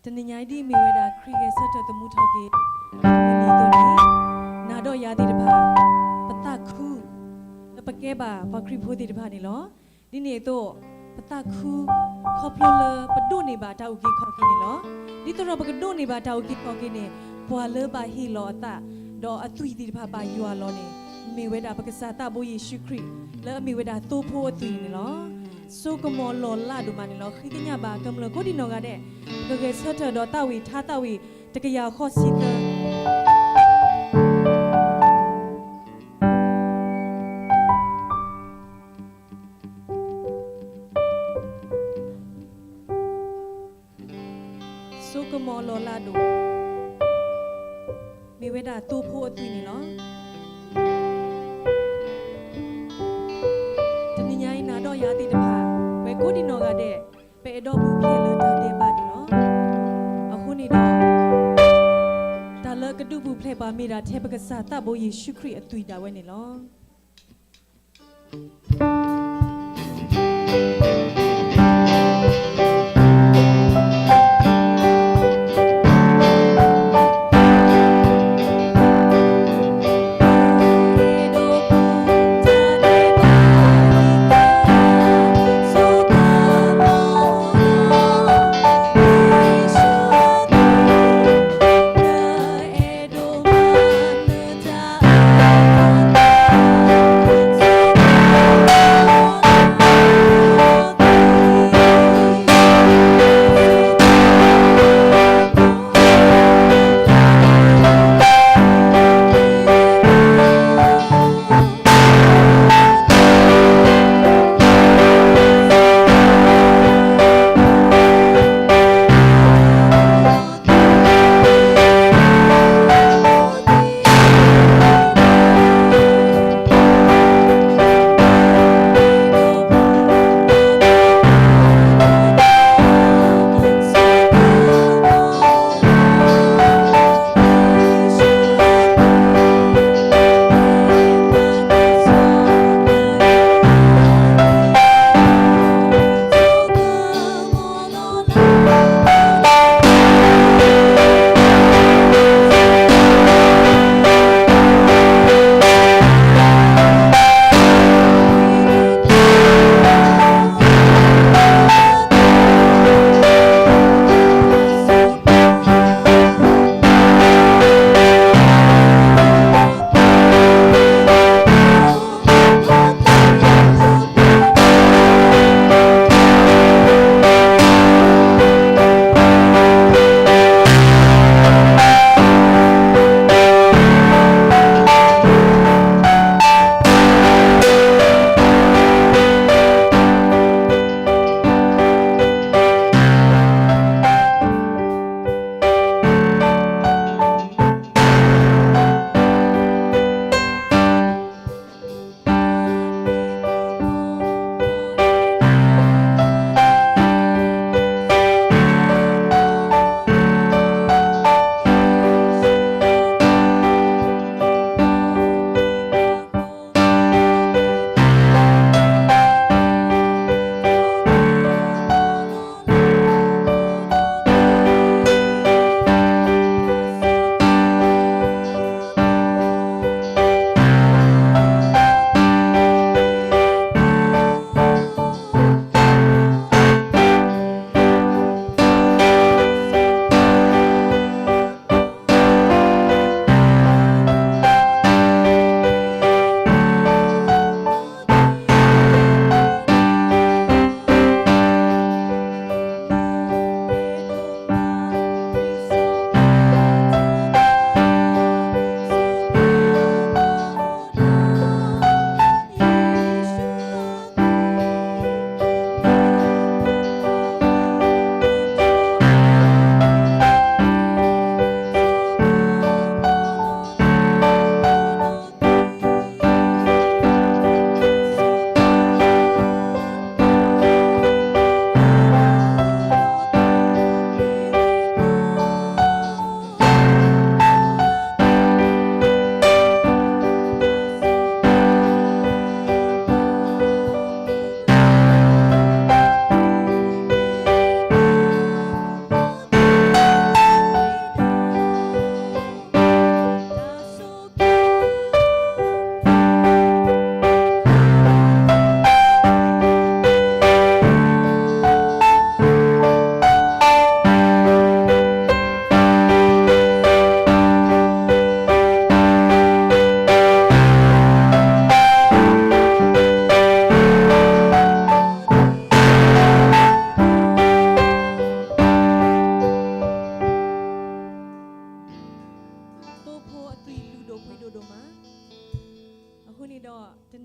တနံၤညါအံၤဒ်အမ့ၢ်ဝဲဒၣ်ခရံာ်ဂဲၤဆၢထၢၣ်သမူထီၣ်က့ၤ အမုၢ်နံၤအသိးန့ၣ်, နၤဒီးယၤသ့ၣ်တဖၣ် ပသးခု လၢပကဲဘၣ်ပှၤခရံာ်ဖိသ့ၣ်တဖၣ်န့ၣ်လီၤ. ဒ်န့ၣ်အသိး ပသးခု ခီဖျိလၢပဒိးန့ၢ်ဘၣ်တၢ်အုၣ်က့ၤခီၣ်က့ၤန့ၣ်လီၤ. ဒ်သိးဒီးပကဒိးန့ၢ်ဘၣ်တၢ်အုၣ်က့ၤခီၣ်က့ၤန့ၣ် ပှၤလၢဘၣ်ဟ့ၣ်လီၤအသး ဒီးအသွံၣ်သ့ၣ်တဖၣ်ဘၣ်ယွၤလီၤန့ၣ် မ့ၢ်ဝဲဒၣ်ပကစၢ်သးဘိယ့ၣ်ၡူးခရံာ် လၢအမ့ၢ်ဝဲဒၣ်သိဖိအသွံၣ်န့ၣ်လီၤ. ဆိကမိၣ်လီၢ်လၤဒိၣ်မးန့ၣ်လီၤ. ဃ့ကညးဘၣ်ကမျၢၢ်ကိးဒံနီၢ်ဂၤဒဲး ပကဂဲၤဆၢထၢၣ်ဒီးသးဝံၣ်ထါသးဝံၣ်တကယၤဃီဆံသၢ ဆိကမိၣ်လီၢ်လၤဒိၣ် မ့ၢ်ဝဲဒၣ်သိဖိအသွံၣ်န့ၣ်လီၤ. တနံၤညါအံၤ နၤဒီးယၤသ့ၣ်တဖၣ် ပှၤကိးဒံနီၢ်ဂၤဒဲး ပအဲၣ်ဒိးပူၤဖျဲးလၢတၢ်ဒဲးဘးန့ၣ်လီၤ. အဃိန့ၣ်ဒီး တၢ်လၢကဒုးပူၤဖျဲးပှၤမ့ၢ်ဒၣ်ထဲပကစၢ်သးဘိယ့ၣ်ၡူးခရံာ်အသွံၣ်ဒၣ်ဝဲန့ၣ်လီၤ.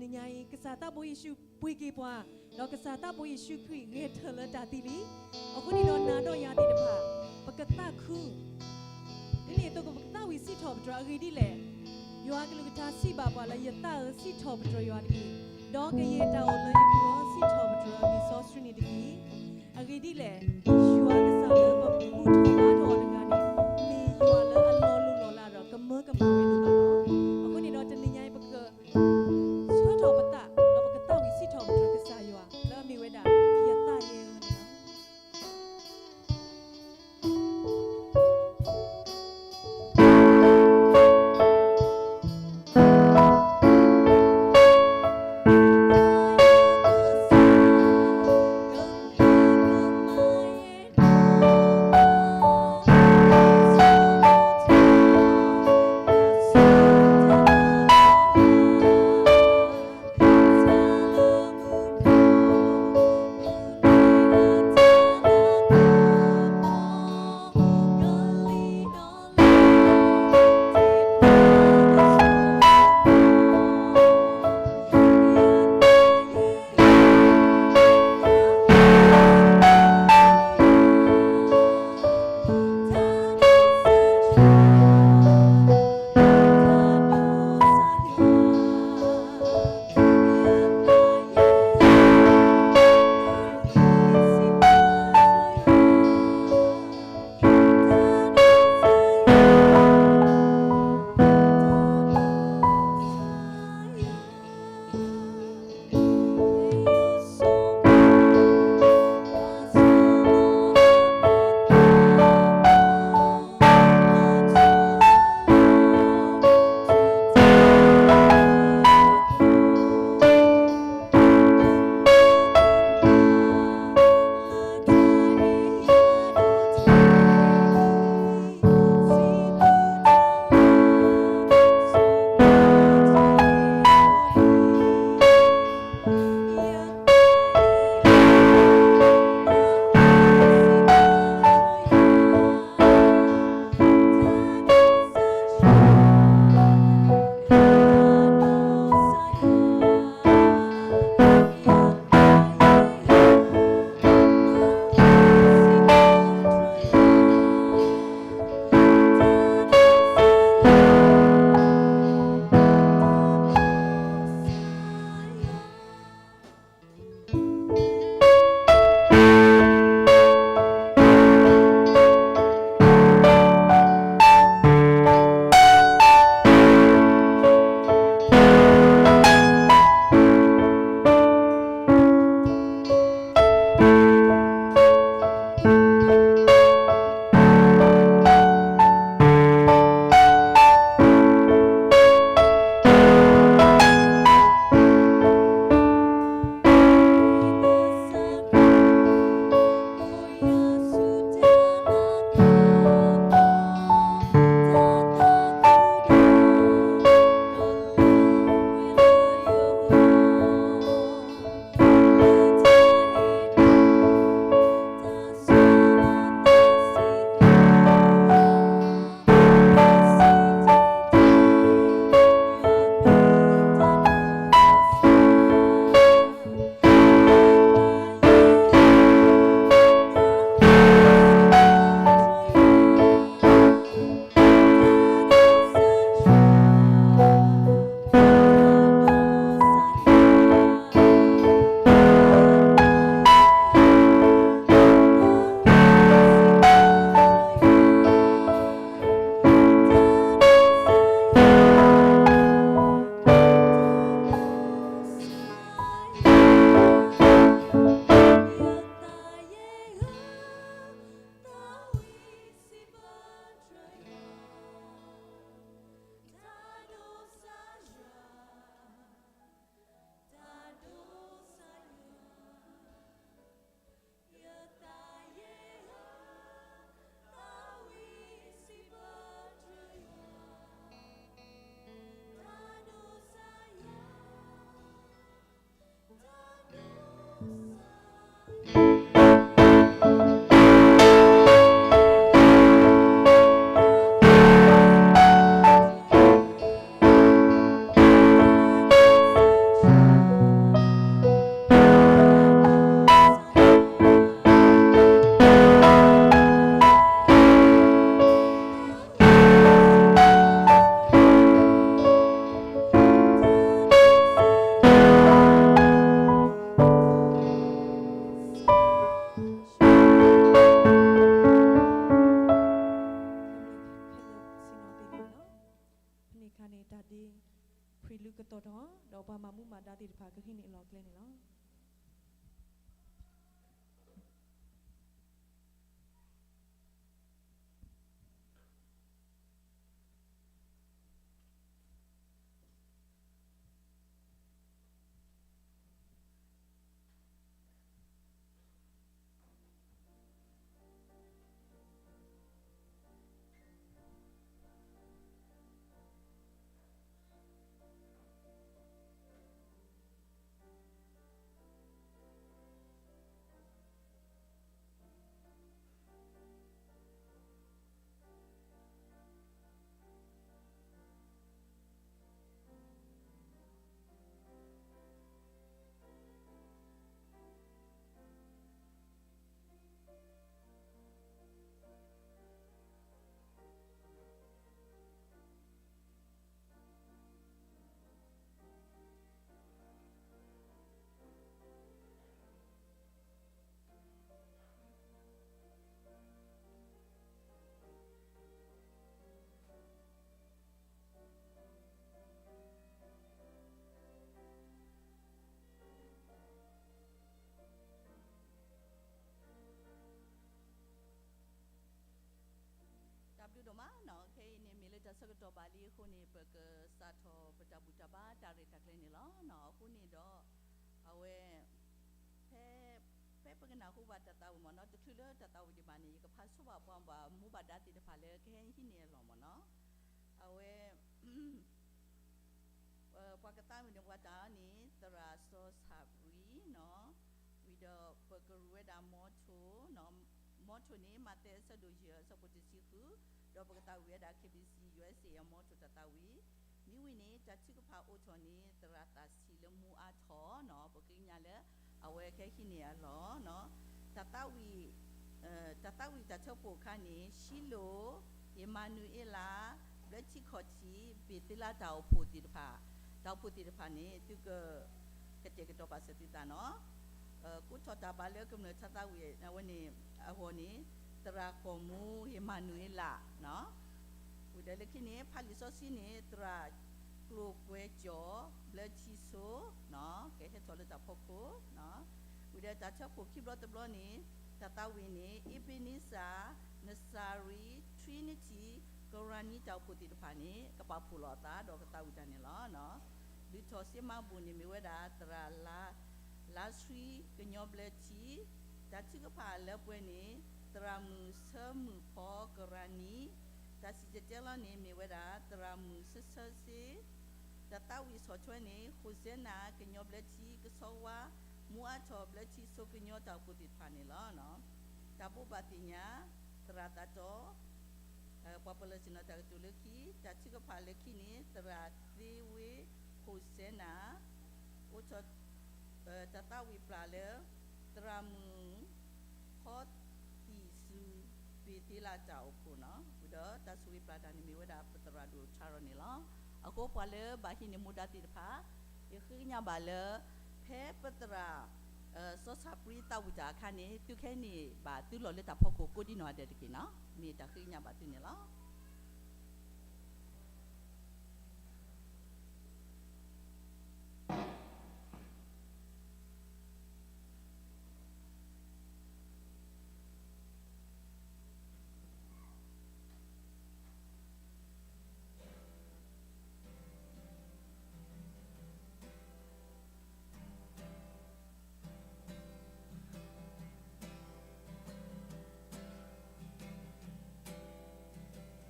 တနံၤညါအံၤ ကစၢ်သးဘိယ့ၣ်ၡူးပှ့ၤက့ၤပှၤ, ဒီးကစၢ်သးဘိယ့ၣ်ၡူးခရံာ်ဂဲၤထၢၣ်လၢတၢ်သံလံ. အဃိန့ၣ်ဒီးနၤဒီးယၤသ့ၣ်တဖၣ် ပကသးခု ဒ်န့ၣ်အသိးပကသးဝံၣ်စံးထီၣ်ပတြၢၤအဂ့ၢ်ဒ်လဲၣ်. ယွၤအကလုၢ်ကထါစံးဘၣ်ပှၤလၢ ယသးဧၢ စံးထီၣ်ပတြၢၤယွၤတက့ၢ်, ဒီးကယဲၢ်တၢ်အိၣ်လၢယပူၤဧၢ စံးထီၣ်ပတြၢၤအမံၤစီဆှံန့ၣ်တက့ၢ်. အဂ့ၢ်ဒ်လဲၣ်, ယွၤကစၢ်လၢပဘူၣ်ထီၣ်ဘါထီၣ်အီၤတဂၤန့ၣ် မ့ၢ်ယွၤလၢအလီၤလိၢ်လီၤလးဒီးကမၢကမၣ်ဝဲဒိၣ်မးလီၤ. အဃိန့ၣ်ဒီးတနံၤညါအံၤ ပကဆှၢထီၣ်ပသး ဒီးပကသးဝံၣ်စံးထီၣ်ပတြၢၤကစၢ်ယွၤ လၢအမ့ၢ်ဝဲဒၣ် ယသးယဲဧၢန့ၣ်လီၤ. လီၤကျဲန့ၣ်လီၤ. တၢ်ဘျုးဒိၣ်မးနီၤ, ခဲအံၤန့ၣ် မ့ၢ်လၢတၢ်ဆၢကတီၢ်ဘၣ်လံအဃိန့ၣ် ပကစးထီၣ်ပတၢ်ဘူၣ်တၢ်ဘါတၢ်ရဲၣ်တၢ်ကျဲၤန့ၣ်လီၤ. အဃိန့ၣ်ဒီး အဝဲ ဖဲ ဖဲပကနၢ်ဟူဘၣ်တၢ်သးဝံၣ်မ့ၢ်နီၤ, တချုးလၢတၢ်သးဝံၣ်ဒံးဘၣ်န့ၣ် ယကဖးဆိပာ်ပှၤဘၣ်မူဘၣ်ဒါသ့ၣ်တဖၣ်လၢကဟဲဟံးန့ၢ်အလီၢ်မ့ၢ်နီၤ. အဝဲ ပှၤကသးဝံၣ်န့ၢ်ပှၤတၢ်န့ၣ် သရၣ်စီၤဆၣ်ပြံနီၤ, ဝံၤဒီးပကရူၢ်ဝဲဒၣ် motto, motto န့ၣ် မးသဲအဆၢဒိၣ်ယဲၢ်အဆၢဖိတဆံဃု, ဒီးပကသးဝံၣ်ဝဲဒၣ် KBC USA အ motto တၢ်သးဝံၣ်, မ့ၢ်ဝံၤန့ၣ် တၢ်ထုကဖၣ်အိၣ်ထီၣ်န့ၣ် သရၣ်သးဆံးလၢမူအါထီၣ်နီၤ, ပကညါလၢ အဝဲကဟဲဟံးန့ၢ်အလီၢ်နီၤ, တၢ်သးဝံၣ် တၢ်သးဝံၣ်တၢ်ဆၢဖိအခါန့ၣ် ရှံလိၣ်, အ့မၤနူၤအ့လး, ဘျၢထံခီၣ်ထံး, ဘ့ၣ်သ့လးတၢ်အိၣ်ဖှိၣ်သ့ၣ်တဖၣ်, တၢ်အိၣ်ဖှိၣ်သ့ၣ်တဖၣ်န့ၣ် သုက ကတဲာ်ကတီၤပာ်စၢၤသုသးနီၤ. ကိးထီၣ်တၢ်ဘၣ်လၢကမျၢၢ်တၢ်သးဝံၣ်အဝဲန့ၣ် အဂီၢ်န့ၣ် သရၣ်ကီၢ်မူ အ့မၤနူၤအ့လးနီၤ, ဝံၤဒီးလၢခံန့ၣ် ဖးလံာ်စီဆှံန့ၣ် သရၣ်ကျိၤကွဲကၠီၣ် ဘျၢထံဆိနီၤ, ကဟဲထီၣ်လၢတၢ်ဖီခိၣ်နီၤ, ဝံၤဒီးတၢ်ဆၢဖိခံဘျီတဘျီန့ၣ် တၢ်သးဝံၣ်န့ၣ် အ့ဘ့နံစၢၣ်, နစၤရံ, Trinity, ကရၤနံတၢ်အိၣ်ဖှိၣ်သ့ၣ်တဖၣ်န့ၣ် ကပာ်ဖှိၣ်လီၤအသးဒီးကသးဝံၣ်တၢ်န့ၣ်လီၤ. ဒုးထီၣ်စ့မၤဘူၣ်န့ၣ်မ့ၢ်ဝဲဒၣ်သရၣ် လါဆှံကညီဘျၢထံ, တၢ်ထုကဖၣ်လၢပှဲၤန့ၣ် သရၣ်မုၣ်ဆၢမုၣ်ဖီကရၤနံ, တၢ်စံၣ်တဲၤတဲလီၤန့ၣ်မ့ၢ်ဝဲဒၣ် သရၣ်မုၣ်ဆၢဆၢစ့, တၢ်သးဝံၣ်ဆီၣ်ထွဲန့ၣ် ဟိၣ်စဲနၤကညီဘျၢထံကဆီဝါ, မူအါထီၣ်ဘျၢထံဆိကညီတၢ်အိၣ်ဖှိၣ်သ့ၣ်တဖၣ်န့ၣ်လီၤ. တၢ်ဘိးဘၣ်သ့ၣ်ညါ သရၣ်သးတီ ပှၤပလီၢ်ဆ့ၣ်နီၤတၢ်ကတိၤလၢခံ, တၢ်ထုကဖၣ်လၢခံန့ၣ် သရၣ်သ့ဝ့ ဟိၣ်စဲနၤ, အိၣ်ထီၣ် တၢ်သးဝံၣ်ပျၢ်လၢ သရၣ်မုၣ် ဖီသံၣ်စူၤ ဘ့ၣ်သ့လးတၢ်အိၣ်ဖှိၣ်နီၤ, ဝံၤဒီးတၢ်ဆိၣ်ဂ့ၤပျၢ်တၢ်န့ၣ်မ့ၢ်ဝဲဒၣ်ပသရၣ်ဒိၣ်ထါရီၤန့ၣ်လီၤ. အဃိပှၤလၢဘၣ်ဟံးန့ၢ်မူဒါသ့ၣ်တဖၣ် ယဃ့ကညးဘၣ်လၢ ဖဲပသရၣ် စီၤဆၣ်ပြံသးဝံၣ်တၢ်အခါန့ၣ် သုကဟဲန့ၢ်ဘၣ်သုလီၢ်လၢတၢ်ဖီခိၣ်ကိးဒံနီၢ်ဂၤဒဲးတက့ၢ်နီၤ, မ့ၢ်တၢ်ဃ့ကညးဘၣ်သုန့ၣ်လီၤ.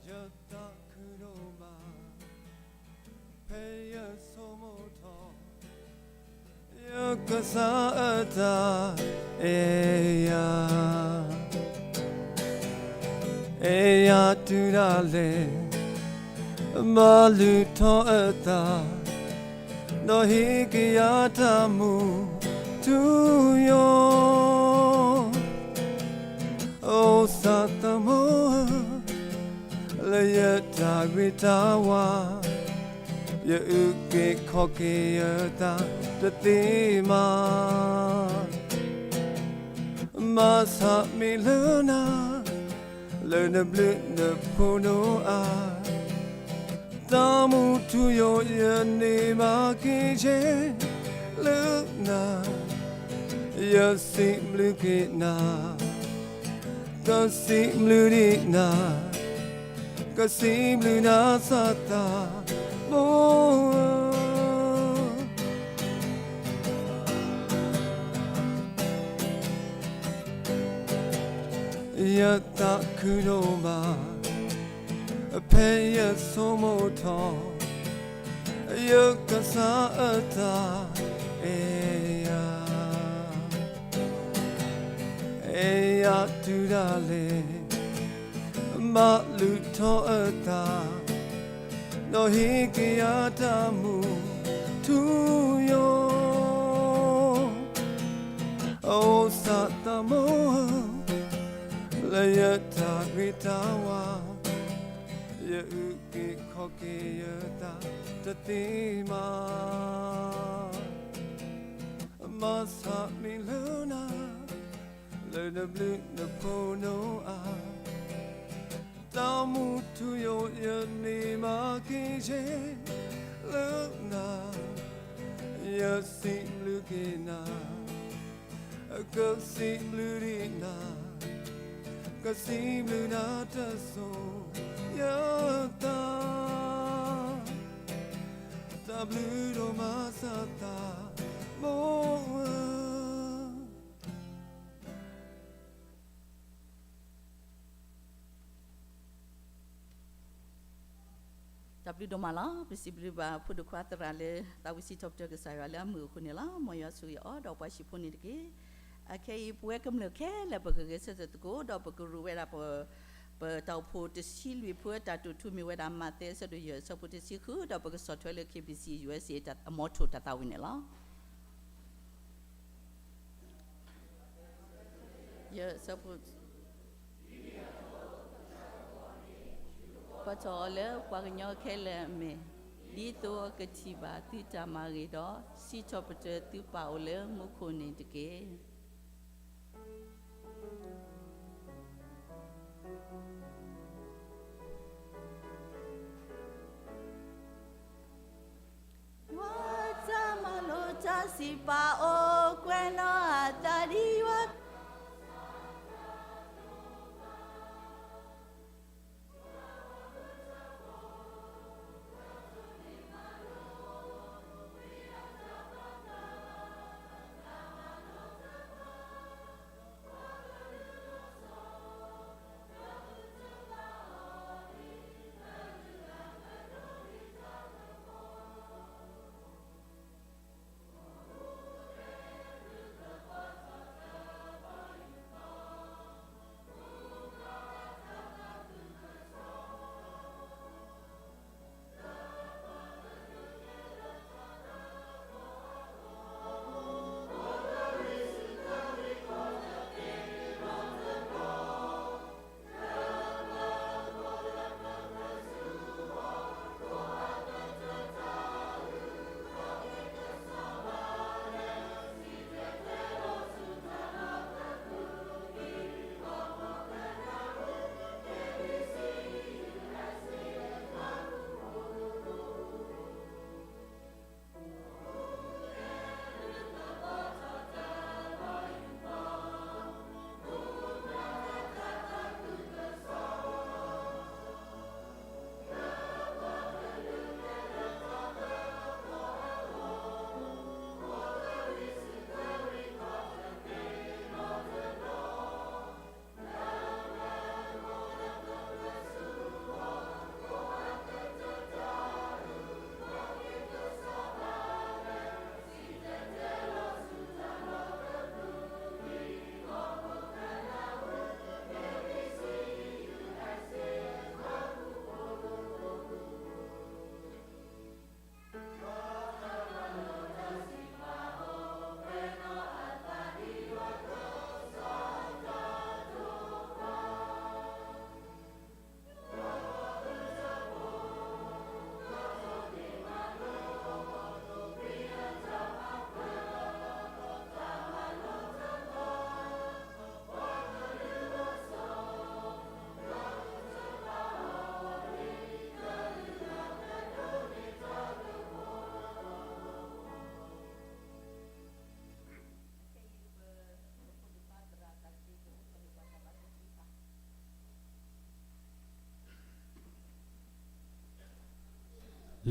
ယသးခုဒိၣ်မး ဖဲယဆိကမိၣ်ထီၣ် ယကစၢ်အတၢ်အဲၣ်ယၤ, အဲၣ်ယၤတုၤဒၣ်လဲာ် မၤလုၢ်ထီၣ်အသး ဒီးဟ့ၣ်ကယၤတၢ်မူထူယိာ်, အိၣ်သးသမူ လၢယတၢ်ဂ့ၤတၢ်ဝါ, ယအုၣ်က့ၤခီၣ်က့ၤယသးတသ့မး, မၤဆၣ်မ့ၢ်လၢနၤ လၢနဘျုးနဖှိၣ်နအါ, တၢ်မူထူယိာ်ယန့ၢ်ဘၣ်က့ၤက့ၤ လၢနၤ, ယစံးဘျုးက့ၤနၤ, ကစံးဘျုးဒံးနၤ, ကစံးဘျုးနၤစၢ်သးဘိဧၢ. ယသးခုဒိၣ်မး, ဖဲယဆိကမိၣ်ထီၣ် ယကစၢ်အတၢ်အဲၣ်ယၤ, အဲၣ်ယၤတုၤဒၣ်လဲာ်, ဘၣ်လုၢ်ထီၣ်အသး, ဒီးဟ့ၣ်က့ၤယၤတၢ်မူထူယိာ်, အိၣ်စၢ်သးဘိဧၢ, လၢယတၢ်ဂ့ၤတၢ်ဝါ, ယအုၣ်က့ၤခီၣ်က့ၤယသးတသ့ဘၣ်. မၤဆါမံၤလၢနၤ, လၢနဘျုးနဖှိၣ်နအါ, တၢ်မူထူယိာ်ယန့ၢ်ဘၣ်က့ၤယဲလၢနၤ, ယစံးဘျုးက့ၤနၤ, ကစံးဘျုးဒံးနၤ, ကစံးဘျုးနၤတစိၤယသး, တၢ်ဘျုးဒိၣ်မးစၢ်သးဘိဧၢ. တၢ်ဘျုးဒိၣ်မးလီၤ. ပစံးဘျုးဘၣ်ဖိဒိၣ်ခွါသရၣ်လၢ သးဝံၣ်စံးထီၣ်ပတြၢၤကစၢ်ယွၤလၢအမုာ်အဃိန့ၣ်လီၤ. မ်ယွၤဆိၣ်ဂ့ၤအီၤဒီးပှၤဟံၣ်ဖိန့ၣ်တက့ၢ်. အခဲအံၤ ပဝဲကမျၢၢ်ခဲလၢာ်ပကဂဲၤဆၢထၢၣ်သကိး ဒီးပကရူးဝဲဒၣ် ပတၢ်အိၣ်ဖှိၣ်တဆံလွံၢ်ဖုအတၢ်တိာ်ထူမ့ၢ်ဝဲဒၣ် မးသဲအဆၢဒိၣ်ယဲၢ်အဆၢဖိတဆံဃု ဒီးပကဆီၣ်ထွဲလၢ KBC USA အမီထိၣ်တၢ်သးဝံၣ်န့ၣ်လီၤ. ယဲၢ်အဆၢဖိ ပှၤထီၣ်အီၤလၢပှၤကညီခဲလၢာ်အမဲာ်, ဒ်သိးအကထံၣ်ဘၣ်သုတၢ်မၤဂ့ၤဒီး စံးထီၣ်ပတြၢၤသုပၢ်အိၣ်လၢမူခိၣ်န့ၣ်တက့ၢ်. ယွၤတၢ်မၤလိာ်တၢ်စံးပာ်အိၣ်ကွဲးနီၣ်အသးဒ်ယွၤ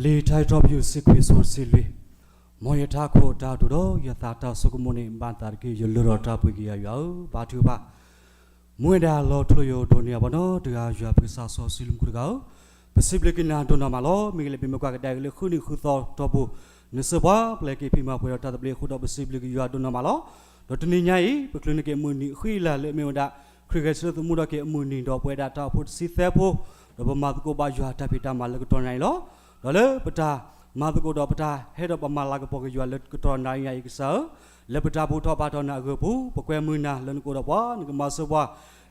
လံာ်ထါစံးထီၣ်ပတြၢၤ ဆံခွံ အဆၢဖိတဆံလွံၢ်, မ်ယတၢ်အခိၣ်အတၢ်တိာ်ဒီး ယသးတၢ်ဆိကမိၣ်န့ၣ် ဘၣ်သးတက့ၢ်. ယလၢထီၣ်တၢ်ပှ့ၤက့ၤယၤယွၤဧၢ, ဘါထုကဖၣ်. မူဝဲဒၣ်လီၤထူလီၤယိာ်ဒိၣ်န့ၢ်အဘီနီၢ်တဂၤ ယွၤပကစၢ်စီဆှံလၢမူခိၣ်တဂၤဧၢ, ပစံးဘျုးက့ၤနၤဒိၣ်နီၢ်မးလီၤ. မ့ၢ်ဂ့ၤလၢပမ့ၢ်ကွၢ်ကဒါက့ၤလၢဃုနံၣ်ဃုသီတီၢ်ပူၤ, နစၢဖှိၣ်ပျဲၢ်က့ၤဖံးမၤပှဲၤဒီးတၢ်သဘျ့အဃိဒီး ပစံးဘျုးက့ၤယွၤဒိၣ်နီၢ်မးလီၤ. ဒီးတနံၤညါအံၤ ပချုးန့ၢ်က့ၤအမုၢ်နံၤအဃံအလၤလၢအမ့ၢ်ဝဲဒၣ် ခရံာ်ဂဲၤဆၢထၢၣ်သမူထီၣ်က့ၤအမုၢ်နံၤ ဒီးပဝဲဒၣ်တၢ်အိၣ်ဖှိၣ်တဆံသၢဖိ, ဒီးပမၤသကိးဘၣ်ယွၤတၢ်ဖံးတၢ်မၤလၢကတီၢ်နၣ်ရံၣ်လီၤ. ဒီးလၢပတၢ်မၤသကိးဒီးပတၢ်ဟဲဒီးပမၤလၤကပီၤက့ၤယွၤလၢကတီၢ်နၣ်ရံၣ်ညါအံၤကစၢ်ဧၢ, လၢပတၢ်ဘူၣ်ထီၣ်ဘါထီၣ်နၤအဂ့ၢ်အပူၤ ပကွဲမုာ်နၤလၢနကအိၣ်ဒီးပှၤ, နကမၤစၢၤပှၤ,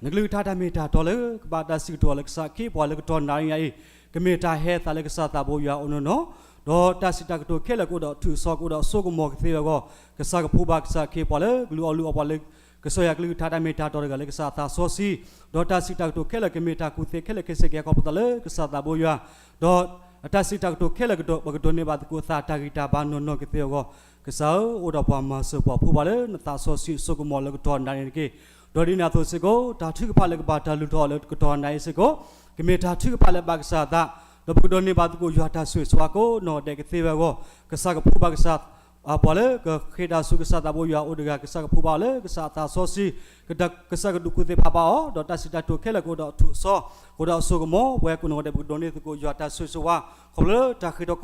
နကလုၢ်ကထါတၢ်မ့ၢ်တၢ်တီလၢ ကဘၣ်တၢ်စံးကတိၤလၢကစၢ်ခ့ပှၤလၢကတီၢ်နၣ်ရံၣ်ညါအံၤ, ကမ့ၢ်တၢ်ဟဲသးလၢကစၢ်သးဘိယွၤအအိၣ်နီၢ်နီၢ်, ဒီးတၢ်စံးတၢ်ကတိၤခဲလၢာ်ကအိၣ်ဒီးထုးစီကအိၣ်ဒီးစိကမီၤကသ့ဝဲအဂီၢ်, ကစၢ်ကဖှူဘၣ်ကစၢ်ခ့ပှၤလၢကလုၢ်အီၣ်လုၢ်အီပှၤလၢ ကစၢ်ယွၤကလုၢ်ကထါတၢ်မ့ၢ်တၢ်တီတဂၤလၢကစၢ်အသးစီဆှံ, ဒီးတၢ်စံးတၢ်ကတိၤခဲလၢာ်ကမ့ၢ်တၢ်ကူၣ်သ့ခဲလၢာ်ခဲဆ့ကဟဲခီဖျိသးလၢကစၢ်သးဘိယွၤ, ဒီးအတၢ်စံးတၢ်ကတိၤခဲလၢာ်ကဒီး ပကဒိးန့ၢ်ဘၣ်သကိးသးတၢ်ဂံၢ်တၢ်ဘါနီၢ်နီၢ်ကသ့အဂီၢ်, ကစၢ်ဧၢ, အိၣ်ဒီးပှၤမၤစၢၤပှၤဖှူဘၣ်လၢနသးစီဆှံအစိကမီၤလၢကတီၢ်နၣ်ရံၣ်တက့ၢ်. ဒီးဒ်န့ၣ်အသိးစ့ၢ်ကီး တၢ်ထုကဖၣ်လၢကဘၣ်တၢ်လုၢ်ထီၣ်အီၤလၢကတီၢ်နၣ်ရံၣ်စ့ၢ်ကီး ကမ့ၢ်တၢ်ထုကဖၣ်လၢဘၣ်ကစၢ်အသး, ဒီးပကဒိးန့ၢ်ဘၣ်သကိးယွၤတၢ်ဆိၣ်ဂ့ၤဆိၣ်ဝါကိးနီၢ်ဒဲးကသ့ဝဲအဂီၢ်, ကစၢ်ကဖှူဘၣ်ကစၢ် ပှၤလၢကဃ့တၢ်ဆူကစၢ်သးဘိယွၤအအိၣ်တဂၤ, ကစၢ်ကဖှူဘၣ်အီၤလၢကစၢ်အသးစီဆှံ, ကစၢ်ကဒုးကူၣ်သ့ဖးဘၣ်အီၤ, ဒီးတၢ်စံးတၢ်ကတိၤခဲလၢာ်ကအိၣ်ဒီးအထူးအစီ, ကအိၣ်ဒီးအစိကမီၤ, ပဝဲကိးနီၢ်ဒဲး ပကဒိးန့ၢ်သကိးယွၤတၢ်ဆိၣ်ဂ့ၤဆိၣ်ဝါ, ခီဖျိလၢတၢ်ဃ့ထီၣ်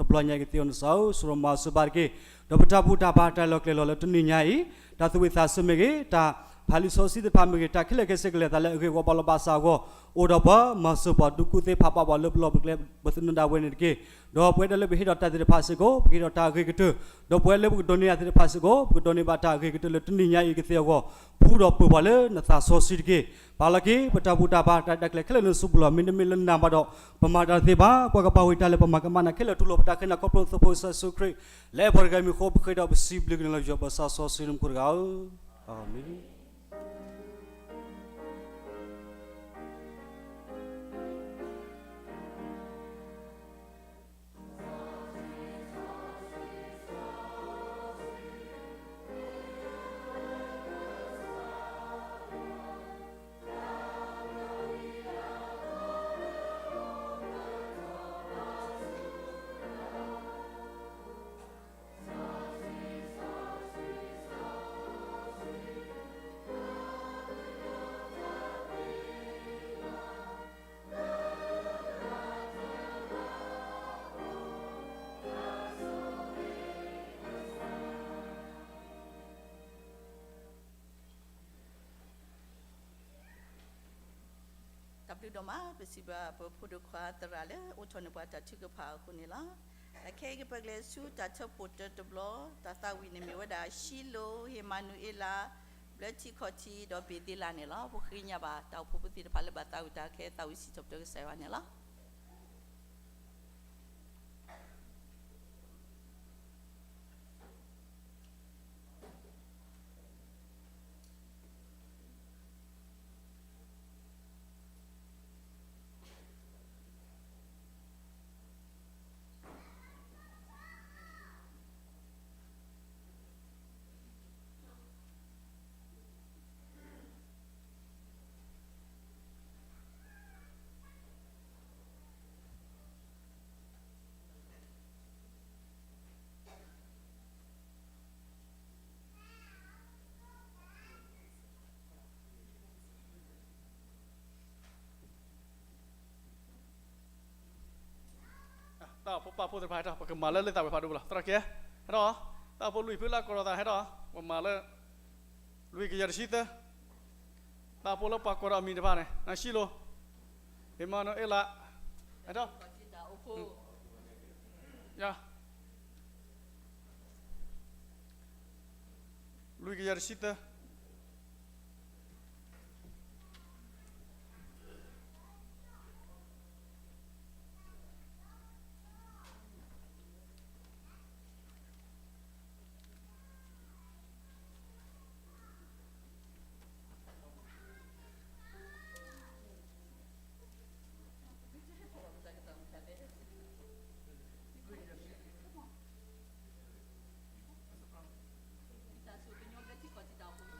ကီၢ်ထီၣ်ဆူနအိၣ်တဘျီညါအံၤကသ့အီၤ နစၢ်ဧၢ, ဆိၣ်မၤစၢၤဘၣ်တက့ၢ်. ဒီးပတၢ်ဘူၣ်တၢ်ဘါတၢ်လီၤကျဲၤလီၤလၢတနံၤညါအံၤ, တၢ်သူၣ်ဝံၣ်သးဆၢမ့ၢ်ဂ့ၤ, တၢ်ဖးလံာ်စီဆှံသ့ၣ်တဖၣ်မ့ၢ်ဂ့ၤ, တၢ်ခဲလၢာ်ခဲဆ့ကလဲၤသးလၢအဂ့ၢ်ဝီဘၣ်လီၤဘၣ်စးအဂီၢ်, အိၣ်ဒီးပှၤမၤစၢၤပှၤ ဒုးကူၣ်သ့ဖးဘၣ်ပှၤလၢပလီၢ်ပကျဲ ပသနၢၣ်ဒၣ်ဝဲန့ၣ်တက့ၢ်. ဒီးပဝဲဒၣ်လၢပဟ့ၣ်ဒီးတၢ်သ့ၣ်တဖၣ်စ့ၢ်ကီး ပကဟ့ၣ်ဒီးတၢ်အဂ့ၤကတၢၢ်, ဒီးပဝဲလၢပကဒိးန့ၢ်တၢ်သ့ၣ်တဖၣ်စ့ၢ်ကီး ပကဒိးန့ၢ်ဘၣ်တၢ်အဂ့ၤကတၢၢ်လၢတနံၤညါအံၤကသ့အဂီၢ်, ဖှူဒီးပၢၤပှၤလၢနသးစီဆှံတက့ၢ်. ပာ်လီၤက့ၤ ပတၢ်ဘူၣ်တၢ်ဘါတၢ်ရဲၣ်တၢ်ကျဲၤခဲလၢာ်လၢနစုပူၤလီၤ. မ့တမ့ၢ်လၢနၤဘၣ်ဒီး ပမၤတၢ်တသ့ဘၣ်. ကွၢ်ကပာ်ဝံၤတၢ်လၢပမၤကမၣ်နၤခဲလၢာ် တူၢ်လိာ်ပတၢ်ဃ့နၤခီဖျိသုးဖိကစၢ်ယ့ၣ်ၡူးခရံာ် လၢအဲၣ်ပှၤတဂၤအမံၤအဃိ ပဃ့ဒီးပစံးဘျုးက့ၤနၤလီၤ ယွၤပကစၢ်စီဆှံလၢမူခိၣ်တဂၤဧၢ, အၤမ့ၣ်. တၢ်ဘျုးဒိၣ်မး ပစံးဘျုးပဖိဒိၣ်ခွါသရၣ်လၢ အိးထီၣ်န့ၢ်ပှၤတၢ်ထုကဖၣ်အဃိန့ၣ်လီၤ. အခဲအံၤကပှဲၤကျဲၤဆူတၢ်ထၢဖှိၣ်တၢတဘျီ, တၢ်သးဝံၣ်န့ၣ်မ့ၢ်ဝဲဒၣ် ရှံလိာ်, ဧ့မၤနူၤအ့လး, ဘျၢထံခီၣ်ထံး ဒီးဘ့ၤသ့လးန့ၣ်လီၤ. ပဃ့ကညးဘၣ်တၢ်အိၣ်ဖှိၣ်ဖိသ့ၣ်တဖၣ်လၢဘၣ်သးဝံၣ်တၢ်ခဲ သးဝံၣ်စံးထီၣ်ပတြၢၤကစၢ်ယွၤန့ၣ်လီၤ. တၢ်အိၣ်ဖှိၣ်ပာ်ဖှိၣ်သ့ၣ်တဖၣ်ဟဲထီၣ် ပကမၤလၢလၢသးဝဲဖးဒိၣ်လီၤ. သရၣ်က့ၤ ဟဲထီၣ်, တၢ်အိၣ်ဖှိၣ်လွံၢ်ဖုလၢအကိးထီၣ်သးဟဲထီၣ်, ပမၤလၢ လွံၢ်ကယၤတဆံသၢ, တၢ်အိၣ်ဖှိၣ်လၢပှၤကိးထီၣ်အမံၤတဖၣ်န့ၣ် နၤရှံလိာ်, ဧ့မၤနူၤအ့လး, ဟဲထီၣ်, ယၤ လွံၢ်ကယၤတဆံသၢ. တၢ်ဆိၣ်ကညီဘျၢထံခီၣ်ထံးတၢ်အိၣ်ဖှိၣ်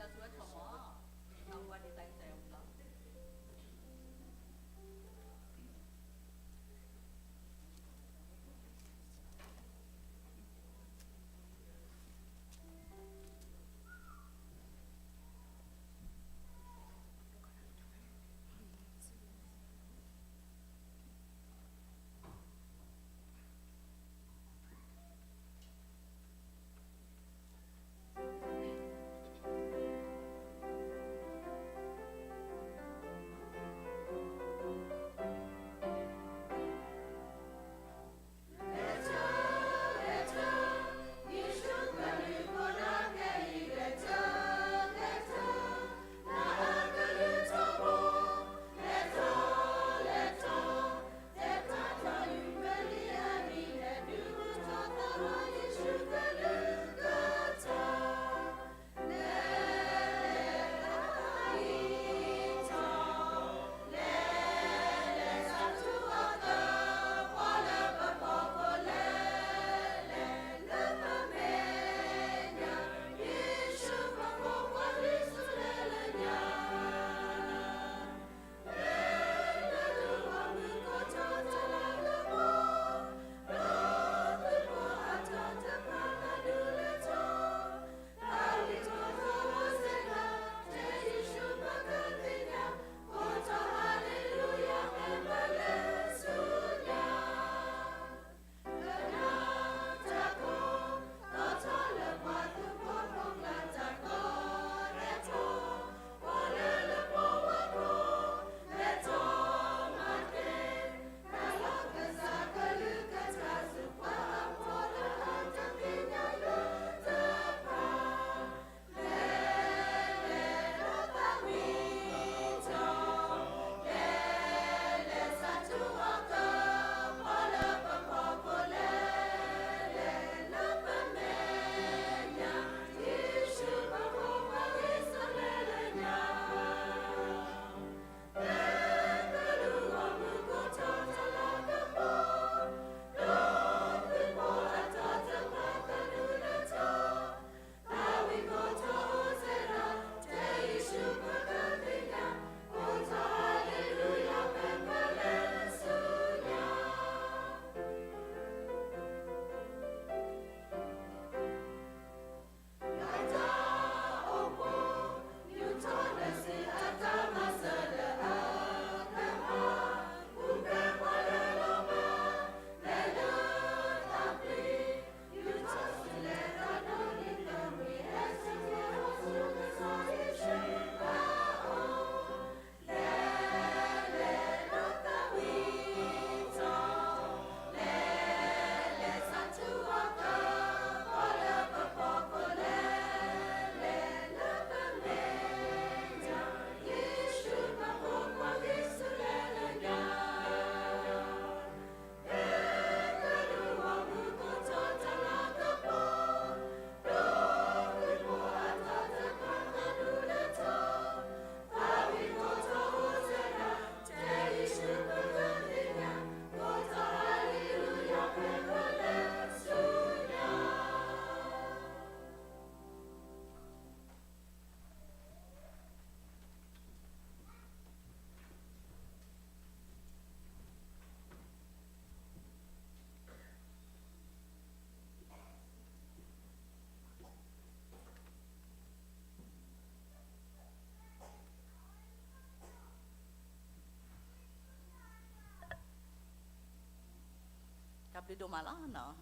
ဘျုးဒိၣ်မးလီၤ. နီၢ်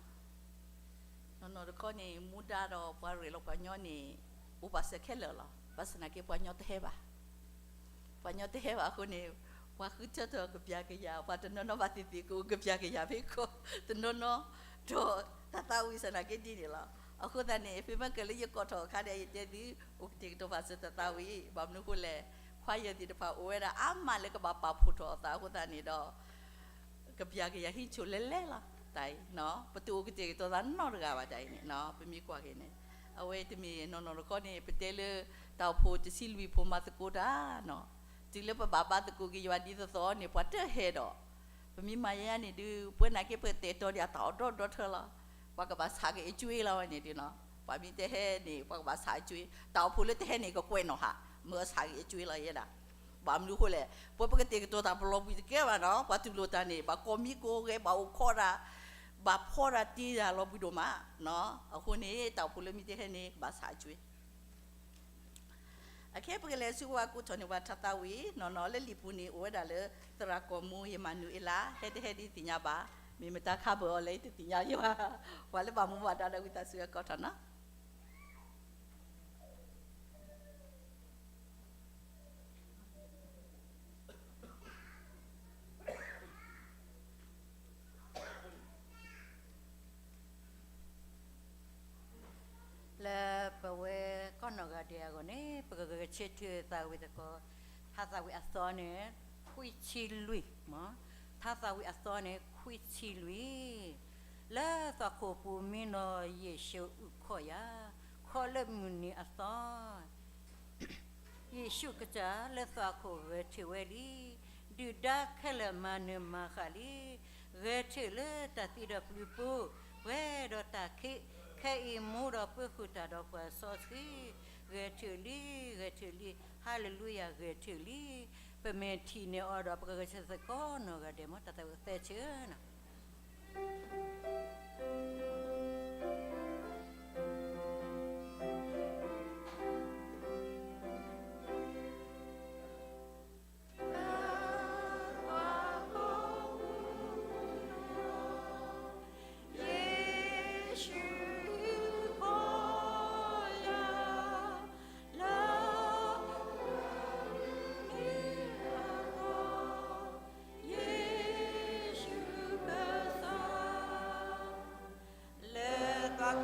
နီၢ်တခီန့ၣ် မူဒါဒီးပှၤရဲၣ်လီၤပှၤကညီန့ၣ် အိၣ်ပာ်စၢၤခဲလၢာ်လီၤ. ဘၣ်ဆၣ်သနာ်က့ ပှၤကညီတဟဲဘၣ်. ပှၤကညီတဟဲဘၣ်အဃိန့ၣ် ပှၤဃုထၢထီၣ်ကပျၢ်ကယၤ, ပှၤတနီၤနီၤဘၣ်သ့ၣ်သ့ၣ်ကအိၣ်ကပျၢ်ကယၤဖဲကီၢ်, တနီၤနီၤဒီးတၢ်သးဝံၣ်စၢၤနာ်က့ဒ်န့ၣ်လီၤ. အဃိသတးန့ၣ် ဖဲမ့ၢ်ကလၢယကိးထီၣ်အခါဒီး ယတဲသု အိၣ်ကတဲာ်ကတီၤဘၣ်စၢၤတၢ်သးဝံၣ်, ဘၣ်မနုၤအဃိလဲၣ်, ခွါယၢၢ်သ့ၣ်တဖၣ်အိၣ်ဝဲဒၣ်အါမးလၢကဘၣ်ပာ်ဖှိၣ်ထီၣ်အသးအဃိသတးန့ၣ်ဒီး ကပျၢ်ကယၤဟံးဆူၣ်လဲၤလဲၤလီၤ. တၢ်အံၤ ပတအိၣ်ကတဲာ်ကတီၤသးနီတဂၤဘၣ်တၢ်အံၤန့ၣ်, ပမ့ၢ်ကွၢ်က့ၤန့ၣ် အဝဲတမ့ၢ်နီၢ်နီၢ်တခီန့ၣ် ပတဲလၢ တၢ်အိၣ်ဖှိၣ်တဆံလွံၢ်ဖိမၤသကိးတၢ်နီၤ, တုၤလၢပဘၣ်ဘါသကိးက့ၤယွၤဒ်သိးသိးန့ၣ် ပှၤတဟဲဒီး ပမ့ၢ်မၤယဲန့ၣ်ဒုး ပဝဲနာ်က့ပတဲာ်ကတီၤဒံးအတၢ်အိၣ်ဒီဒီထၢလီၤ. ပှၤကဘၣ်ဆးက့ၤအကွ့လီၤဝဲန့ၣ်ဒုးနီၤ, ပှၤမ့ၢ်တဟဲန့ၣ် ပှၤကဘၣ်ဆးအကွ့, တၢ်အိၣ်ဖှိၣ်လၢတဟဲန့ၣ် ကကွဲးနီၣ်ဟး, မ့ၢ်အဆးက့ၤအကွ့လီၤယဲဒၣ်. ဘၣ်မနုၤအဃိလဲၣ်, ပှၤပကတဲာ်ကတီၤတၢ်ပလီၢ်ပှံၤတကဲဘၣ်နီၤ, ပှၤတူၢ်လိာ်တၢ်န့ၣ် ဘၣ်ကိးမံကိးဂဲၤ ဘၣ်အိၣ်ခိးတၢ်, ဘၣ်ဖီတၢ်တ့တၢ်လီၤပှံၤဒိၣ်မးနီၤ. အဃိန့ၣ် တၢ်အိၣ်ဖှိၣ်လၢမ့ၢ်တဟဲန့ၣ် ကဘၣ်ဆးအကွ့ အခဲ ပကလဲၤဆူပှၤကိးထီၣ်န့ၢ်ပှၤတၢ်သးဝံၣ် နီၢ်နီၢ်လၢလံာ်ပူၤန့ၣ် အိၣ်ဝဲဒၣ်လၢ သရၣ်ကီၢ်မူ ယမၤနူၤအ့လး, ဟဲတဟဲဒ်သ့ၣ်ညါဘၣ်, မ့ၢ်မတၤခါဘၢအီၤလဲၣ် ယတသ့ၣ်ညါယွၤ, ပှၤလၢဘၣ်မူဘၣ်ဒါဒီးဝံသးစူၤကိးထီၣ်နီၤ. လၢပဝဲကိးနီၢ်ဂၤဒဲးအဂီၢ်န့ၣ် ပကဂဲၤဆၢထၢၣ်သးဝံၣ်သကိး ထါသးဝံၣ်အသီန့ၣ် ခွံဆံလွံၢ်, ထါသးဝံၣ်အသီန့ၣ် ခွံဆံလွံၢ်, လၢသီခိၣ်ပူၤမံနီၤ ယ့ၣ်ၡူးအုၣ်ခီၣ်ယၤ, ခီလၢမုၢ်နံၤအသီ ယ့ၣ်ၡူးကစၢ်လၢသီခိၣ်ဂဲၤထၢၣ်ဝဲလံ, ဒုၣ်ဒါခဲလၢာ်မၤနၢၤမၤဃၣ်လံ, ဂဲၤထၢၣ်လၢတၢ်သံဒီးပျုၤပူၤ, ပှဲၤဒီးတၢ်ခံး, ခဲအံၤမူဒီးပၢဃုာ်တၢ်ဒီးပှၤစီဆှံ, ဂဲၤထၢၣ်လံ, ဂဲၤထၢၣ်လံ, ဟါလ့လူယၤ ဂဲၤထၢၣ်လံ. ပမ့ၢ်ထံၣ်န့ၢ်အီၤဒီး ပကဂဲၤဆၢထၢၣ်သကိးနီၢ်ဂၤဒဲး မ်တၢ်သးဝံၣ်သၢဆၢနီၤ. လၢပှၤ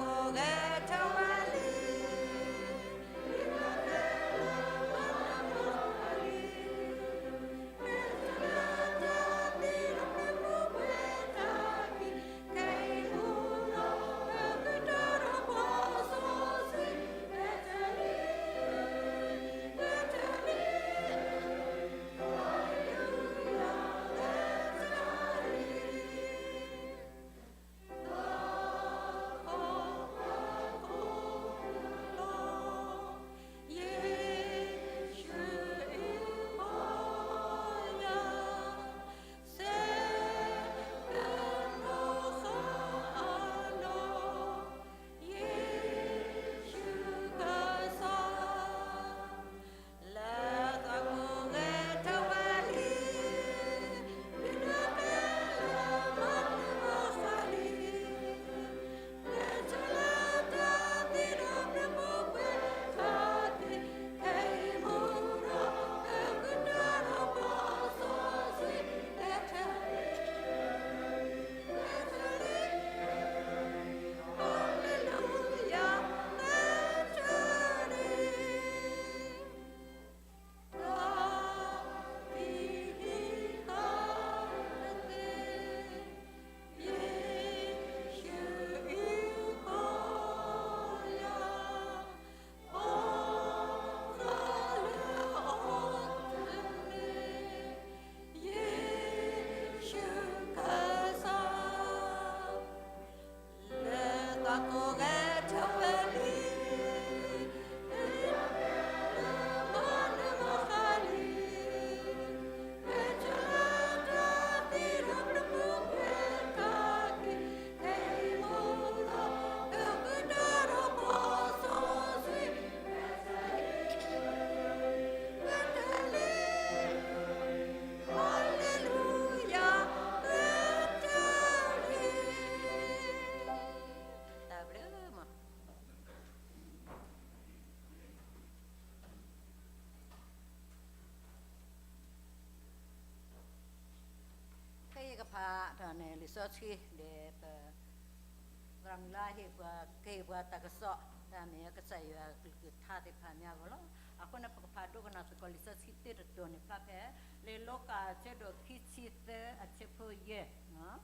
လံာ်စီဆှံဒီးပ သရၣ်မုၣ်လၢအဟ့ၣ်ပှၤ ကဟ့ၣ်ပှၤတၢ်ကစီၣ် တၢ်မ့ၢ်ကစၢ်ယွၤအကလုၢ်ကထါသ့ၣ်တဖၣ်မ့ၢ်အဂီၢ်လီၤ. အဃိန့ၣ် ပကဖးဒိကနၣ်သကိးလံာ်စီဆှံတၢတတီၤန့ၣ် ဖျါဖဲ လံာ်လီၤကၣ်အဆၢဒိၣ်ခံဆံသၢအဆၢဖိယဲၢ်, လံာ်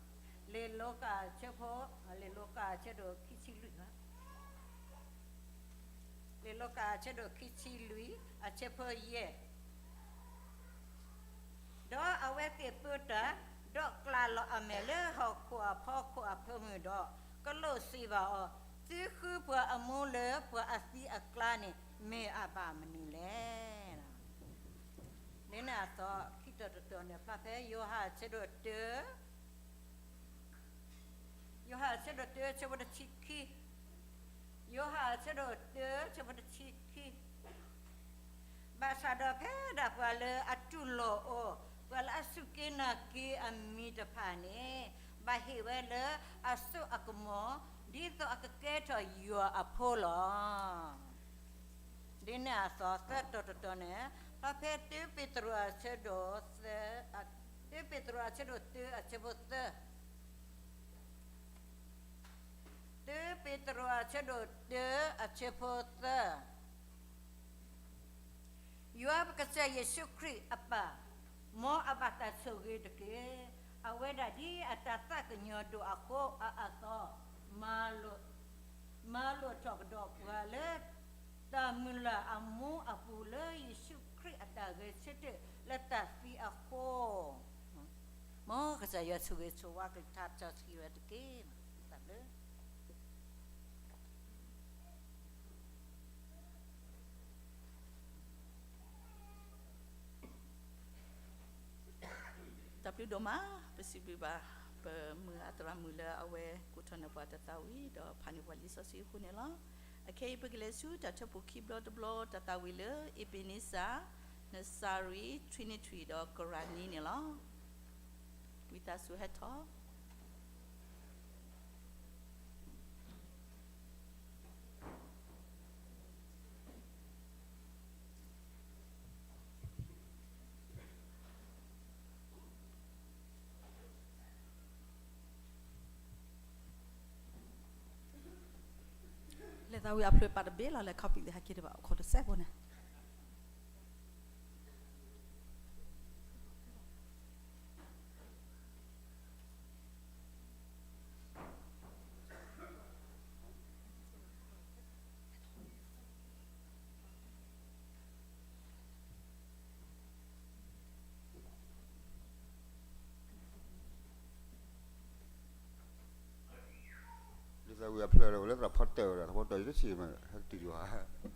လီၤကၣ်အဆၢဖိ, လံာ်လီၤကၣ်အဆၢဒိၣ်ခံဆံလွံၢ် လံာ်လီၤကၣ်အဆၢဒိၣ်ခံဆံလွံၢ် အဆၢဖိယဲၢ်, ဒီးအဝဲသ့ၣ်ပၢတၢ်, ဒီးကျးလီၤအမဲာ်လၢဟီၣ်ခိၣ်အဖီခိၣ်အဖၢမုၢ်ဒီး, ကလိးစံးဘၣ်အီၤ, သုဃုပှၤအမိၢ်လၢပှၤအသံအကျါန့ၣ် မ့ၢ်အဘၣ်မနုၤလဲၣ်. ဒ်န့ၣ်အသိး ခံတီၤတတီၤန့ၣ် ဖျါဖဲယိၤဟၣ်အဆၢဒိၣ်တၢ ယိၤဟၣ်အဆၢဒိၣ်တၢ အဆၢဖိတဆံခံ, ယိၤဟၣ်အဆၢဒိၣ်တၢ အဆၢဖိတဆံခံ, ဘၣ်ဆၣ်ဒီးဖဲဒၣ်ပှၤလၢအတူၢ်လိာ်အီၤ, ပှၤလၢအစူၢ်က့ၤနာ်က့ၤအမံၤတဖၣ်န့ၣ်, ဘၣ်ဟ့ၣ်ဝဲလၢအစိအကမီၤ, ဒ်သိးအကကဲထီၣ်ယွၤအဖိလီၤ. ဒ်န့ၣ်အသိး သၢတီၤတတီၤန့ၣ်, ဖျါဖဲတၢပ့းတရူးအဆၢဒိၣ်သၢ, တၢပ့းတရူးအဆၢဒိၣ်တၢ အဆၢဖိသၢ, တၢပ့းတရူးအဆၢဒိၣ်တၢ အဆၢဖိသၢ ယွၤပကစၢ်ယ့ၣ်ၡူးခရံာ်အပၢ်, မ်အဘၣ်တၢ်ဆိၣ်ဂ့ၤတက့ၢ်. အဝဲဒၣ်ဒ်အတၢ်သးကညီၤဒိၣ်အဃိအသိး, မၤလိာ်ထီၣ်ကဒီးပှၤလၢ တၢ်မုၢ်လၢ်အမူအပူၤလၢယ့ၣ်ၡူးခရံာ်အတၢ်ဂဲၤဆၢထၢၣ်လၢတၢ်သံအဃိ, မ်ကစၢ်ယွၤဆိၣ်ဂ့ၤဆိၣ်ဝါကလုၢ်ကထါစီဆှံဝဲတက့ၢ်. တၢ်ဘျုး တၢ်ဘျုးဒိၣ်မး, ပစံးဘျုးဘၣ် ပမုၢ်အသရၣ်မုၣ်လၢအဝဲကိးထီၣ်န့ၢ်ပှၤတၢ်သးဝံၣ် ဒီးဖးန့ၢ်ပှၤလံာ်စီဆှံအဃိန့ၣ်လီၤ. အခဲအံၤပကလဲၤဆူတၢ်ထၢဖှိၣ်ခံဘျီတဘျီ တၢ်သးဝံၣ်လၢ အ့းဘ့းနံစၢ်, နစၤရံ, Trinity ဒီးကရၣ်နံန့ၣ်လီၤ. ဝံသးစူၤဟဲထီၣ် လဲၤသးဝံၣ်အဖျၢၣ်ပာ်တဘ့ၣ်လီၤ လဲၤ copy သ့ၣ်ဟဲက့ၤတဘၣ် အခီတစဲးဖိန့ၣ် လၢသးဝံၣ်အဖျၢၣ်လၢ လၢသရၣ်ဖီတၢၣ်ဝဲဒၣ် သရၣ်ဖီတၢၣ်ယတဆံးမး ဟဲကတုၤယွၤ လၢ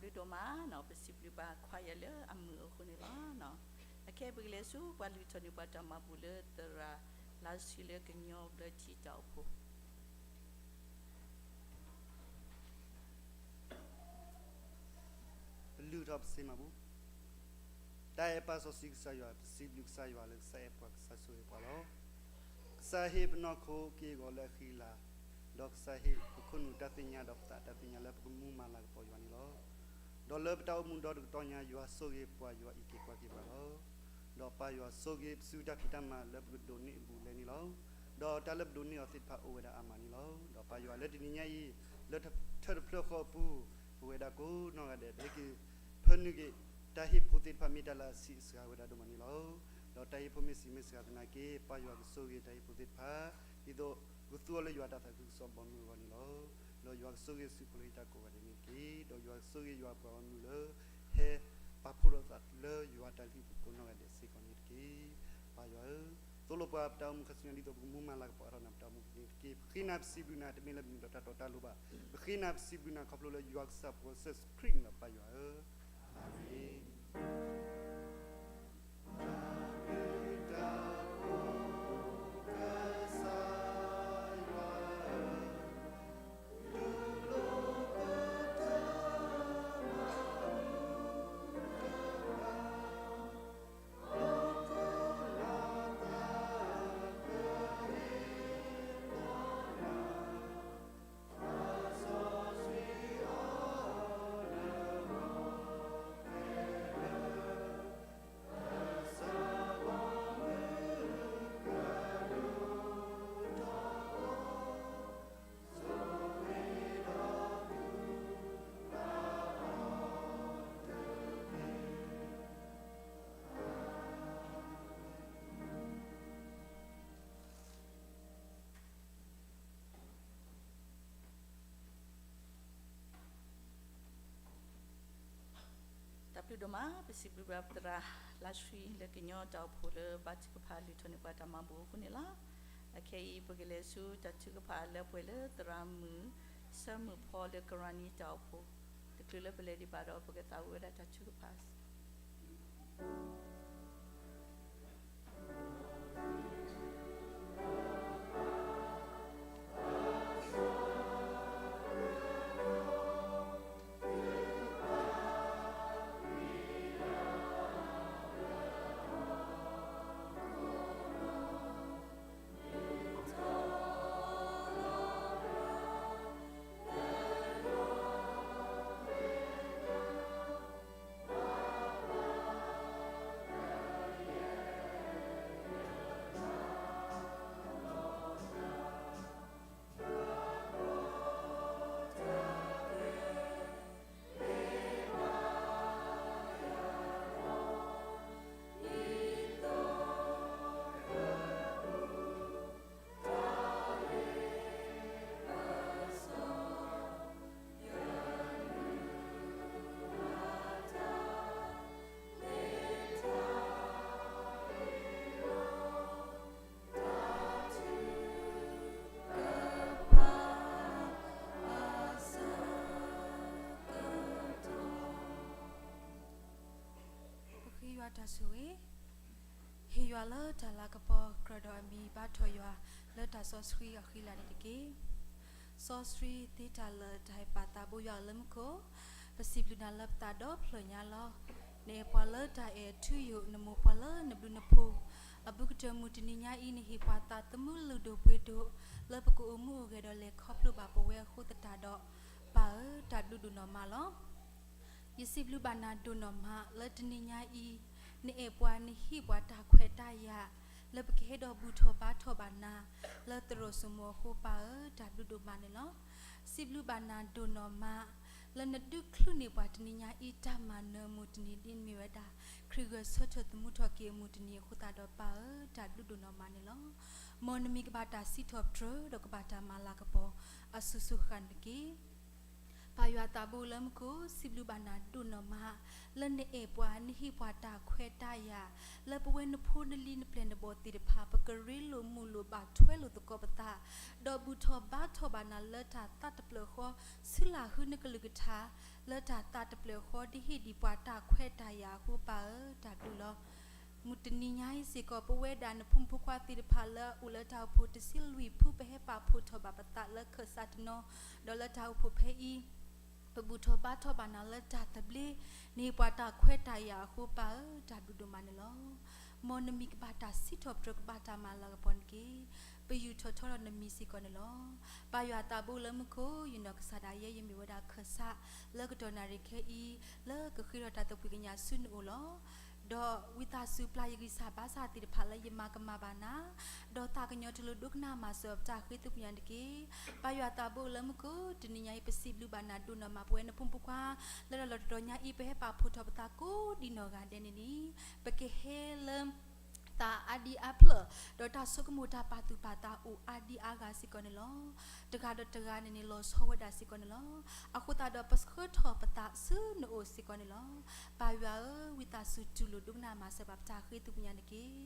ဘျုးဒိၣ်မးနီၤ, ပစံးဘျုးဘၣ်ခွါယဲၢ်လၢအမုာ်အဃိန့ၣ်လီၤ. အခဲအံၤပကလဲၤဆူပှၤလုၢ်ထီၣ်န့ၢ်ပှၤတၢ်မၤဘူၣ်လၢသရၣ်လါဆှံလၢကညီဘျၢထံတၢ်အိၣ်ဖှိၣ် ပလုၢ်ထီၣ်ပစံးမၤဘူၣ်. တၢ်အဲၣ်ပၢစီဆှံကစၢ်ယွၤ, ပစံးဘျုးကစၢ်ယွၤလၢကစၢ်အဲၣ်ပှၤ ကစၢ်ဆိၣ်ဂ့ၤပှၤလီၤ. ကစၢ်ဟ့ၣ်ပနီၢ်ခိက့ၢ်ဂီၤလၢအဃံအလၤ, ဒီးကစၢ်ဟ့ၣ်ပခိၣ်နူာ်တၢ်သ့ၣ်ညါဒီးပသးတၢ်သ့ၣ်ညါလၢပကမူမၤလၤကပီၤယွၤန့ၣ်လီၤ. ဒီးလၢပတၢ်အိၣ်မူဒီတကတီၢ်ညါ ယွၤဆိၣ်ဂ့ၤပှၤ, ယွၤအံးက့ၤကွၢ်က့ၤပှၤလီၤ. ဒီးပၢ်ယွၤဆိၣ်ဂ့ၤပစုတၢ်ဖံးတၢ်မၤလၢပကဒိးန့ၢ်အဘူးအလဲန့ၣ်လီၤ. ဒီးတၢ်လၢပဒိးန့ၢ်အီၤသ့ၣ်တဖၣ်အိၣ်ဝဲဒၣ်အါမးန့ၣ်လီၤ. ဒီးပၢ်ယွၤလၢတနံၤညါအံၤ လၢထၢၣ်တဖျၢၣ်ဃီအပူၤ ပဝဲဒၣ်ကိးနီၢ်ဂၤဒဲး ပဟဲက့ၤဖၢနုာ်က့ၤ တၢ်ဟ့ၣ်ဖိသ့ၣ်တဖၣ်မ့ၢ်တၢ်လၢအဆံးအစှၤဝဲဒၣ်ဒိၣ်မးန့ၣ်လီၤ. ဒီးတၢ်ဟ့ၣ်ဖိမ့ၢ်ဆံးမ့ၢ်စှၤသနာ်က့ ပၢ်ယွၤကဆိၣ်ဂ့ၤတၢ်ဟ့ၣ်ဖိသ့ၣ်တဖၣ် ဒ်သိးကသူအီၤလၢယွၤတၢ်သးခုကစီၣ်ဘီမုၢ်အဂီၢ်န့ၣ်လီၤ. ဒီးယွၤကဆိၣ်ဂ့ၤစုဖိလၢဟံးတၢ်ကိးဂၤဒဲးန့ၣ်တက့ၢ်. ဒီးယွၤကဆိၣ်ဂ့ၤယွၤပှၤဂီၢ်မုၢ်လၢ ဟဲပာ်ဖှိၣ်ထီၣ်သးလၢယွၤတၢ်လုၢ်ဟံၣ်ပူၤကိးနီၢ်ဂၤဒဲးစ့ၢ်ကီးန့ၣ်တက့ၢ်. ပၢ်ယွၤဧၢ, သိၣ်လိပှၤပတၢ်အိၣ်မူခါဆူညါ ဒ်သိးပကမူမၤလၤကပီၤအါထီၣ်နၤပတၢ်အိၣ်မူန့ၣ်တက့ၢ်. ပဃ့နၤပစံးဘျုးနၤ တမ့ၢ်လၢပမုၢ်ဒီးတၢ်တီတၢ်လိၤဘၣ်. ပဃ့နၤပစံးဘျုးနၤခီဖျိလၢယွၤကစၢ်ပကစၢ်ယ့ၣ်ၡူးခရံာ်န့ၣ်လီၤ ပၢ်ယွၤဧၢ. အၤမ့ၣ်. တၢ်ဘျုးဒိၣ်မး, ပစံးဘျုးဘၣ်ပသရၣ်လါဆှံ လၢကညီတၢ်အိၣ်ဖှိၣ်လၢဘါထုကဖၣ်လုၢ်ထီၣ်န့ၢ်ပှၤတၢ်မၤဘူၣ်အဃိန့ၣ်လီၤ. အခဲအံၤ ပကလဲၤဆူတၢ်ထုကဖၣ်လၢပှဲၤလၢသရၣ်မုၣ် ဆၢမုၣ်ဖီ လၢကရၣ်နံတၢ်အိၣ်ဖှိၣ်, တချုးလၢပလဲၤဒံးဘၣ်ဒီး ပကသးဝံၣ်ဝဲဒၣ်တၢ်ထုကဖၣ်. ပဃ့ယွၤတၢ်ဆိၣ်ဂ့ၤ, ဟ့ၣ်ယွၤလၢတၢ်လၤကပီၤ ကြၢးဒီးအမံၤဘါထီၣ်ယွၤလၢတၢ်စီဆှံအဃံအလၤန့ၣ်တက့ၢ်. စီဆှံသ့တၢ်လၢာ်တၢ်ဟ့ၣ်ပာ်သးဘိယွၤလၢမူခိၣ်, ပစံးဘျုးနၤလၢပသးဒီဖျၢၣ်ညါလီၤ. နအဲၣ်ပှၤလၢတၢ်အဲၣ်ထူယိာ်, နမိၢ်ပှၤလၢနဘျုးနဖှိၣ်, အဘူးကတၢၢ်မုၢ်တနံၤညါအံၤ နဟ့ၣ်ပှၤသးသမူလုၢ်ဒိၣ်ပှ့ၤဒိၣ် လၢပကအိၣ်မူအိၣ်ဂဲၤဒီးလဲၤခီဖျိဘၣ်ပဝဲအဃိသတးဒီး, ပၢ်ဧၢ, တၢ်ဘျုးဒိၣ်နီၢ်မးလီၤ. ယစံးဘျုးဘၣ်နၤဒိၣ်နီၢ်မးလၢတနံၤညါအံၤ, နအဲၣ်ပှၤနဟ့ၣ်ပှၤတၢ်ခွဲးတၢ်ယာ် လၢပကဟဲဒီးဘူၣ်ထီၣ်ဘါထီၣ်ဘၣ်နၤ လၢသရိာ်စိမိၤအဃိ ပၢ်ဧၢ, တၢ်ဘျုးဒိၣ်မးန့ၣ်လီၤ. စံးဘျုးဘၣ်နၤဒိၣ်နီၢ်မး လၢနဒုးချုးန့ၢ်ပှၤတနံၤညါအံၤ တၢ်မၤနၢၤအမုၢ်တနံၤဒ်မ့ၢ်ဝဲဒၣ် ခရံာ်ဂဲၤဆၢထၢၣ်သမူထီၣ်က့ၤအမုၢ်တနံၤအဃိသတးဒီး ပၢ်ဧၢ, တၢ်ဘျုးဒိၣ်နီၢ်မးန့ၣ်လီၤ. မ်နမံၤကဘၣ်တၢ်စံးထီၣ်ပတြၢၤ ဒီးကဘၣ်တၢ်မၤလၤကပီၤအစိၤစိၤဃၣ်ဃၣ်န့ၣ်တက့ၢ်. ပၢ်ယွၤသးဘိလၢမူခိၣ် စံးဘျုးဘၣ်နၤဒိၣ်နီၢ်မး လၢနအဲၣ်ပှၤ နဟ့ၣ်ပှၤတၢ်ခွဲးတၢ်ယာ် လၢပဝဲနဖိနလံၤနပျဲၢ်နဘီၣ်သ့ၣ်တဖၣ် ပကရ့လိာ်မုာ်လိာ်ဘၣ်ထွဲလိာ်သကိးပသး ဒီးဘူၣ်ထီၣ်ဘါထီၣ်ဘၣ်နၤလၢတၢ်သးတဖျၢၣ်ဃီ ဆူလၢ်ဟုနကလုၢ်ကထါ လၢတၢ်သးတဖျၢၣ်ဃီ ဒ်ဟ့ၣ်ဒံးပှၤတၢ်ခွဲးတၢ်ယာ်အဃိပၢ်ဧၢ တၢ်ဘျုးလီၤ. မုၢ်တနံၤညါအံၤစ့ၢ်ကီး ပဝဲဒၣ်နဖိမုၣ်ဖိခွါသ့ၣ်တဖၣ်လၢအအိၣ်လၢတၢ်အိၣ်ဖှိၣ်တဆံလွံၢ်ဖု ပဟဲပာ်ဖှိၣ်ထီၣ်ဘၣ်ပသးလၢခၢၣ်စးတနီၤ, ဒီးလၢတၢ်အိၣ်ဖှိၣ်ဖဲအံၤ ပဘူၣ်ထီၣ်ဘါထီၣ်ဘၣ်နၤလၢတၢ်သဘျ့, နဟ့ၣ်ပှၤတၢ်ခွဲးတၢ်ယာ်အဃိပၢ်ဧၢ တၢ်ဘျုးဒိၣ်မးန့ၣ်လီၤ. မ်နမံၤကဘၣ်တၢ်စံးထီၣ်ပတြၢၤကဘၣ်တၢ်မၤလၤကပီၤန့ၣ်တက့ၢ်. ပယူာ်ထီၣ်ထီထီၣ်နမံၤစ့ၢ်ကီးန့ၣ်လီၤ. ပၢ်ယွၤသးဘိလၢမူခိၣ် ယနီၢ်ကစၢ်ဒၣ်ယဲ ယမ့ၢ်ဝဲဒၣ်ခၢၣ်စး လၢကတီၢ်နၣ်ရံၣ်ခဲအံၤ လၢကဃ့ထီၣ်တၢ်သဘှံးကညးဆူနအိၣ်လီၤ. ဒီးဝံသးစူၤပျၢ်ယဂံၢ်စၢ်ဘါစၢ်သ့ၣ်တဖၣ်လၢယမၤကမၣ်ဘၣ်နၤ, ဒီးသးကညီၤထီၣ်လိာ်ဒိကနၣ်မၤစၢၤပတၢ်ဃ့သဘှံးညါန့ၣ်တက့ၢ်. ပၢ်ယွၤသးဘိလၢမူခိၣ် တနံၤညါအံၤ ပစံးဘျုးဘၣ်နၤဒိၣ်နီၢ်မး ပဝဲနဖိမုၣ်ဖိခွါ လၢတၢ်လီၢ်တတီၤညါအံၤ ပဟဲပာ်ဖှိၣ်ထီၣ်ပသးကိးဒံနီၢ်ဂၤဒဲးန့ၣ်န့ၣ် ပကဟဲလၢ သးအါဒံအါဖျၢၣ် ဒီးတၢ်ဆိကမိၣ်တၢ်ပာ်သူၣ်ပာ်သးအိၣ်အါဒံအါဂၤစ့ၢ်ကီးန့ၣ်လီၤ. တဂၤဒီးတဂၤန့ၣ်န့ၣ် လီၤဆီဝဲဒၣ်စ့ၢ်ကီးန့ၣ်လီၤ. အဃိသတးဒီး ပဆှၢထီၣ်ပသးဆူနအိၣ်စ့ၢ်ကီးန့ၣ်လီၤ. ပၢ်ယွၤဧၢ, ဝံသးစူၤတူၢ်လိာ်ဒိကနၣ်မၤစၢၤဘၣ်ပတၢ်ဃ့သဘှံးညါန့ၣ်တက့ၢ်.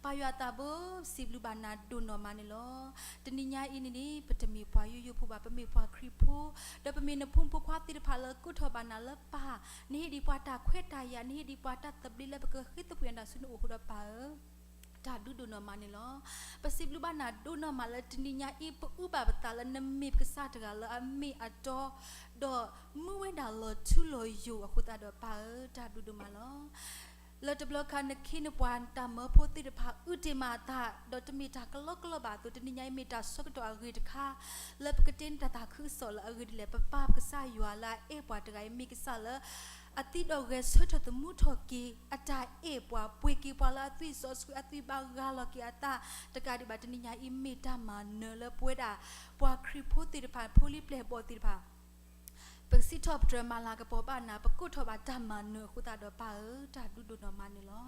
ပၢ်ယွၤသးဘိ စံးဘျုးဘၣ်နၤဒိၣ်နီၢ်မးန့ၣ်လီၤ. တနံၤညါအံၤန့ၣ်န့ၣ် ပတမ့ၢ်ပှၤယိယိဖိဘၣ်, ပမ့ၢ်ပှၤခရံာ်ဖိ, ဒီးပမ့ၢ်နဖိမုၣ်ဖိခွါသ့ၣ်တဖၣ်လၢကိးထီၣ်ဘၣ်နၤလၢပၢ်, နဟ့ၣ်ဒံးပှၤတၢ်ခွဲးတၢ်ယာ်, နဟ့ၣ်ဒံးပှၤတၢ်သဘျ့လၢပကဃ့သဘှံးနၤတၢ်ဆူနအိၣ်အဃိဒီးပၢ်ဧၢ တၢ်ဘျုးဒိၣ်နီၢ်မးန့ၣ်လီၤ. ပစံးဘျုးဘၣ်နၤဒိၣ်နီၢ်မးလၢတနံၤညါအံၤ ပအုဘၣ်ပသးလၢနမ့ၢ်ပကစၢ်တဂၤလၢအမ့ၢ်အတီ, ဒီးမူဝဲဒၣ်လီၤထူလီၤယိာ်အဃိသတးဒီးပၢ်ဧၢ တၢ်ဘျုးဒိၣ်မးလီၤ. လၢတဘျီခါနခ့နပှၤနတၢ်မၢဖိသ့ၣ်တဖၣ်အုတ့ၢ်မးအသး ဒီးတမ့ၢ်တၢ်ကလီကလီဘၣ်အသိး တနံၤညါအံၤမ့ၢ်တၢ်ဆၢကတီၢ်အဂ့ၤတခါ လၢပကတဲနတၢ်သးခုကစီၣ်လၢအဂ့ၤဒ်လဲၣ် ပပၢ်ပကစၢ်ယွၤလၢအအဲၣ်ပှၤတဂၤအံၤ မ့ၢ်ကစၢ်လၢ အသံဒီးဂဲၤဆၢထၢၣ်သမူထီၣ်က့ၤ အတၢ်အဲၣ်ပှၤ ပှ့ၤက့ၤပှၤလၢအသွံၣ်စီဆှံ အသွံၣ်ဘၣ်ဂၢ်လီၤက့ၤအသး တကးဒံးဘၣ်တနံၤညါအံၤ မ့ၢ်တၢ်မၤနၢၤလၢပဝဲဒၣ် ပှၤခရံာ်ဖိသ့ၣ်တဖၣ် ဖိလံၤပျဲၢ်ဘီၣ်သ့ၣ်တဖၣ် ပစံးထီၣ်ပတြၢၤမၤလၤကပီၤဘၣ်နၤ ပကိးထီၣ်ဘၣ်တၢ်မၤနၢၤအဃိသတးဒီးပၢ်ဧၢ တၢ်ဘျုးဒိၣ်နီၢ်မးန့ၣ်လီၤ.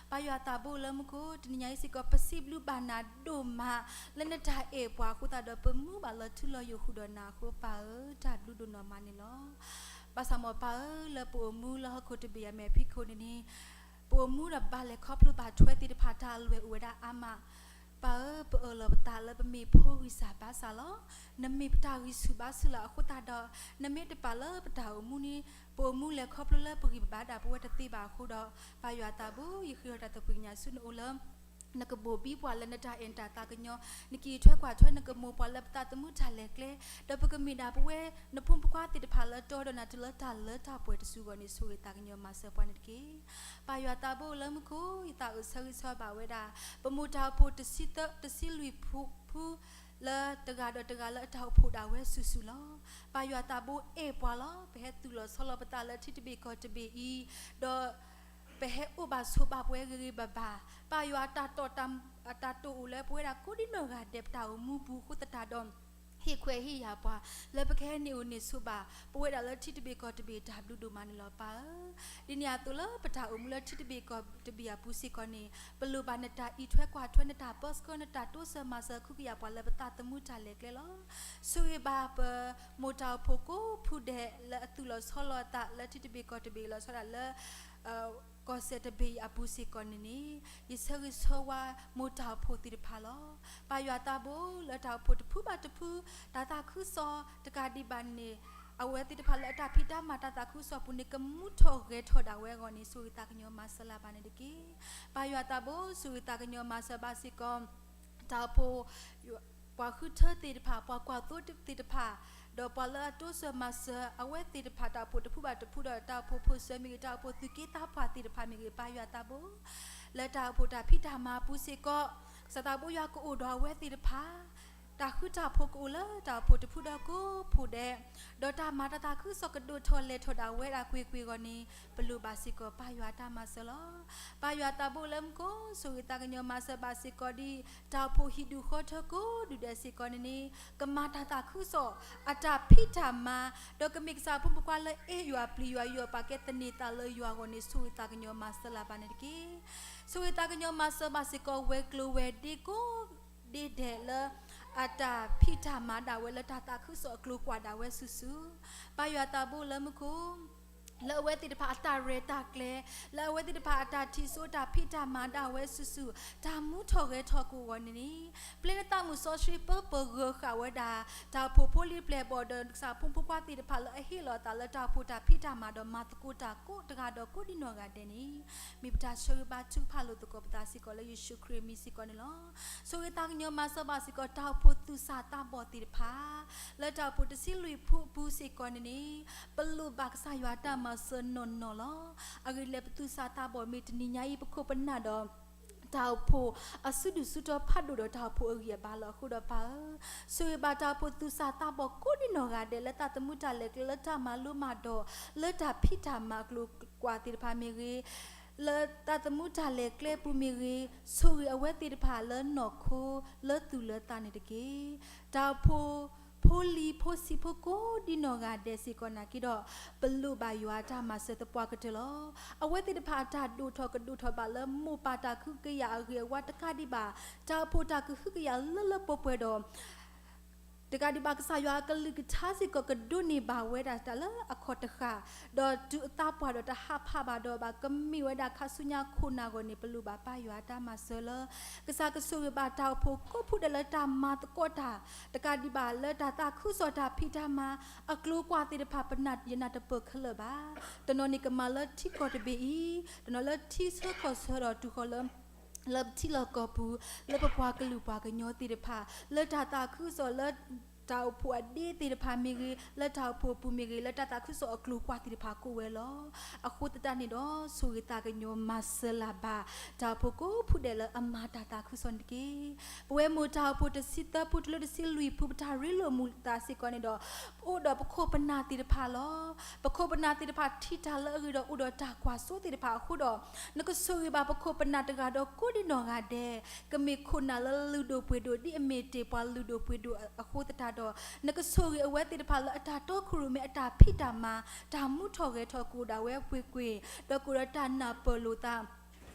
ပၢ်ယွၤသးဘိလၢမူခိၣ် တနံၤညါအံၤစ့ၢ်ကီး ပစံးဘျုးဘၣ်နၤဒိၣ်မး လၢနတၢ်အဲၣ်ပှၤအဃိသတးဒီး ပမူဘၣ်လီၤထူလီၤယိာ်ဃုာ်ဒီးနၤအဃိ ပၢ်ဧၢ တၢ်ဘျုးဒိၣ်နီၢ်မးန့ၣ်လီၤ. ဘၣ်ဆၣ်မ်ပၢ်ဧၢ လၢပအိၣ်မူလၢဟီၣ်ခိၣ်တဘ့ၣ်အမဲာ်ဖံးခိၣ်န့ၣ်န့ၣ် ပအိၣ်မူဒီးဘၣ်လဲၤခီဖျိဘၣ်ထွဲသ့ၣ်တဖၣ်တၢ်အလွဲၢ်အိၣ်ဝဲဒၣ်အါမး ပၢ်ဧၢ ပအၢၣ်လီၤပသးလၢပမ့ၢ်ဖိဂံၢ်စၢ်ဘါစၢ်လီၤ. နမ့ၢ်ပတၢ်ဂံၢ်ဆူၣ်ဘါဆူၣ်လီၤအဃိသတးဒီး နမ့ၢ်တပာ်လၢပတၢ်အိၣ်မူန့ၣ် ပအိၣ်မူလဲၤခီဖျိလၢပဂံၢ်ပဘါဒၣ်ပဝဲတသ့ဘၣ်အဃိဒီး ပၢ်ယွၤသးဘိ ယဃ့ထီၣ်တၢ်သဘှံးကညးဆူနအိၣ်လၢ နကဘိၣ်ဘံပှၤလၢနတၢ်အဲၣ်နတၢ်သးကညီၤ, နကအံးထွဲကွၢ်ထွဲ နကမိၢ်ပှၤလၢပသးသမူတၢ်လဲၤကျဲ, ဒီးပကမ့ၢ်ဒၣ်ပဝဲ နဖိမုၣ်ဖိခွါသ့ၣ်တဖၣ်လၢတီဒီးနၤတုၤလၢတၢ်လၢတၢ်ပှဲၤတစုအဂီၢ်န့ၣ် ဆိၣ်ဂ့ၤသးကညီၤမၤစၢၤပှၤန့ၣ်တက့ၢ်. ပၢ်ယွၤသးဘိလၢမူခိၣ် ယသးအိၣ်ဆၢဂ့ၤဆၢဝါဘၣ်ဝဲဒၣ် ပမိၢ်တၢ်အိၣ်ဖှိၣ်တဆံသၢ တဆံလွံၢ်ဖု ဖု လၢတဂၤဒီးတဂၤလၢအတၢ်အိၣ်ဖှိၣ်ဒၣ်ဝဲစုာ်စုာ်လီၤ. ပၢ်ယွၤသးဘိအဲၣ်ပှၤလီၤ. ပဟဲသူၣ်လီၤဆီလီၤပသးလၢထံတဘ့ၣ်ကီၢ်တဘ့ၣ်အံၤ, ဒီး ပဟဲအိၣ်ဘၣ်ဆိးဘၣ်ပှၤဂ့ၤဂ့ၤဘၣ်ဘၣ်. ပၢ်ယွၤအတၢ်တိာ် အတၢ်တိာ်အိၣ်လၢပဝဲဒၣ်ကိးဒံနီၢ်ဂၤဒဲးပတၢ်အိၣ်မူပူၤအဃိသတးဒီး ဟ့ၣ်ခွဲးဟ့ၣ်ယာ်ပှၤ လၢပကဟဲနုာ်အိၣ်န့ၢ်ဆိးဘၣ် ပဝဲဒၣ်လၢထံတဘ့ၣ်ကီၢ်တဘ့ၣ်တၢ်ဘျုးဒိၣ်မးန့ၣ်လီၤပၢ်ဧၢ. ဒ်န့ၣ်အသိးလၢပတၢ်အိၣ်မူလၢထံတဘ့ၣ်ကီၢ်တဘ့ၣ်အပူၤစ့ၢ်ကီးန့ၣ် ပလိၣ်ဘၣ်နတၢ်အံးထွဲကွၢ်ထွဲ နတၢ်ပၢဆှၢ နတၢ်တိစၢၤမၤစၢၤ ခုကယာ်ပှၤလၢပသးသမူတၢ်လဲၤကျဲလီၤ. ဆိၣ်ဂ့ၤဘၣ်ပမိၢ်တၢ်အိၣ်ဖှိၣ်ကိးဖုဒဲးလၢအသူၣ်လီၤဆီလီၤအသးလၢထံတဘ့ၣ်ကီၢ်တဘ့ၣ်လီၤဆီဒၣ်လၢ ကီၢ်စဲၣ်တဘ့ၣ်အံၤအပူၤစ့ၢ်ကီးန့ၣ်န့ၣ် ယဆၢဂ့ၤဆၢဝါမိၢ်တၢ်အိၣ်ဖှိၣ်သ့ၣ်တဖၣ်လီၤ. ပၢ်ယွၤသးဘိလၢတၢ်အိၣ်ဖှိၣ်တဖုဘၣ်တဖု တၢ်သးခုကစီၣ်တကးဒံးဘၣ်န့ၣ် အဝဲသ့ၣ်တဖၣ်လၢအတၢ်ဖံးတၢ်မၤတၢ်သးခုကစီၣ်ပူၤန့ၣ် ကမူထီၣ်ဂဲၤထီၣ်ဒၣ်ဝဲအဂီၢ်န့ၣ် ဆိၣ်ဂ့ၤသးကညီၤမၤစၢၤလၢ်ဘၣ်န့ၣ်တက့ၢ်. ပၢ်ယွၤသးဘိ ဆိၣ်ဂ့ၤသးကညီၤမၤစၢၤဘၣ်စ့ၢ်ကီး တၢ်အိၣ်ဖှိၣ် ပှၤဃုထၢသ့ၣ်တဖၣ် ပှၤကွၢ်သိသ့ၣ်တဖၣ် ဒီးပှၤလၢအတိစၢၤမၤစၢၤအဝဲသ့ၣ်တဖၣ် တၢ်အိၣ်ဖှိၣ်တဖုဘၣ်တဖုဒီး တၢ်အိၣ်ဖှိၣ်ဖိၣ်စၢၤမ့ၢ်ဂ့ၤ တၢ်အိၣ်ဖှိၣ်သူၣ်က့သးပှၢ်သ့ၣ်တဖၣ်မ့ၢ်ဂ့ၤ ပၢ်ယွၤသးဘိ လၢတၢ်အိၣ်ဖှိၣ်တၢ်ဖံးတၢ်မၤအပူၤစ့ၢ်ကီး ကစၢ်သးဘိယွၤကအိၣ်ဒီးအဝဲသ့ၣ်တဖၣ် တၢ်ဃုတၢ်ဖိးကအိၣ်လၢတၢ်အိၣ်ဖှိၣ်တဖုဒီးကိးဖုဒဲး, ဒီးတၢ်မၤတၢ်သးခုကစီၣ်ကဒိၣ်ထီၣ်လဲၢ်ထီၣ်ဒၣ်ဝဲဒၣ်ကွ့ၢ်ကွ့ၢ်အဂီၢ်န့ၣ် ပလိၣ်ဘၣ်စ့ၢ်ကီးပၢ်ယွၤအတၢ်မၤစၢၤလီၤ. ပၢ်ယွၤသးဘိလၢမူခိၣ် ဆိၣ်ဂ့ၤသးကညီၤမၤစၢၤဘၣ်စ့ၢ်ကီးဒ် တၢ်အိၣ်ဖှိၣ်ဟံၣ်ဒူၣ်ဃီထၢကိးဒူၣ်ဒဲးစ့ၢ်ကီးန့ၣ်န့ၣ် ကမၤတၢ်သးခုကစီၣ် အတၢ်ဖံးတၢ်မၤ ဒီးကမ့ၢ်ကစၢ်ဖိမုၣ်ဖိခွါလၢအဲၣ်ယွၤပျံၤယွၤ ယူးယီၣ်ပာ်ကဲသန့ၤသးလၢယွၤအဂီၢ်န့ၣ် ဆိၣ်ဂ့ၤသးကညီၤမၤစၢၤလၢ်ဘၣ်န့ၣ်တက့ၢ်. ဆိၣ်ဂ့ၤသးကညီၤမၤစၢၤဘၣ်စ့ၢ်ကီး ဝဲၤကျိၤဝဲၤဒ့ကိးဒ့ဒဲးလၢ အတၢ်ဖံးတၢ်မၤဒၣ်ဝဲလၢတၢ်သးခုကစီၣ်အကျိၤကွၢ်ဒၣ်ဝဲစုာ်စုာ်, ပၢ်ယွၤသးဘိလၢမူခိၣ် လၢအဝဲသ့ၣ်တဖၣ်အတၢ်ရဲၣ်တၢ်ကျဲၤ, လၢအဝဲသ့ၣ်တဖၣ်အတၢ်ထံၣ်စိတၢ်ဖံးတၢ်မၤဒၣ်ဝဲစုာ်စုာ်, တၢ်မူထီၣ်ဂဲၤထီၣ်ကအိၣ်အဂီၢ်န့ၣ်န့ၣ်, ပျဲလၢသးမုၢ်စီဆှံပၢပဂၢၤဃာ်ဝဲဒၣ် တၢ်အိၣ်ဖှိၣ်ဖိလံၤပျဲၢ်ဘီၣ်ဒီး ကစၢ်ဖိမုၣ်ဖိခွါသ့ၣ်တဖၣ်လၢအဟ့ၣ်လီၤအသးလၢတၢ်အိၣ်ဖှိၣ်တၢ်ဖံးတၢ်မၤဒီးမၤသကိးတၢ်ကိးတဂၤဒီးကိးဒံနီၢ်ဂၤဒဲးန့ၣ်, မ့ၢ်ပတၢ်ဆၢဂ့ၤဘါထုကဖၣ်လိာ်သကိးပသးစ့ၢ်ကီးလၢယ့ၣ်ၡူးခရံာ်အမံၤစ့ၢ်ကီးန့ၣ်လီၤ. ဆိၣ်ဂ့ၤသးကညီၤမၤစၢၤဘၣ်စ့ၢ်ကီးတၢ်အိၣ်ဖှိၣ်သူၣ်စၢ်သးဘီၣ်သ့ၣ်တဖၣ် လၢတၢ်အိၣ်ဖှိၣ်တဆံလွံၢ်ဖုအပူၤစ့ၢ်ကီးန့ၣ်န့ၣ်, ပလိၣ်ဘၣ်ကစၢ်ယွၤတၢ်မၤစၢၤနီၢ်နီၢ်လီၤ. အဂ့ၢ်ဒ်လဲၣ်ပသူၣ်စၢ်သးဘီၣ်မ့ၢ်တနံၤညါအံၤ ပခိၣ်ပနၢ်ဒီး တၢ်အိၣ်ဖှိၣ်အစုဒုၣ်စုတီၤဖးဒိၣ်ဒီးတၢ်အိၣ်ဖှိၣ်အဂံၢ်အဘါလီၤ. အဃိဒီးပၢ်ဧၢ, ဆိၣ်ဂ့ၤဘၣ်တၢ်အိၣ်ဖှိၣ်သူၣ်စၢ်သးဘီၣ်ကိးဒံနီၢ်ဂၤဒဲး လၢတၢ်သမူတၢ်လဲၤကျဲလၢတၢ်မၤလိမၤဒိး လၢတၢ်ဖံးတၢ်မၤအကျိၤကွၢ်သ့ၣ်တဖၣ်မ့ၢ်ဂ့ၤ, လၢတၢ်သမူတၢ်လဲၤကျဲပူၤမ့ၢ်ဂ့ၤ, ဆိၣ်ဂ့ၤအဝဲသ့ၣ်တဖၣ်လၢနီၢ်ခိလၢသူၣ်လၢသးန့ၣ်တက့ၢ်. တၢ်အိၣ်ဖှိၣ်ဖိလံၤဖိဆံးဖိကိးဒံနီၢ်ဂၤဒဲးစ့ၢ်ကီးနာ်က့ဒီး, ပလိၣ်ဘၣ်ယွၤတၢ်မၤစၢၤသပှၢ်ကတၢၢ်လီၤ. အဝဲသ့ၣ်တဖၣ်အတၢ်ဒိၣ်ထီၣ်ကဒိၣ်ထီၣ်ဘၣ်လၢမိၢ်ပၢ်တၢ်ကဟုကယာ်အဂ့ၤအဝါတကးဒံးဘၣ်, တၢ်အိၣ်ဖှိၣ်တၢ်ကဟုကယာ်လၢလၢပှဲၤပှဲၤဒီး တကးဒံးဘၣ်ကစၢ်ယွၤအကလုၢ်ကထါစ့ၢ်ကီးကဒိးန့ၢ်ဘၣ်ဝဲဒၣ်တၢ်လၢအခီၣ်တဃာ်, ဒီးတုၤအသးပှၢ်ဒီးတဟးဖးဘၣ်ဒီးဘၣ်ကမ့ၢ်ဝဲဒၣ်ခါဆူညါခိၣ်နၢ်အဂီၢ်န့ၣ် ပလိၣ်ဘၣ်ပၢ်ယွၤတၢ်မၤစၢၤလၢ ကစၢ်ကဆိၣ်ဂ့ၤဘၣ်တၢ်အိၣ်ဖှိၣ်ကိးဖုဒဲးလၢတၢ်မၤသကိးတၢ်, တကးဒံးဘၣ်လၢတၢ်သးခုကစီၣ်တၢ်ဖံးတၢ်မၤ အကျိၤကွၢ်သ့ၣ်တဖၣ်ပနာ်ယနာ်တပၢၢ်ခဲလၢာ်ဘၣ်. တနီၤန့ၣ်ကမၤလၢထံကီၢ်တဘ့ၣ်အံၤ, တနီၤလၢထံဆၢကီၢ်ဆၢဒီးတုၤဃီၤလၢ လၢပထံလီၢ်ကီၢ်ပူၤ, လၢပပှၤကလုာ်ပှၤကညီသ့ၣ်တဖၣ်, လၢတၢ်သးခုကစီၣ်လၢတၢ်အိၣ်ဖှိၣ်အဒ့သ့ၣ်တဖၣ်မ့ၢ်ဂ့ၤ, လၢတၢ်အိၣ်ဖှိၣ်အပူၤမ့ၢ်ဂ့ၤ, လၢတၢ်သးခုကစီၣ်အကျိၤကွၢ်သ့ၣ်တဖၣ်ကိးဝဲလီၤ. အဃိသတးန့ၣ်ဒီး ဆိၣ်ဂ့ၤသးကညီၤမၤစၢၤလၢ်ဘၣ် တၢ်အိၣ်ဖှိၣ်ကိးဖုဒဲးလၢအမၤတၢ်သးခုကစီၣ်န့ၣ်တက့ၢ်. ပဝဲမိၢ်တၢ်အိၣ်ဖှိၣ်တဆံသၢဖုတုၤလၢတဆံလွံၢ်ဖု ပတၢ်ရ့လိာ်မုာ်သးစ့ၢ်ကီးန့ၣ်ဒီး ပအိၣ်ဒီးပခိၣ်ပနၢ်သ့ၣ်တဖၣ်လီၤ. ပခိၣ်ပနၢ်သ့ၣ်တဖၣ်ထံၣ်တၢ်လၢအဂ့ၤဒီးအိၣ်ဒီးတၢ်ကွၢ်စိသ့ၣ်တဖၣ်အဃိဒီး နကဆိၣ်ဂ့ၤဘၣ်ပခိၣ်ပနၢ်တဂၤဒီးကိးဒံနီၢ်ဂၤဒဲး, ကမ့ၢ်ခိၣ်နၢ်လၢလုၢ်ဒိၣ်ပှ့ၤဒိၣ် ဒ်အမ့ၢ်တ့ၢ်ပှၤလုၢ်ဒိၣ်ပှ့ၤဒိၣ်အဃိသတးဒီး နကဆိၣ်ဂ့ၤအဝဲသ့ၣ်တဖၣ်လၢအတၢ်တီခိၣ်ရိၣ်မဲအတၢ်ဖံးတၢ်မၤ, တၢ်မူထီၣ်ဂဲၤထီၣ်ကအိၣ်ဒၣ်ဝဲကွ့ၢ်ကွ့ၢ်, ဒီးကအိၣ်ဒီးတၢ်နၢ်ပၢၢ်လိာ်သး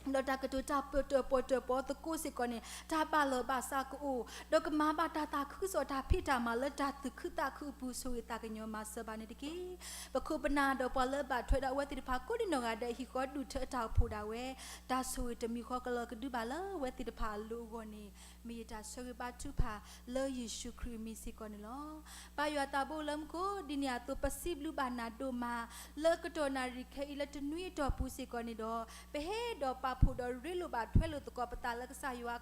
ဒီးတၢ်ကတိၤတၢ်ပၢၢ်တၢၣ်ပီၣ်တၢၣ်ပီသကိးစ့ၢ်ကီးန့ၣ် တၢ်ဘၣ်လီၢ်ဘၣ်စးကအိၣ်, ဒီးကမၤဘၣ်တၢ်သးခုကစီၣ်တၢ်ဖံးတၢ်မၤလၢတၢ်သူၣ်ခုသးခုအပူၤ ဆိၣ်ဂ့ၤသးကညီၤမၤစၢၤဘၣ်န့ၣ်တက့ၢ်. ပခိၣ်ပနၢ်ဒီးပှၤလၢဘၣ်ထွဲဒီးအဝဲသ့ၣ်တဖၣ်ကိးဒံနီၢ်ဂၤဒဲး ဟံၣ်ဃီဒုၣ်ထၢအတၢ်အိၣ်ဖှိၣ်ဒၣ်ဝဲ, တၢ်ဆိၣ်ဂ့ၤတမံၤဃီကလီၤကဒုဘၣ်လၢအဝဲသ့ၣ်တဖၣ်အလိၤအဂီၢ်န့ၣ် မ့ၢ်ယတၢ်ဆၢဂ့ၤဘါထုကဖၣ်လၢယ့ၣ်ၡူးခရံာ်အမံၤစ့ၢ်ကီးန့ၣ်လီၤ. ပၢ်ယွၤသးဘိလၢမူခိၣ် ဒ်န့ၣ်အသိး ပစံးဘျုးဘၣ်နၤဒိၣ်မး လၢကတီၢ်နၣ်ရံၣ်ခဲအံၤလၢတနွံအတီၢ်ပူၤစ့ၢ်ကီးန့ၣ်ဒီး ပဟဲဒီးပာ်ဖှိၣ်ဒီးရ့လိာ်ဘၣ်ထွဲလိာ်သကိးပသးလၢကစၢ်ယွၤ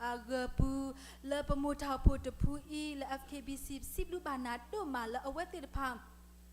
အဂၢၤပူၤ လၢပမိၢ်တၢ်အိၣ်ဖှိၣ်တဖုအံၤ လၢ F K B C ပစံးဘျုးဘၣ်နၤဒိၣ်မးလၢအဝဲသ့ၣ်တဖၣ်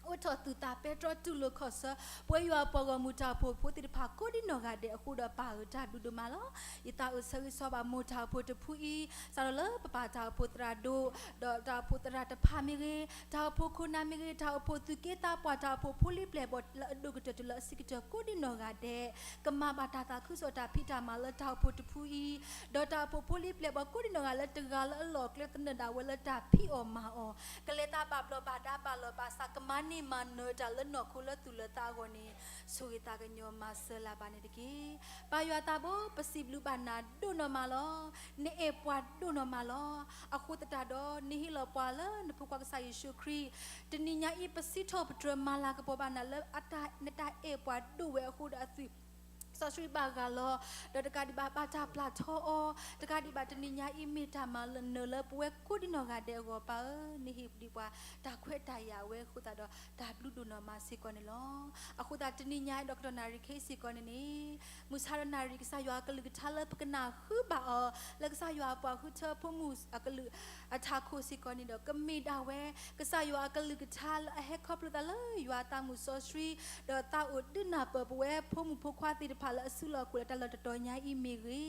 အိးထီၣ်သူၣ်သးပဲတြီတူၢ်လိာ်ခီၣ်ဆၢ ပဝဲယွၤပှၤဂီၢ်မုၢ်တၢ်အိၣ်ဖှိၣ်ဖိသ့ၣ်တဖၣ်ကိးဒံနီၢ်ဂၤဒဲးအဃိဒီး ပၢ်ဧၢတၢ်ဘျုးဒိၣ်မးလီၤ. ယသးအိၣ်ဆၢဂ့ၤဆၢဝါဘၣ်မိၢ်တၢ်အိၣ်ဖှိၣ်တဖုအံၤ စးထီၣ်လၢပပၢ်တၢ်အိၣ်ဖှိၣ်သရၣ်ဒိၣ် ဒီးတၢ်အိၣ်ဖှိၣ်သရၣ်တဖၣ်မ့ၢ်ဂ့ၤ, တၢ်အိၣ်ဖှိၣ်ခိၣ်နၢ်မ့ၢ်ဂ့ၤ, တၢ်အိၣ်ဖှိၣ်သူၣ်က့သးပှၢ်, တၢ်အိၣ်ဖှိၣ်ဖိလံၤပျဲၢ်ဘီၣ်လၢအဒိၣ်ကတၢၢ်တုၤလၢအဆံးကတၢၢ်ကိးဒံနီၢ်ဂၤဒဲး ကမၤဘၣ်တၢ်သးခုကစီၣ်တၢ်ဖံးတၢ်မၤလၢတၢ်အိၣ်ဖှိၣ်တဖုအံၤ, ဒီးတၢ်အိၣ်ဖှိၣ်ဖိလံၤပျဲၢ်ဘီၣ်ကိးဒံနီၢ်ဂၤလၢတဂၤလၢအလီၢ်ကျဲသနၢၣ်ဒၣ်ဝဲလၢတၢ်ဖံးအီၣ်မၤအီၣ်, ကလဲၤတၢ်ဘၣ်ဘျီးဘၣ်ဒါဘၣ်လီၢ်ဘၣ်စး ကမၤန့ၢ်မၤနၢၤတၢ်လၢနီၢ်ခိလၢသူၣ်လၢသးအဂီၢ်န့ၣ် ဆိၣ်ဂ့ၤသးကညီၤမၤစၢၤလၢ်ဘၣ်န့ၣ်တက့ၢ်. ပၢ်ယွၤသးဘိ ပစံးဘျုးဘၣ်နၤဒိၣ်နီၢ်မးလီၤ. နအဲၣ်ပှၤဒိၣ်နီၢ်မးလီၤ. အဃိသတးဒီး နဟ့ၣ်လီၤပှၤလၢနဖိခွါကစၢ်ယ့ၣ်ၡူးခရံာ်, တနံၤညါအံၤ ပစံးထီၣ်ပတြၢၤမၤလၤကပီၤဘၣ်နၤလၢအတၢ်, နတၢ်အဲၣ်ပှၤဒိၣ်ဝဲအဃိဒီးအသွံၣ် စီဆှံဘၣ်ဂၢ်လီၤ, ဒီးတကးဒံးဘၣ် ဘၣ်တၢ်ပျၢ်ထီအီၤ, တကးဒံးဘၣ် တနံၤညါအံၤမ့ၢ်တၢ်မၤနၢၤလၢပဝဲကိးဒံနီၢ်ဂၤဒဲးအဂီၢ် ပၢ်ဧၢ, နဟ့ၣ်ဒံးပှၤတၢ်ခွဲးတၢ်ယာ်ဝဲအဃိသတးဒီး တၢ်ဘျုးဒိၣ်နီၢ်မးစ့ၢ်ကီးန့ၣ်လီၤ. အဃိသတးတနံၤညါအံၤဒီးကတီၢ်နၣ်ရံၣ်ခဲအံၤစ့ၢ်ကီးန့ၣ်န့ၣ် မုၢ်ဆါဒီးနၣ်ရံၣ် ကစၢ်ယွၤအကလုၢ်ကထါလၢပကနၢ်ဟူဘၣ်အီၤ လၢကစၢ်ယွၤအပှၤဃုထၢဖိမုၣ်အကလုၢ်အထးခိၣ်စ့ၢ်ကီးန့ၣ်ဒီး ကမ့ၢ်ဒၣ်ဝဲ ကစၢ်ယွၤအကလုၢ်ကထါလၢအဟဲခီဖျိသးလၢယွၤအသးမုၣ်စီဆှံ, ဒီးသးအိၣ်ဒုးနၢ်ပၢၢ်ပဝဲဖိမုၣ်ဖိခွါသ့ၣ်တဖၣ်လၢအစုလီၢ်ခီၣ်လၢတၢ်လီၢ်တတီၤညါအံၤမ့ၢ်ဂ့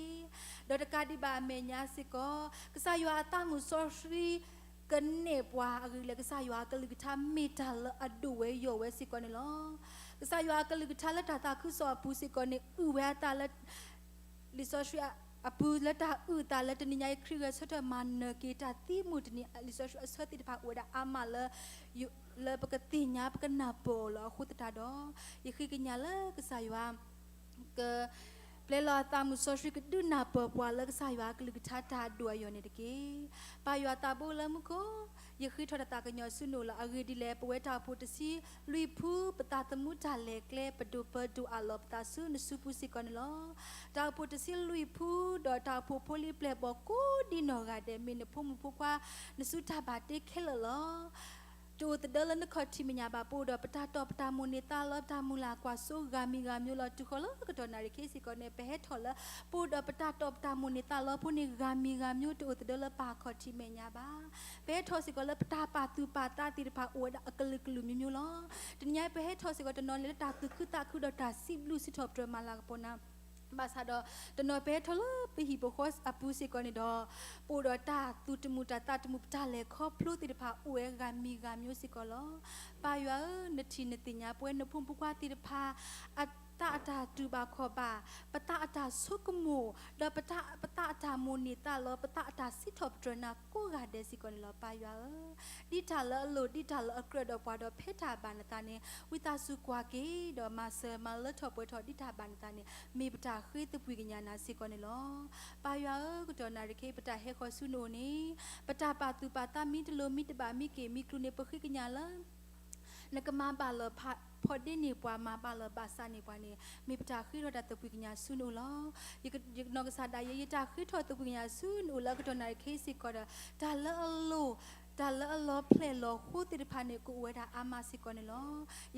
ၤ, ဒီးတကးဒံးဘၣ်အမဲာ်ညါစ့ၢ်ကီး ကစၢ်ယွၤအသးမုၣ်စီဆှံ ကနဲၣ်ပှၤအဂ့ၢ်လၢကစၢ်ယွၤအကလုၢ်ကထါမ့ၢ်တၢ်လၢအဒိၣ်ဝဲယိာ်ဝဲစ့ၢ်ကီးန့ၣ်လီၤ. ကစၢ်ယွၤအကလုၢ်ကထါလၢတၢ်သးခုကစီၣ်အပူၤစ့ၢ်ကီးန့ၣ် အုၣ်ဝဲအသးလၢ လံာ်စီဆှံအပူၤလၢတၢ်အုၣ်အသးလၢတနံၤညါအံၤ ခရံာ်ဂဲၤဆၢထၢၣ်မၤနၢၤက့ၤတၢ်သံမုၢ်တနံၤ လံာ်စီဆှံအဆၢသ့ၣ်တဖၣ်အိၣ်ဝဲဒၣ်အါမးလၢ လၢပကသ့ၣ်ညါပကနၢ်ပၢၢ်အီၤလီၤ. အဃိသတးဒီး ယဃ့ကညးလၢကစၢ်ယွၤ က ပျဲလီၤအသးမုၢ်စီဆှံကဒုးနၢ်ပၢၢ်ပှၤလၢကစၢ်ယွၤအကလုၢ်ကထါတၢ်ဒိၣ်အယိာ်န့ၣ်တက့ၢ်. ပၢ်ယွၤသးဘိလၢမူခိၣ်, ယဃ့ထီၣ်တၢ်သးကညီၤဆူနအိၣ်လီၤ. အဂ့ၢ်ဒ်လဲၣ်, ပဝဲတၢ်အိၣ်ဖှိၣ်တဆံလွံၢ်ဖု ပသးသမူတၢ်လဲၤကျဲ ပဒိၣ်ပၢၤဒိၣ်အးလီၤပသးဆူနစုပူၤစ့ၢ်ကီးန့ၣ်လီၤ. တၢ်အိၣ်ဖှိၣ်တဆံလွံၢ်ဖု ဒီးတၢ်အိၣ်ဖှိၣ်ဖိလံၤပျဲၢ်ဘီၣ်ကိးဒ်နီၢ်ဂၤဒဲး မ့ၢ်နဖိမုၣ်ဖိခွါ နစုတၢ်ဘၣ်တ့ခဲလၢာ်လီၤ. တအိၣ်သဒၢလၢနခီၣ်ထံးမဲာ်ညါဘၣ်. ပအိၣ်ဒီးပတၢ်တီၢ်ပတၢ်မိၣ်န့ၢ်သးလီ ပတၢ်မုၢ်လၢ်ကွၢ်စိဂၤမံၤဂၤမျိုးလီၤ. တုၤဃီၤလၢကတီၢ်နၣ်ရံၣ်ခဲစ့ၢ်ကီးန့ၣ် ပဟဲထီၣ်လၢ ပအိၣ်ဒီးပတၢ်တီၢ်ပတၢ်မိၣ်န့ၢ်သးလီဖိန့ၣ် ဂၤမံၤဂၤမျိုးတအိၣ်သဒၢလၢပၢ်ခီၣ်ထံးမဲာ်ညါဘၣ်. ပဟဲထီၣ်စ့ၢ်ကီးလၢပတၢ်ပာ်သူၣ်ပာ်သးသ့ၣ်တဖၣ်အိၣ်ဝဲဒၣ်အကလုာ်ကလုာ်မျိုးမျိုးလီၤ. တနံၤညါပဟဲထီၣ်စ့ၢ်ကီးတနီၤန့ၣ်လၢတၢ်သူၣ်ခုသးခုဒီးတၢ်စံးဘျုးစံးထီၣ်ပတြၢၤမၤလၤကပီၤနၤ ဘၣ်ဆၣ်ဒီး တနီၤပဟဲထီၣ်လၢပဟံၣ်ဖိဃီအပူၤစ့ၢ်ကီးန့ၣ်ဒီး ပအိၣ်ဒီးတၢ်သူၣ်တမုာ်တၢ်သးတမုာ် ပတၢ်လဲၤခီဖျိသ့ၣ်တဖၣ်အိၣ်ဝဲဂၤမံၤဂၤမျိုးစ့ၢ်ကီးလီၤ. ပၢ်ယွၤဧၢ, နထံၣ်နသ့ၣ်ညါပဝဲနဖိမုၣ်ဖိခွါသ့ၣ်တဖၣ် အသးအတၢ်တူၢ်ဘၣ်ခီၣ်ဘၣ်, ပသးအတၢ်ဆိကမိၣ်, ဒီးပသးအတၢ်မိၣ်န့ၢ်သးလီ ပသးအတၢ်စံးထီၣ်ပတြၢၤနၤကိးဂၤဒဲးစ့ၢ်ကီးန့ၣ်လီၤ. ပၢ်ယွၤဧၢ, ဒ်တၢ်လၢအလိၣ် ဒ်တၢ်လၢအကြၢးဒီးပှၤဒီး ဖဲတၢ်ဘၣ်နသးန့ၣ် ဝံသးစူၤကွၢ်က့ၤ ဒီးမၤစၢၤမၤလၢထီၣ်ပှဲၤထီၣ်ဒ်တၢ်ဘၣ်နသးန့ၣ် မ့ၢ်ပတၢ်ဃ့သပှၢ်ကညးနၤစ့ၢ်ကီးန့ၣ်လီၤ. ပၢ်ယွၤဧၢ, ကတီၢ်နၣ်ရံၣ်ခဲအံၤ ပတၢ်ဟဲဃီၤဆူနအိၣ်န့ၣ် ပတၢ်ပာ်သူၣ်ပာ်သးမ့ၢ်တလိၤမ့ၢ်တဘၣ်မ့ၢ်က့ၤမ့ၢ်ကျိၤန့ၣ် ပဃ့ကညးလၢ နကမၤဘၣ်လၢၤဖီဒ့န့ၢ်ပှၤ မၤဘၣ်လၢၤဘၣ်ဆၣ်န့ၢ်ပှၤန့ၣ် မ့ၢ်ပတၢ်ဃ့ထီၣ်တၢ်သပှၢ်ကညးဆူနအိၣ်လီၤ. ယနီၢ်ကစၢ်ဒၣ်ယဲ ယတၢ်ဃ့ထီၣ်သပှၢ်ကညးဆူနအိၣ်လၢကတီၢ်နၣ်ရံၣ်ခဲအံၤစ့ၢ်ကီးဒီး တၢ်လၢအလိၣ် တၢ်လၢအလီၤဖျဲၣ်လီၤဃိသ့ၣ်တဖၣ်န့ၣ် ကအိၣ်ဝဲဒၣ်အါမးစ့ၢ်ကီးန့ၣ်လီ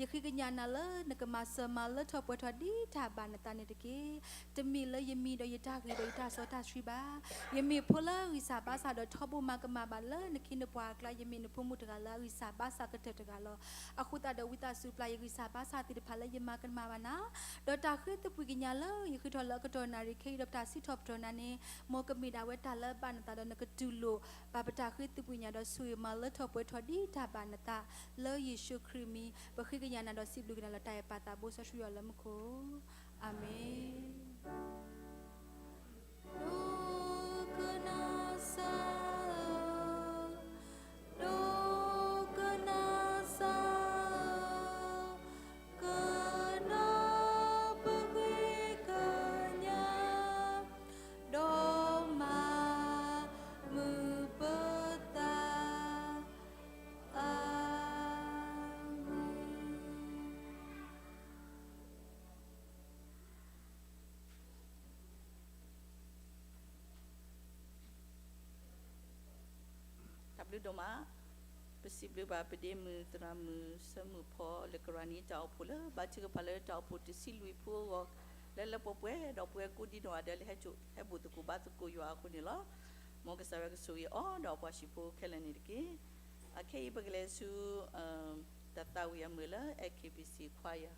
ၤ. ယဃ့ကညးနၤလၢနကမၤစၢၤမၤလၢထီၣ်ပှဲၤထီၣ်ဒ်တၢ်ဘၣ်နသးန့ၣ်တက့ၢ်. တမ့ၢ်လၢယမံၤဒီးယတၢ်ဂ့ၤဒီးယတၢ်စီတၢ်ဆှံဘၣ်. ယမ့ၢ်ဖိလၢအဂံၢ်စၢ်ဘါစၢ်ဒီးထီဘိမၤကမၣ်ဘၣ်လၢနခ့နပှၤအကျါ ယမ့ၢ်နဖိမုၣ်တဂၤလၢအဂံၢ်စၢ်ဘါစၢ်ကတၢၢ်တဂၤလီၤ. အဃိသတးဒီးဝံသးစူၤပျၢ်ယဂံၢ်စၢ်ဘါစၢ်သ့ၣ်တဖၣ်လၢယမၤကမၣ်ဘၣ်နၤ ဒီးတၢ်ဃ့သပှၢ်ကညးလၢယဃ့ထီၣ်လၢအကတီၢ်နၣ်ရံၣ်ခဲအံၤဒီးပတၢ်စံးထီၣ်ပတြၢၤနၤန့ၣ် မ်ကမ့ၢ်ဒၣ်ဝဲတၢ်လၢအဘၣ်နသးဒီးနကတူၢ်လိာ်ဘၣ်ပတၢ်ဃ့သပှၢ်ကညးဒီးဆိၣ်ဂ့ၤမၤလၢထီၣ်ပှဲၤထီၣ်ဒ်တၢ်ဘၣ်နသး လၢယ့ၣ်ၡူးခရံာ်မံၤ ပဃ့ကညးနၤဒီးစံးဘျုးက့ၤနၤလၢတၢ်အဲၣ်ပၢ်သးဘိစီဆှံယွၤလၢမူခိၣ်, အၤမ့ၣ်. ဒိကနၣ်စၢ်ဧၢ, ဒိကနၣ်စၢ်ဧၢ, ကနီၢ်ပဃ့ကညး ဒီးမၤမုာ်ပသး, အၤမ့ၣ်. တၢ်ဘျုးဒိၣ်မး, ပစံးဘျုးဘၣ်ပဒ့မုၣ်သရၣ်မုၣ်စၢမုၣ်ဖီလၢကရၢနံၤတၢ်အိၣ်ဖှိၣ်လၢဘါထုကဖၣ်လၢတၢ်အိၣ်ဖှိၣ်တဆံလွံၢ်ဖုအဂီၢ်, လၢလၢပှဲၤပှဲၤဒီးပဝဲကိးဒံနီၢ်ဂၤဒဲးလၢဟဲစိာ်ဟဲဘူၣ်သကိးဘါသကိးယွၤအဃိန့ၣ်လီၤ. မ်ကစၢ်ယွၤကဆိၣ်ဂ့ၤအီၤဒီးအပှၤဟံၣ်ဖိခဲလၢာ်န့ၣ်တက့ၢ်. အခဲအံၤပကလဲၤဆူ တၢ်သးဝံၣ်အမုာ်လၢ အဲၣ်ခ့ဘံၣ်စံၣ် choir.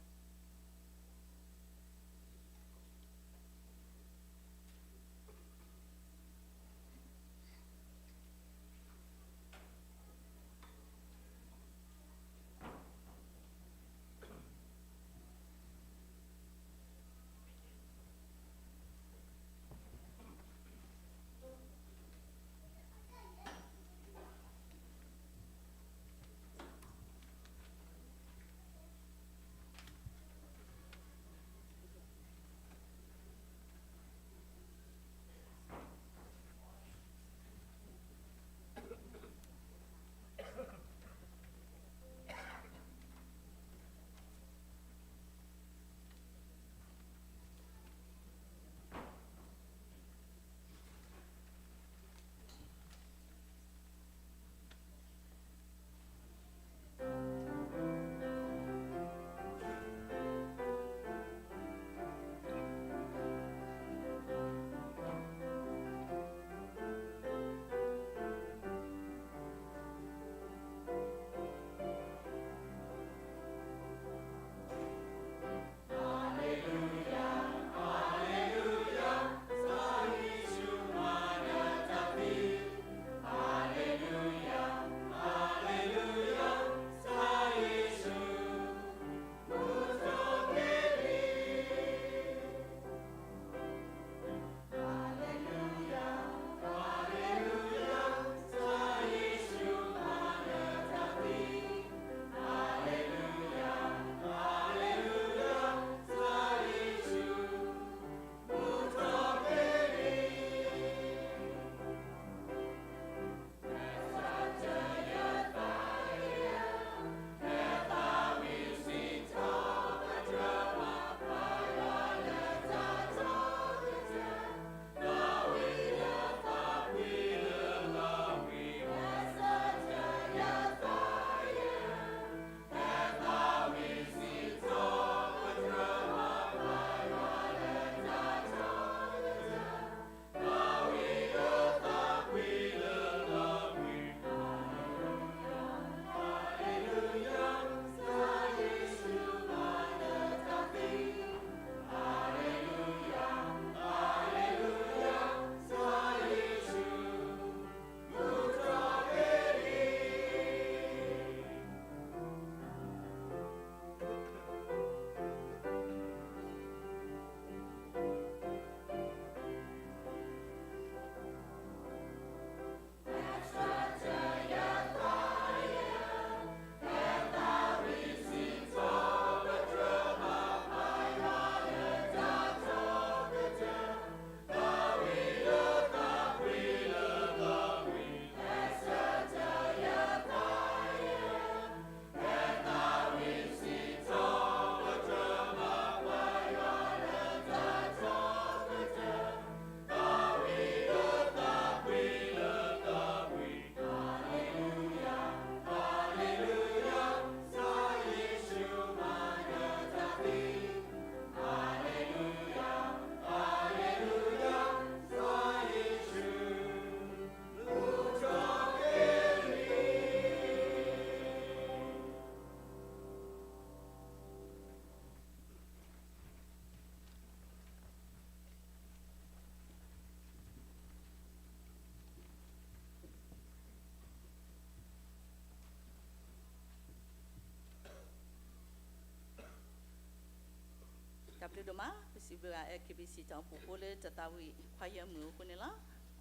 ဒိၣ်ဒိၣ်မး ပစံးဘျုးဘၣ် K B C တၢ်အိၣ်ဖှိၣ်ဖိလၢတၢ်သးဝံၣ်ခွါယဲၢ်မုၢ်အဃိန့ၣ်လီၤ.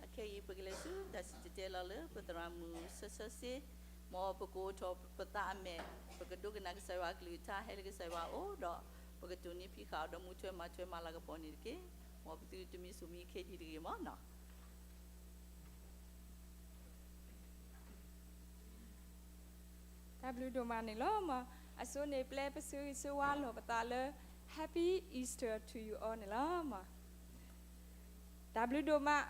အခဲအံၤ ပကလဲၤဆူတၢ်စံၣ်တဲၤတဲလီၤလၢပသရၣ်မုၣ်ဆၢဆၢစ့, မ်ပကအိၣ်ထီၣ်ပသးအမဲာ်, ပကဒိကနၣ်ကစၢ်ယွၤအကလုၢ်ကထါ ဟဲလၢကစၢ်ယွၤအအိၣ်ဒီး ပကတိၢ်နီၣ်ဖံးဃာ်အီၤဒီးမူထွဲမၤထွဲမၤလၤကပီၤန့ၣ်တက့ၢ်. မ်ပသုတမံၤစိၣ်မံခဲဒံးတဂ့ၤမးနီၤ. တၢ်ဘျုးဒိၣ်မးန့ၣ်လီၤ. မ်အဆိန့ၣ် ပျဲပဆၢဂ့ၤဆၢဝါလီၤပသးလၢ Happy Easter to you all န့ၣ်လီၤ. မ်တၢ်ဘျုးဒိၣ်မး,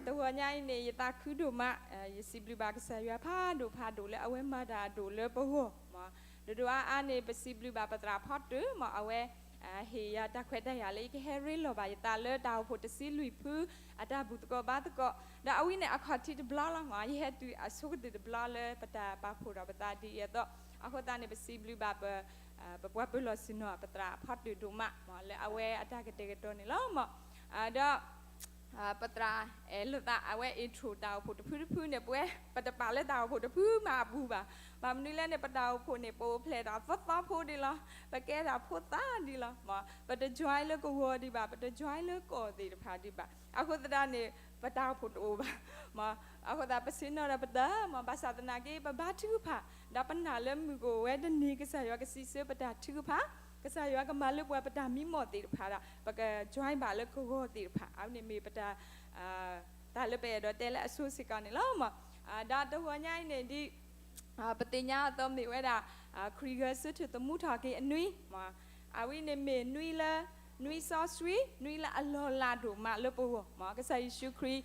တဂီၤညါအံၤန့ၣ် ယသးခုဒိၣ်မး, ယစံးဘျုးဘၣ်ကစၢ်ယွၤဖးဒိၣ်ဖးဒိၣ်လၢအဝဲမၤတၢ်အဒိၣ်လၢပဂီၢ်. မ်ဒိၣ်ဒိၣ်အါအါန့ၣ် ပစံးဘျုးဘၣ်ပသရၣ်ဖီတၢၢ်, မ်အဝဲ ဟ့ၣ်ယၤတၢ်ခွဲးတၢ်ယာ်လၢယကဟဲရ့လိာ်ဘၣ်ယသးလၢတၢ်အိၣ်ဖှိၣ်တဆံလွံၢ်ဖု အတၢ်ဘူၣ်သကိးဘါသကိး, ဒီးအဝဲန့ၣ်အခီၣ်ထံးတဘျီလီၤ. မ်ယဟဲတုၤအဆိကတၢၢ်တဘျီလၢပတၢ်ပာ်ဖှိၣ်ဒီးပသးဒ်အံၤအသိး, အဃိသတးန့ၣ် ပစံးဘျုးဘၣ်ပ ပပှၤပၢၤလီၢ်ဆ့ၣ်နီၤပသရၣ်ဖီတၢၢ်ဒိၣ်မး, မ်လၢအဝဲအတၢ်ကတဲာ်ကတီၤန့ၣ်လီၤ. မ်ဒီး ပသရၣ်အဲၣ်လိာ်သး အဝဲ intro တၢ်အိၣ်ဖှိၣ်တဖုတဖုန့ၣ် ပဝဲပတပာ်လၢတၢ်အိၣ်ဖှိၣ်တဖုမးအပူၤဘၣ်. ဘၣ်မနုၤလဲၣ်န့ၣ် ပတၢ်အိၣ်ဖှိၣ်န့ၣ် ပအိၣ်ဖျဲၣ်တၢ်သီသီဖိဒံးလီၤ. ပကဲတၢ်ဖိသၣ်ဒံးလီၤ. မ်ပတ join လၢကဝီၤဒံးဘၣ်, ပတ join လၢကီၢ်သ့ၣ်တဖၣ်ဒံးဘၣ်. အဃိသတးန့ၣ် ပတၢ်အိၣ်ဖှိၣ်တအိၣ်ဘၣ်. မ်အဃိသတး ပဆ့ၣ်နီၤဒီးပတၢ်, မ်ဘၣ်ဆၣ်သနာ်က့ ပဘါထုကဖၣ်, ဒီးပနာ်လၢမုၢ်ကအိၣ်ဝဲတနံၤ ကစၢ်ယွၤကစံးဆၢပတၢ်ထုကဖၣ်, ကစၢ်ယွၤကမၤလၢပှၤပတၢ်မံမီၢ်သ့ၣ်တဖၣ်ဒီး ပက join ဘၣ်လၢကဝီၤသ့ၣ်တဖၣ်, အဝဲန့ၣ်မ့ၢ်ပတၢ် တၢ်လၢပအဲၣ်ဒိးတဲလၢအဆိစ့ၢ်ကီးန့ၣ်လီၤ. မ်ဒီးတဂီၤညါအံၤန့ၣ်ဒ် ပသ့ၣ်ညါအသိးမ့ၢ်ဝဲဒၣ် ခရံာ်ဂဲၤဆၢထၢၣ်သမူထီၣ်က့ၤအနွံ, မ်အဝဲန့ၣ်မ့ၢ်နွံလၢ နွံစီဆှံ, နွံလၢအလီၤလးဒိၣ်မးလၢပဂီၢ်, မ်ကစၢ်ယ့ၣ်ၡူးခရံ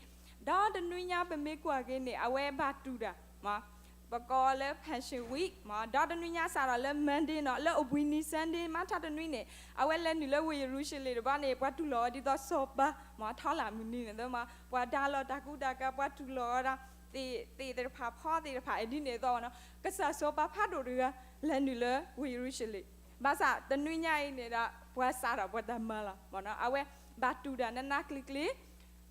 ာ်, ဒီးတနွံညါပမ့ၢ်ကွၢ်က့ၤန့ၣ် အဝဲဘၣ်တူၢ်တၢ်, မ်ပကိးလၢ Passion Week, မ်ဒီးတနွံညါစးထီၣ်လၢ Monday နီၤ, လၢအိၣ်ဘှံးနံၤ Sunday မၤထီၣ်တနွံန့ၣ် အဝဲလဲၤနုာ်လၢဝ့ၢ်ယရူၤၡလ့ၣ်တဘျီန့ၣ် ပှၤတူၢ်လိာ်အီၤဒ်သိးစီၤပၤ, မ်ထီလၣ်မုၢ်နံၤန့ၣ်သ့, မ်ပှၤဒါလီၤတၢ်ကူတၢ်ကၤ, ပှၤတူၢ်လိာ်အီၤဒီး သ့ၣ်သ့ၣ်သ့ၣ်တဖၣ် ဖီသ့ၣ်တဖၣ် ဒ်န့ၣ်အသိးနီၤ, ကစၢ်စီၤပၤဖးဒိၣ်တဂၤ လဲၤနုာ်လၢဝ့ၢ်ယရူၤၡလ့ၣ်, ဘၣ်ဆၣ်တနွံညါအံၤန့ၣ်ဒီး ပှၤစးထီၣ်ပှၤတၢ်မၤလီၤ, မ်အဝဲဘၣ်တူၢ်တၢ်နးနးကျံၤကျံၤ,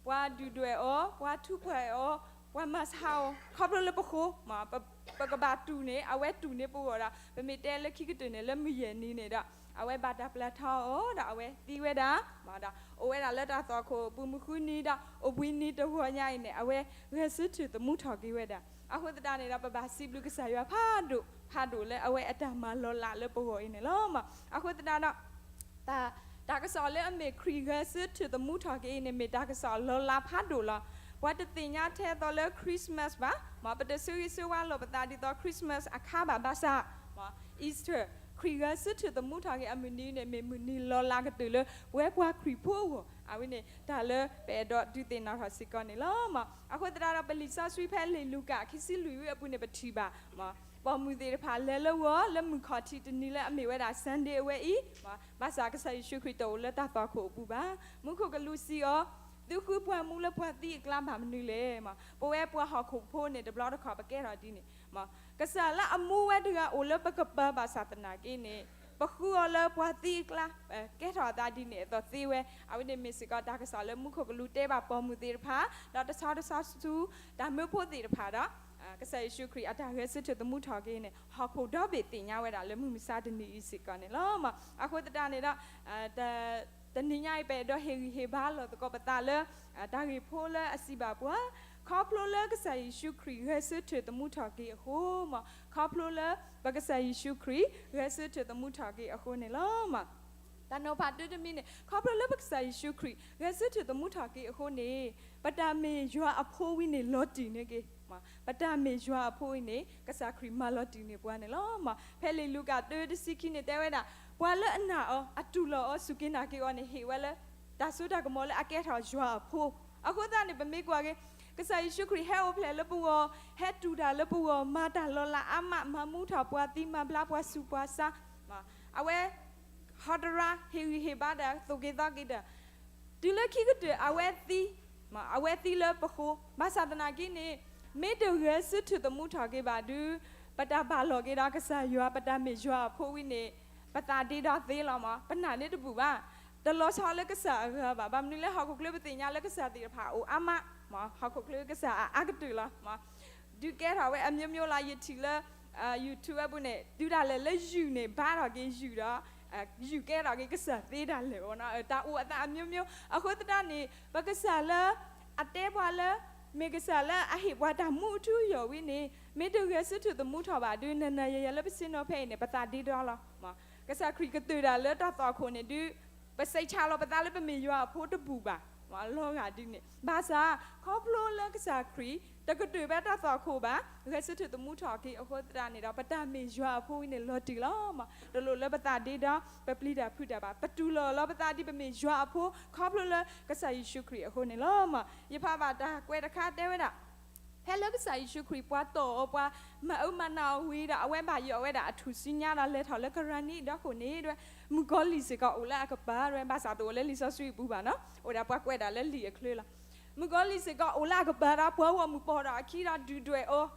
ပှၤဒုၣ်ဒွဲၣ်အီၤ, ပှၤထူးပှၤအီၤ, ပှၤမၤဆါအီၤ ခီဖျိလၢပဃိ, မ်ပကဘၣ်တူၢ်န့ၣ် အဝဲတူၢ်န့ၢ်ပဂီၢ်ဒီး ပမ့ၢ်တဲလၢခံကတၢၢ်န့ၣ် လၢမုၢ်ယဲၢ်နံၤန့ၣ်ဒီး အဝဲဘၣ်တၢ်ပျၢ်ထီအီၤဒီး အဝဲသံဝဲဒၣ်, မ်ဒီးအိၣ်ဝဲဒၣ်လၢတၢ်သွၣ်ခိၣ်ပူၤမုၢ်ဃုနံၤဒီး အိၣ်ဘှံးနံၤတဂီၤညါအံၤန့ၣ် အဝဲဂဲၤဆၢထၢၣ်သမူထီၣ်က့ၤဝဲဒၣ်. အဃိသတးန့ၣ်ဒီး ပဘၣ်စံးဘျုးကစၢ်ယွၤဖးဒိၣ်ဖးဒိၣ်လၢအဝဲအတၢ်မၤလီၤလးလၢပဂီၢ်အံၤန့ၣ်လီၤ. မ်အဃိသတးဒီး တၢ်ကစီၣ်လၢအမ့ၢ်ခရံာ်ဂဲၤဆၢထၢၣ်သမူထီၣ်က့ၤအံၤန့ၣ် မ့ၢ်တၢ်ကစီၣ်လီၤလးဖးဒိၣ်လီၤ. ပှၤတသ့ၣ်ညါထဲသိးလၢ Christmas ဘၣ်, မ်ပတဆၢဂ့ၤဆၢဝါလိာ်ပသးဒ်သိး Christmas အခါဘၣ်, ဘၣ်ဆၣ် Easter ခရံာ်ဂဲၤဆၢထၢၣ်သမူထီၣ်က့ၤအမုၢ်နံၤန့ၣ် မ့ၢ်မုၢ်နံၤလီၤလးကတၢၢ်လၢပဝဲပှၤခရံာ်ဖိအဂီၢ်, အဝဲန့ၣ်တၢ်လၢပအဲၣ်ဒိးဒုးသ့ၣ်နီၣ်ထီၣ်စ့ၢ်ကီးန့ၣ်လီၤ. မ်အဃိသတးဒီး ပလံာ်စီဆှံဖဲလံာ်လူၤကၣ်ခံဆံလွံၢ်ဝံအပူၤန့ၣ် ပထံၣ်ဘၣ်, မ် ပိာ်မုၣ်သ့ၣ်တဖၣ်လဲၤလၢဂီၤ လၢမုၢ်ခီၣ်ထံးတနံၤလၢအမ့ၢ်ဝဲဒၣ် Sunday အဝဲအံၤ, မ်ဘၣ်ဆၣ်ကစၢ်ယ့ၣ်ၡူးခရံာ်တအိၣ်လၢတၢ်သွၣ်ခိၣ်အပူၤဘၣ်. မူခိၣ်ကလူးစံးအီၤ, သုဃုပှၤမူလၢပှၤသံအကျါဘၣ်မနုၤလဲၣ်. မ်ပဝဲပှၤဟီၣ်ခိၣ်ဖိန့ၣ် တဘျီတခီၣ်ပကဲထီၣ်ဒ်န့ၣ်, မ်ကစၢ်လၢအမူဝဲတဂၤအိၣ်လၢပကပၤဘၣ်ဆၣ်သနာ်က့န့ၣ် ပဃုအီၤလၢပှၤသံအကျါ, ကဲထီၣ်အသးဒ်န့ၣ်အသိးသ့ဝဲ, အဝဲန့ၣ်မ့ၢ်စ့ၢ်ကီးတၢ်ကစီၣ်လၢမူခိၣ်ကလူးတဲဘၣ်ပိာ်မုၣ်သ့ၣ်တဖၣ်, ဒီးတဆီတဆီဆူတၢ်မၢဖိသ့ၣ်တဖၣ်ဒီး ကစၢ်ယ့ၣ်ၡူးခရံာ်အတၢ်ဂဲၤဆၢထၢၣ်သမူထီၣ်က့ၤန့ၣ် ဟီၣ်ခိၣ်ဒီဘ့ၣ်သ့ၣ်ညါဝဲဒၣ်လၢမုၢ်မဆါတနံၤအံၤစ့ၢ်ကီးန့ၣ်လီၤ. မ်အဃိသတးန့ၣ်ဒီး တနံၤညါအံၤ ပအဲၣ်ဒိးဟ့ၣ်ဂံၢ်ဟ့ၣ်ဘါလိာ်သကိးပသးလၢ တၢ်ဂ့ၢ်ဖိလၢအစံးဘၣ်ပှၤ, ခီဖျိလၢကစၢ်ယ့ၣ်ၡူးခရံာ်ဂဲၤဆၢထၢၣ်သမူထီၣ်က့ၤအဃိ, မ်ခီဖျိလၢပကစၢ်ယ့ၣ်ၡူးခရံာ်ဂဲၤဆၢထၢၣ်သမူထီၣ်က့ၤအဃိန့ၣ်လီၤ. မ် တၢ်နီၤဖးတၢတမံၤန့ၣ် ခီဖျိလၢပကစၢ်ယ့ၣ်ၡူးခရံာ်ဂဲၤဆၢထၢၣ်သမူထီၣ်က့ၤအဃိန့ၣ် ပတၢ်မ့ၢ်ယွၤအဖိဝံၤန့ၣ်လီၤတံၢ်န့ၢ်က့ၤ, မ်ပတၢ်မ့ၢ်ယွၤအဖိအံၤန့ၣ် ကစၢ်ခရံာ်မၤလီၤတံၢ်န့ၢ်ပှၤန့ၣ်လီၤ. မ်ဖဲလံာ်လူၤကၣ်တၢတဆံခံန့ၣ်တဲဝဲဒၣ်, ပှၤလၢအနာ်အီၤ အတူၢ်လိာ်အီၤ စူၢ်က့ၤနာ်က့ၤအီၤန့ၣ် ဟ့ၣ်ဝဲလၢ တၢ်စိတၢ်ကမီၤလၢအကဲထီၣ်ယွၤအဖိ, အဃိသတးန့ၣ် ပမ့ၢ်ကွၢ်က့ၤ ကစၢ်ယ့ၣ်ၡူးခရံာ်ဟဲအိၣ်ဖျဲၣ်လၢပဂီၢ်, ဟဲတူၢ်တၢ်လၢပဂီၢ်, မၤတၢ်လီၤလးအါမး, မၤမူထီၣ်ပှၤသံ, မၤဘျါပှၤဆူးပှၤဆါ, မ်အဝဲ ဟီတရါဟ့ၣ်ဂံၢ်ဟ့ၣ်ဘါဒီးသိၣ်က့ၤသီက့ၤတၢ်, တုၤလၢခံကတၢၢ်အဝဲသံ, မ်အဝဲသံလၢပဃိ, ဘၣ်ဆၣ်သနာ်က့န့ၣ် မ့ၢ်တဂဲၤဆၢထၢၣ်သမူထီၣ်က့ၤဘၣ်ဒီး ပတၢ်ဘၣ်လီၤက့ၤဒီးကစၢ်ယွၤ ပတၢ်မ့ၢ်ယွၤအဖိဝံၤန့ၣ် ပသးဒ့ဒီသ့လီၤ. မ်ပနာ်န့ၢ်တဘူၣ်ဘၣ်, တလီၤဆီလၢကစၢ်အဂၤဘၣ်. ဘၣ်မနုၤလၢဟီၣ်ခိၣ်ချၢပသ့ၣ်ညါလၢကစၢ်သ့ၣ်တဖၣ်အိၣ်အါမး, မ်ဟီၣ်ခိၣ်ချၢကစၢ်အအါကတၢၢ်လီၤ. မ်ဒုးကဲထီၣ်ဝဲအမျိုးမျိုးလီၤ. ယထံၣ်လၢ YouTube အပူၤန့ၣ် တုၤဒၣ်လဲာ်လၢယုၢ်န့ၣ် ဘါထီၣ်က့ၤယုၢ်ဒီး ယူၤကဲထီၣ်က့ၤကစၢ်သ့ဒၣ်လဲာ်ဘၣ်နီၤ, တၢ်အိၣ်အသးအမျိုးမျိုး, အဃိသတးန့ၣ် ပကစၢ်လၢ အတဲပှၤလၢ မ့ၢ်ကစၢ်လၢအဟ့ၣ်ပှၤတၢ်မူအထူအယိာ်ဝံၤန့ၣ် မ့ၢ်တဂဲၤဆၢထၢၣ်သမူထီၣ်ဘၣ်ဒီး နၤနၤယၤယၤလၢပဆ့ၣ်နီၤဖဲအံၤန့ၣ် ပသးဒ့ဒီလီၤ. ကစၢ်ခရံာ်ကတၢၢ်တၢ်လၢတၢ်သွၣ်ခိၣ်န့ၣ်ဒုး ပစံးဆၢလီၤပသးလၢပမ့ၢ်ယွၤအဖိတဘူၣ်ဘၣ်, လီၤဂာ်ဒ်န့ၣ် ဘၣ်ဆၣ် ခီဖျိလၢကစၢ်ခရံာ် တကတၢၢ်ဘၣ်တၢ်သွၣ်ခိၣ်ဘၣ်, ဂဲၤဆၢထၢၣ်သမူထီၣ်က့ၤအဃိသတးန့ၣ်ဒီး ပတၢ်မ့ၢ်ယွၤအဖိအံၤန့ၣ်လီၤတံၢ်လီၤ. တလိၣ်လၢပသးဒ့ဒီ ပပျံၤတၢ်ဖုးတၢ်ဘၣ်, ပတူၢ်လိာ်လီၤပသးဒ်ပမ့ၢ်ယွၤအဖိ ခီဖျိလၢကစၢ်ယ့ၣ်ၡူးခရံာ်အဃိန့ၣ်လီၤ. ယဖးဘၣ်တၢ်ကွဲးတခါတဲဝဲဒၣ် ဖဲလၢကစၢ်ယ့ၣ်ၡူးခရံာ် ပှၤတီၢ်အီၤ ပှၤမၤအၢမၤနးအီၤဝံၤဒီး အဝဲဘၣ်ယိၣ်အဝဲဒၣ်အထူၣ်စုညါဒီး လဲၤထီၣ်လၢကရၤနံဒၢခိၣ်န့ၣ် မုၣ်ကီၤလံၢ်စ့ၢ်ကီးအိၣ်လၢအကပၤ, ဘၣ်ဆၣ်တအိၣ်လၢလံာ်စီဆှံအပူၤဘၣ်နီၤ, အိၣ်ဒၣ်ပှၤကွဲးဒၣ်လၢလံာ်အချၢလီၤ. မုၣ်ကီၤလံၢ်စ့ၢ်ကီးအိၣ်လၢအကပၤဒီး ပှၤဂီၢ်မုၢ်ပိာ်ဒီးအခံဒီးဒုၣ်ဒွဲၣ်အီၤ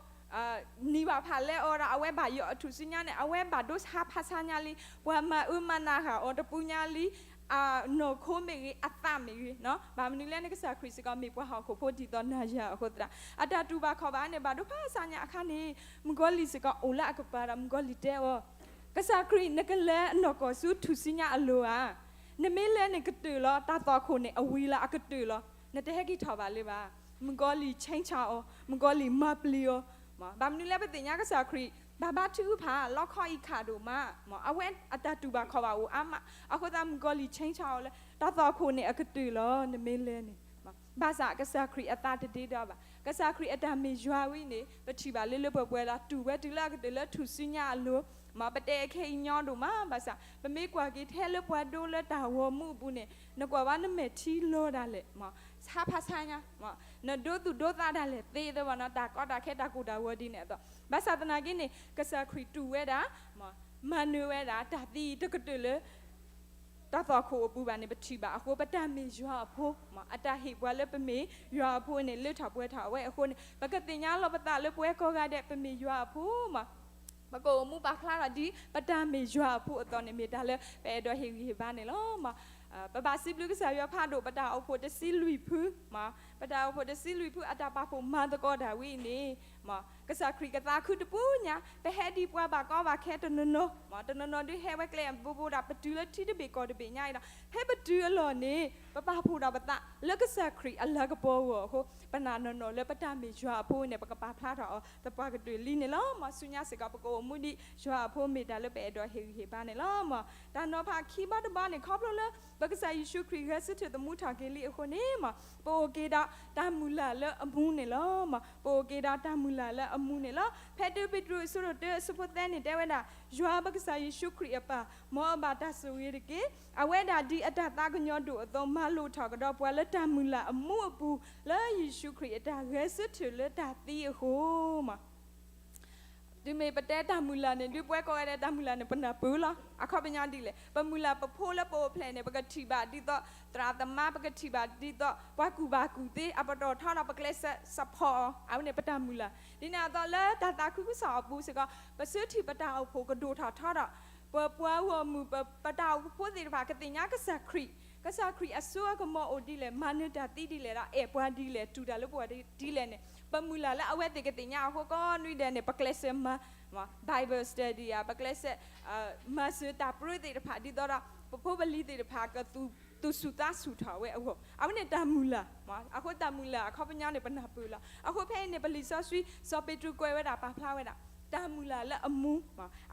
နံၤဘၣ်ဖးလဲအီၤဒီး အဝဲဘၣ်ယိၣ်အထူၣ်စုညါန့ၣ် အဝဲဘၣ်ဒိဆါဖးဆါညါလံ ပှၤမၤအၢမၤနးဃာ်အီၤတပူၤညါလံ, အနီၢ်ခိမ့ၢ်ဂ့ၤ အသးမ့ၢ်ဂ့ၤ, ဘၣ်မနုၤလဲၣ်န့ၣ် ကစၢ်ခရံာ်စ့ၢ်ကီးမ့ၢ်ပှၤဟီၣ်ခိၣ်ဖိဒ်သိးနၤယၤအဃိသတး အတၢ်တူၢ်ဘၣ်ခီၣ်ဘၣ်န့ၣ် ဘၣ်ဒိဖးဆါညါအခါန့ၣ် မုၣ်ကီၤလံၢ်စ့ၢ်ကီးအိၣ်လၢအကပၤဒီး မုၣ်ကီၤလံၢ်တဲအီၤ, ကစၢ်ခရံာ် နကလဲၤအနီၢ်ကီၢ်ဆူထူၣ်စုညါအလိၤဧါ, နမ့ၢ်လဲၤန့ၣ်ကတၢၢ်လီၤ, တၢ်သွၣ်ခိၣ်န့ၣ် အဝံၤလၢအကတၢၢ်လီၤ, နတဟဲက့ၤထီၣ်ဘၣ်လၢၤဘၣ်. မုၣ်ကီၤလံၢ် ဆဲးဆါ အီၤ, မုၣ်ကီၤလံၢ်မၤပျံၤအီၤ ဘၣ်မနုၤလၢပသ့ၣ်ညါကစၢ်ခရံာ် ဘၣ်ဘါထုကဖၣ် လီခီအံၤခးဒိၣ်မး, အဝဲအတၢ်တူၢ်ဘၣ်ခီၣ်ဘၣ်အိၣ်အါမး, အဃိသတးမုၣ်ကီၤလံၢ် ဆဲးဆါ အီၤလၢ တၢ်သွၣ်ခိၣ်န့ၣ်အကတၢၢ်လီၤ, နမ့ၢ်လဲၤန့ၣ်. ဘၣ်ဆၣ်ကစၢ်ခရံာ်အသးတဒ့ဒီဘၣ်. ကစၢ်ခရံာ်အတၢ်မ့ၢ်ယွၤဝံၤန့ၣ် ပထံၣ်ဘၣ်လၢလၢပှဲၤပှဲၤဒီး တူၢ်ဝဲတုၤလၢအကတၢၢ်လၢထူၣ်စုညါအလိၤ, ပတဲအခဲအံၤညီဒိၣ်မး, ဘၣ်ဆၣ် ပမ့ၢ်ကွၢ်က့ၤထဲလၢပှၤဒိလၢတၢ်ဂီၤမူအပူၤန့ၣ် နကွၢ်ဘၣ်နမဲာ်ထံလီၤဒၣ်လဲာ်, ဆါဖးဆါညါ, နဒိသူၣ်ဒိသးဒၣ်လဲာ်သ့သ့ဘၣ်နီၤ, တၢ်ကီတၢ်ခဲတၢ်ကိၢ်တၢ်ဂီၤဒ်န့ၣ်အသိး, ဘၣ်ဆၣ်သနာ်က့န့ၣ် ကစၢ်ခရံာ်တူၢ်ဝဲဒၣ် မၤနၢၤဝဲဒၣ် တၢ်သံတကတၢၢ်လၢ တၢ်သွၣ်ခိၣ်အပူၤဘၣ်န့ၣ် ပထံၣ်ဘၣ်အဃိ ပတၢ်မ့ၢ်ယွၤအဖိ, အတၢ်ဟ့ၣ်ပှၤလၢပမ့ၢ်ယွၤအဖိန့ၣ် လၢထီၣ်ပှဲၤထီၣ်ဝဲအဃိန့ၣ် ပကသ့ၣ်ညါလီၤပသးလၢပဝဲကိးဂၤဒဲး ပမ့ၢ်ယွၤအဖိမး, ပကအိၣ်မူပာ်ဖျါထီၣ်ဒ်ပတၢ်မ့ၢ်ယွၤအဖိအသိးန့ၣ် မ့ၢ်တၢ်လၢပအဲၣ်ဒိးဟ့ၣ်ဂံၢ်ဟ့ၣ်ဘါန့ၣ်လီၤ. ပဘၣ်စံးဘျုးကစၢ်ယွၤဖးဒိၣ် ပတၢ်အိၣ်ဖှိၣ်တဆံလွံၢ်ဖု ပတၢ်အိၣ်ဖှိၣ်တဆံလွံၢ်ဖုအတၢ်ပာ်ဖှိၣ်မၤသကိးတၢ်ဝံၤအံၤန့ၣ် ကစၢ်ခရံာ်ကသးခုတပူၤညါ ပဟဲဒ်ပှၤဘၣ်ကီဘၣ်ခဲတနီၤနီၤ, တနီၤနီၤဒုးဟဲဝဲကျဲအဘိဘိဒီး ပတုၤလၢထံတဘ့ၣ်ကီၢ်တဘ့ၣ်ညါအံၤဒီး ဖဲပတုၤအလီၢ်န့ၣ် ပပာ်ဖှိၣ်ထီၣ်ပသးလၢကစၢ်ခရံာ်အလၤကပီၤအဂီၢ်အဃိ ပနာ်နီၢ်နီၢ်လၢပတၢ်မ့ၢ်ယွၤအဖိန့ၣ် ပကပာ်ဖျါထီၣ်အီၤ သပှၢ်ကတၢၢ်လံန့ၣ်လီၤ. မ်ဆူညါစ့ၢ်ကီး ပကအိၣ်မူဒ်ယွၤအဖိမ့ၢ်တၢ်လၢပအဲၣ်ဒိးဟ့ၣ်ဂံၢ်ဟ့ၣ်ဘါန့ၣ်လီၤ. မ်တၢ်နီၤဖးခံဘီတဘီန့ၣ် ခီဖျိလၢ ပကစၢ်ယ့ၣ်ၡူးခရံာ်ဂဲၤဆၢထၢၣ်သမူထီၣ်က့ၤလံအဃိန့ၣ် မ်ပအိၣ်က့ၤဒီးတၢ်မုၢ်လၢ်လၢအမူန့ၣ်လီၤ. မ်ပအိၣ်က့ၤဒီးတၢ်မုၢ်လၢ်လၢအမူန့ၣ်လီၤ. ဖဲတၢပ့းတရူးအဆၢဒိၣ်တၢအဆၢဖိသၢန့ၣ် တဲဝဲဒၣ် ယွၤပကစၢ်ယ့ၣ်ၡူးခရံာ်အပၢ် မ်အဘၣ်တၢ်ဆိၣ်ဂ့ၤတက့ၢ်. အဝဲဒၣ်ဒ်အတၢ်သးကညီၤဒိၣ်အသိး မၤလိာ်ထီၣ်ကဒီးပှၤလၢတၢ်မုၢ်လၢ်အမူအပူၤ လၢယ့ၣ်ၡူးခရံာ်အတၢ်ဂဲၤဆၢထၢၣ်လၢတၢ်သံအဃိ မ် တုၤမ့ၢ်ပတဲတၢ်မုၢ်လၢ်န့ၣ် ဒုးပဝဲကိးဂၤဒဲးတၢ်မုၢ်လၢ်န့ၣ် ပနၢ်ပၢၢ်လီၤ. အခီပညီဒ်လဲၣ်, ပမုၢ်လၢ်ပဖိလၢပအိၣ်ဖျဲၣ်န့ၣ် ပကထံၣ်ဘၣ်ဒ်သိးသရၣ်သမါ, ပကထံၣ်ဘၣ်ဒ်သိး ပှၤကူၣ်ဘၣ်ကူၣ်သ့ အပတီၢ်ထီဒီး ပကျဲးစၢး support အီၤ, အဝဲန့ၣ်ပတၢ်မုၢ်လၢ်. ဒ်န့ၣ်အသိးလၢတၢ်သးခုကစီၣ်အပူၤစ့ၢ်ကီး ပစုထံၣ်ပတၢ်အိၣ်ဖှိၣ်ကဒိၣ်ထီၣ်ထီဒီး ပပှၤဂီၢ်မုၢ် ပတၢ်အိၣ်ဖှိၣ်ဖိသ့ၣ်တဖၣ် ကသ့ၣ်ညါကစၢ်ခရံာ်, ကစၢ်ခရံာ်အစိအကမီၤအိၣ်ဒ်လဲၣ်, မၤနၢၤတၢ်သံဒ်လဲၣ်ဒီး အဲၣ်ပှၤဒ်လဲၣ်, တူၢ်တၢ်လၢပဂီၢ်ဒ်လဲၣ်န့ၣ် ပမုၢ်လၢ်လၢအဝဲသ့ၣ်ကသ့ၣ်ညါအဃိ ကိးနွံဒဲးန့ၣ် ပကျဲးစၢးမၤ Bible study ဧါ, ပကျဲးစၢး မၤစၢၤတၢ်ပြၢသ့ၣ်တဖၣ် ဒ်သိးဒီး ပဖိပလံၤသ့ၣ်တဖၣ် ကသူၣ်ဆူၣ်သးဆူၣ်ထီၣ်ဝဲအဂီၢ်, အဝဲန့ၣ်တၢ်မုၢ်လၢ်. အဃိတၢ်မုၢ်လၢ်အခီပညီန့ၣ် ပနၢ်ပၢၢ်လီၤ. အဃိဖဲအံၤန့ၣ် ပလံာ်စီဆှံ စီၤပ့းတရူးကွဲးဝဲဒၣ် ပာ်ဖျါဝဲဒၣ် တၢ်မုၢ်လၢ်လၢအမူ,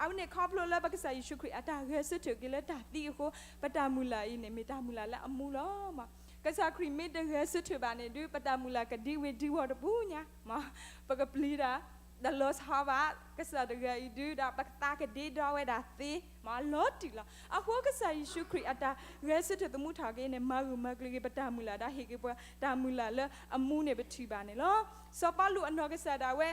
အဝဲန့ၣ်ခီဖျိလၢပကစၢ်ယ့ၣ်ၡူးခရံာ်အတၢ်ဂဲၤဆၢထၢၣ်က့ၤလၢတၢ်သံအဃိ ပတၢ်မုၢ်လၢ်အံၤန့ၣ် မ့ၢ်တၢ်မုၢ်လၢ်လၢအမူလီၤ. ကစၢ်ခရံာ်မ့ၢ်တဂဲၤဆၢထၢၣ်ဘၣ်န့ၣ်ဒုး ပတၢ်မုၢ်လၢ်ကဒံဝ့ၤဒံဝီၤတပူၤညါ, ပကပျံၤတၢ် တလီၤဆီဘၣ်, ကစၢ်တဂၤအံၤဒုးဒီး ပသးကဒ့ဒီဝဲဒၣ်သ့ လီၤတံၢ်လီၤ. အဃိကစၢ်ယ့ၣ်ၡူးခရံာ်အတၢ်ဂဲၤဆၢထၢၣ်သမူထီၣ်က့ၤန့ၣ် မၤဂၢၢ်မၤကျၢၤက့ၤပတၢ်မုၢ်လၢ်ဒီး ဟ့ၣ်က့ၤပှၤတၢ်မုၢ်လၢ်လၢအမူန့ၣ် ပထံၣ်ဘၣ်န့ၣ်လီၤ. စီၤပီလူးအနီၢ်ကစၢ်ဒၣ်ဝဲ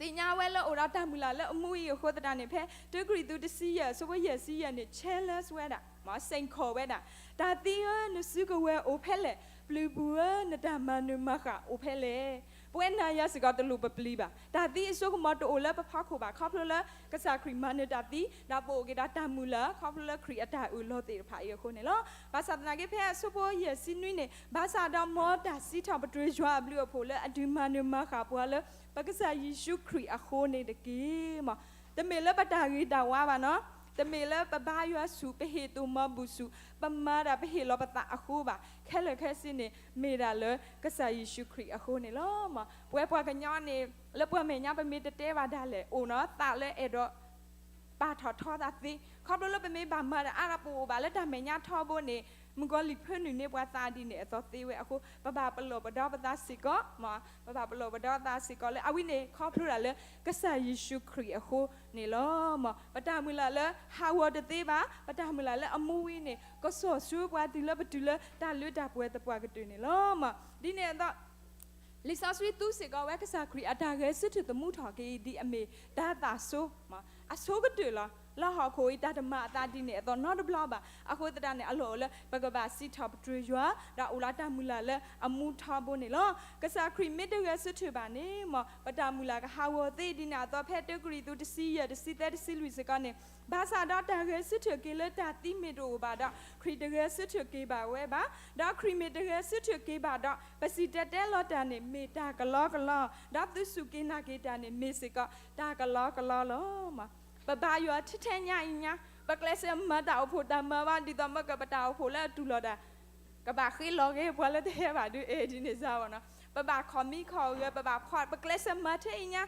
သ့ၣ်ညါဝဲလၢအိၣ်ဒီးတၢ်မုၢ်လၢ်လၢအမူအံၤအဃိသတးန့ၣ် ဖဲတၢကရံၣ်သူးတဆံယဲၢ် အဆၢဖိယဲၢ်ဆံယဲၢ်န့ၣ် challenge ဝဲဒၣ်, စိန်ခေါ် ဝဲဒၣ်, တၢ်သံဧၢ နစုကဝဲၤအိၣ်ဖဲလဲၣ်, ပျုၤပူၤဧၢ နတၢ်မၤနၢၤမၤဃၣ်အိၣ်ဖဲလဲၣ်. ပဝဲနၤယၤစ့ၢ်ကီးတလိၣ်ပပျံၤဘၣ်. တၢ်သံအစိကမီၤတအိၣ်လၢပဖီခိၣ်ဘၣ် ခီဖျိလၢကစၢ်ခရံာ်မၤနၢၤတၢ်သံ ဒီးပအိၣ်က့ၤဒီးတၢ်မုၢ်လၢ် ခီဖျိလၢခရံာ်အတၢ်အၢၣ်လီၤသ့ၣ်တဖၣ်အံၤအဃိန့ၣ်လီၤ. ဘၣ်ဆၣ်သနာ်က့ဖဲအဆၢဖိယဲၢ်ဆံနွံန့ၣ် ဘၣ်ဆၣ်ဒီးမ်တၢ်စံးထီၣ်ပတြၢၤယွၤအဘျုးအဖှိၣ်လၢအဒုးမၤနၢၤမၤဃၣ်ပှၤလၢ ပကစၢ်ယ့ၣ်ၡူးခရံာ်အဃိန့ၣ်တက့ၢ်. တမ့ၢ်လၢပတၢ်ဂ့ၤတၢ်ဝါဘၣ်နီၤ တမ့ၢ်လၢပဘါယွၤဆူၣ်, ပဟ့ၣ်တိၢ်မၤဘူၣ်ဆူၣ်, ပမၤတၢ်ပဟ့ၣ်လီၤပသးအဃိဘၣ်. ခဲလၢာ်ခဲဆ့န့ၣ် မ့ၢ်ဒၣ်လၢကစၢ်ယ့ၣ်ၡူးခရံာ်အဃိန့ၣ်လီၤ. ပဝဲပှၤကညီန့ၣ် လၢပှၤမဲာ်ညါပမ့ၢ်တတဲဘၣ်ဒၣ်လဲာ် အိၣ်နီၤသးလၢအဲၣ်ဒိး ပာ်ထီၣ်ထီသးသ့, ခီဖျိလၢပမ့ၢ်ဘၣ်မၤတၢ်အါဒီးပအိၣ်ဘၣ်လၢတၢ်မဲာ်ညါထီဘိန့ၣ် မုၣ်ကီၤလံၢ်ဖၢနုာ်န့ၢ်ပှၤသးဒ်န့ၣ်အသိးသ့ဝဲအဃိ ပဘၣ်ပလီၢ်ပဒီပသးစ့ၢ်ကီး, ပဘၣ်ပလီၢ်ပဒီပသးစ့ၢ်ကီးလၢအဝဲန့ၣ် ခီဖျိဒၣ်လၢကစၢ်ယ့ၣ်ၡူးခရံာ်အဃိန့ၣ်လီၤ. ပတၢ်မုၢ်လၢ်လၢဟးဂီၤတသ့ဘၣ်, ပတၢ်မုၢ်လၢ်လၢအမူဝံၤန့ၣ် ကစီၣ်ဆှၢပှၤတုၤလၢပတုၤလၢတၢ်လၢတၢ်ပှဲၤသပှၢ်ကတၢၢ်န့ၣ်လီၤ. ဒ်န့ၣ်အသိး လံာ်စီဆှံသူစ့ၢ်ကီးဝဲကစၢ်ခရံာ်အတၢ်ဂဲၤဆၢထၢၣ်သမူထီၣ်က့ၤအံၤဒ်အမ့ၢ်တၢ်သးဆိ, အဆိကတၢၢ်လီၤ. လၢဟီၣ်ခိၣ်အံၤတၢ်တမၤအသးဒ်န့ၣ်အသိးနီတဘျီဘၣ်. အဃိသတးန့ၣ် အလီၢ်အိၣ်လၢ ပကဘၣ်စံးထီၣ်ပတြၢၤယွၤ ဒီးအိၣ်လၢတၢ်မုၢ်လၢ်လၢအမူထီဘိန့ၣ်လီၤ. ကစၢ်ခရံာ်မ့ၢ်တဂဲၤဆၢထၢၣ်ဘၣ်န့ၣ် မ်ပတၢ်မုၢ်လၢ်ကဟးဂီၤသ့ဒ်န့ၣ်အသိး ဖဲတၢကရံၣ်သူးတဆံယဲၢ် တဆံသၢ တဆံလွံၢ်စ့ၢ်ကီးန့ၣ် ဘၣ်ဆၣ်ဒီးတၢ်ဂဲၤဆၢထၢၣ်က့ၤလၢတၢ်သံမ့ၢ်တအိၣ်ဘၣ်ဒီး ခရံာ်တဂဲၤဆၢထၢၣ်က့ၤဘၣ်ဝဲဘၣ်. ဒီးခရံာ်မ့ၢ်တဂဲၤဆၢထၢၣ်က့ၤဘၣ်ဒီး ပစံၣ်တဲၤတဲလီၤတၢ်န့ၣ် မ့ၢ်တၢ်ကလီကလီ, ဒီးသုစူၢ်က့ၤနာ်က့ၤတၢ်န့ၣ် မ့ၢ်စ့ၢ်ကီးတၢ်ကလီကလီလီၤ. ပဘါယွၤထဲထဲညါအံၤညါ, ပကျဲးစၢးမၤတၢ်အိၣ်ဖှိၣ်တၢ်မၤဘၣ် ဒ်သိးမ့ၢ်ကပတၢ်အိၣ်ဖှိၣ်လၢအတူၢ်လိာ်တၢ် ကဘၣ်ဃ့လီၤဂ့ၤပှၤလၢတဟဲဘၣ်ဒုး အဲၣ်ဒ်န့ၣ်စ့ၢ်ကီးနီၤ. ပဘၣ်ခီၣ်မံခီၣ်ဂဲၤ ပဘၣ်ဖီၣ် ပကျဲးစၢးမၤထဲအံၤညါ,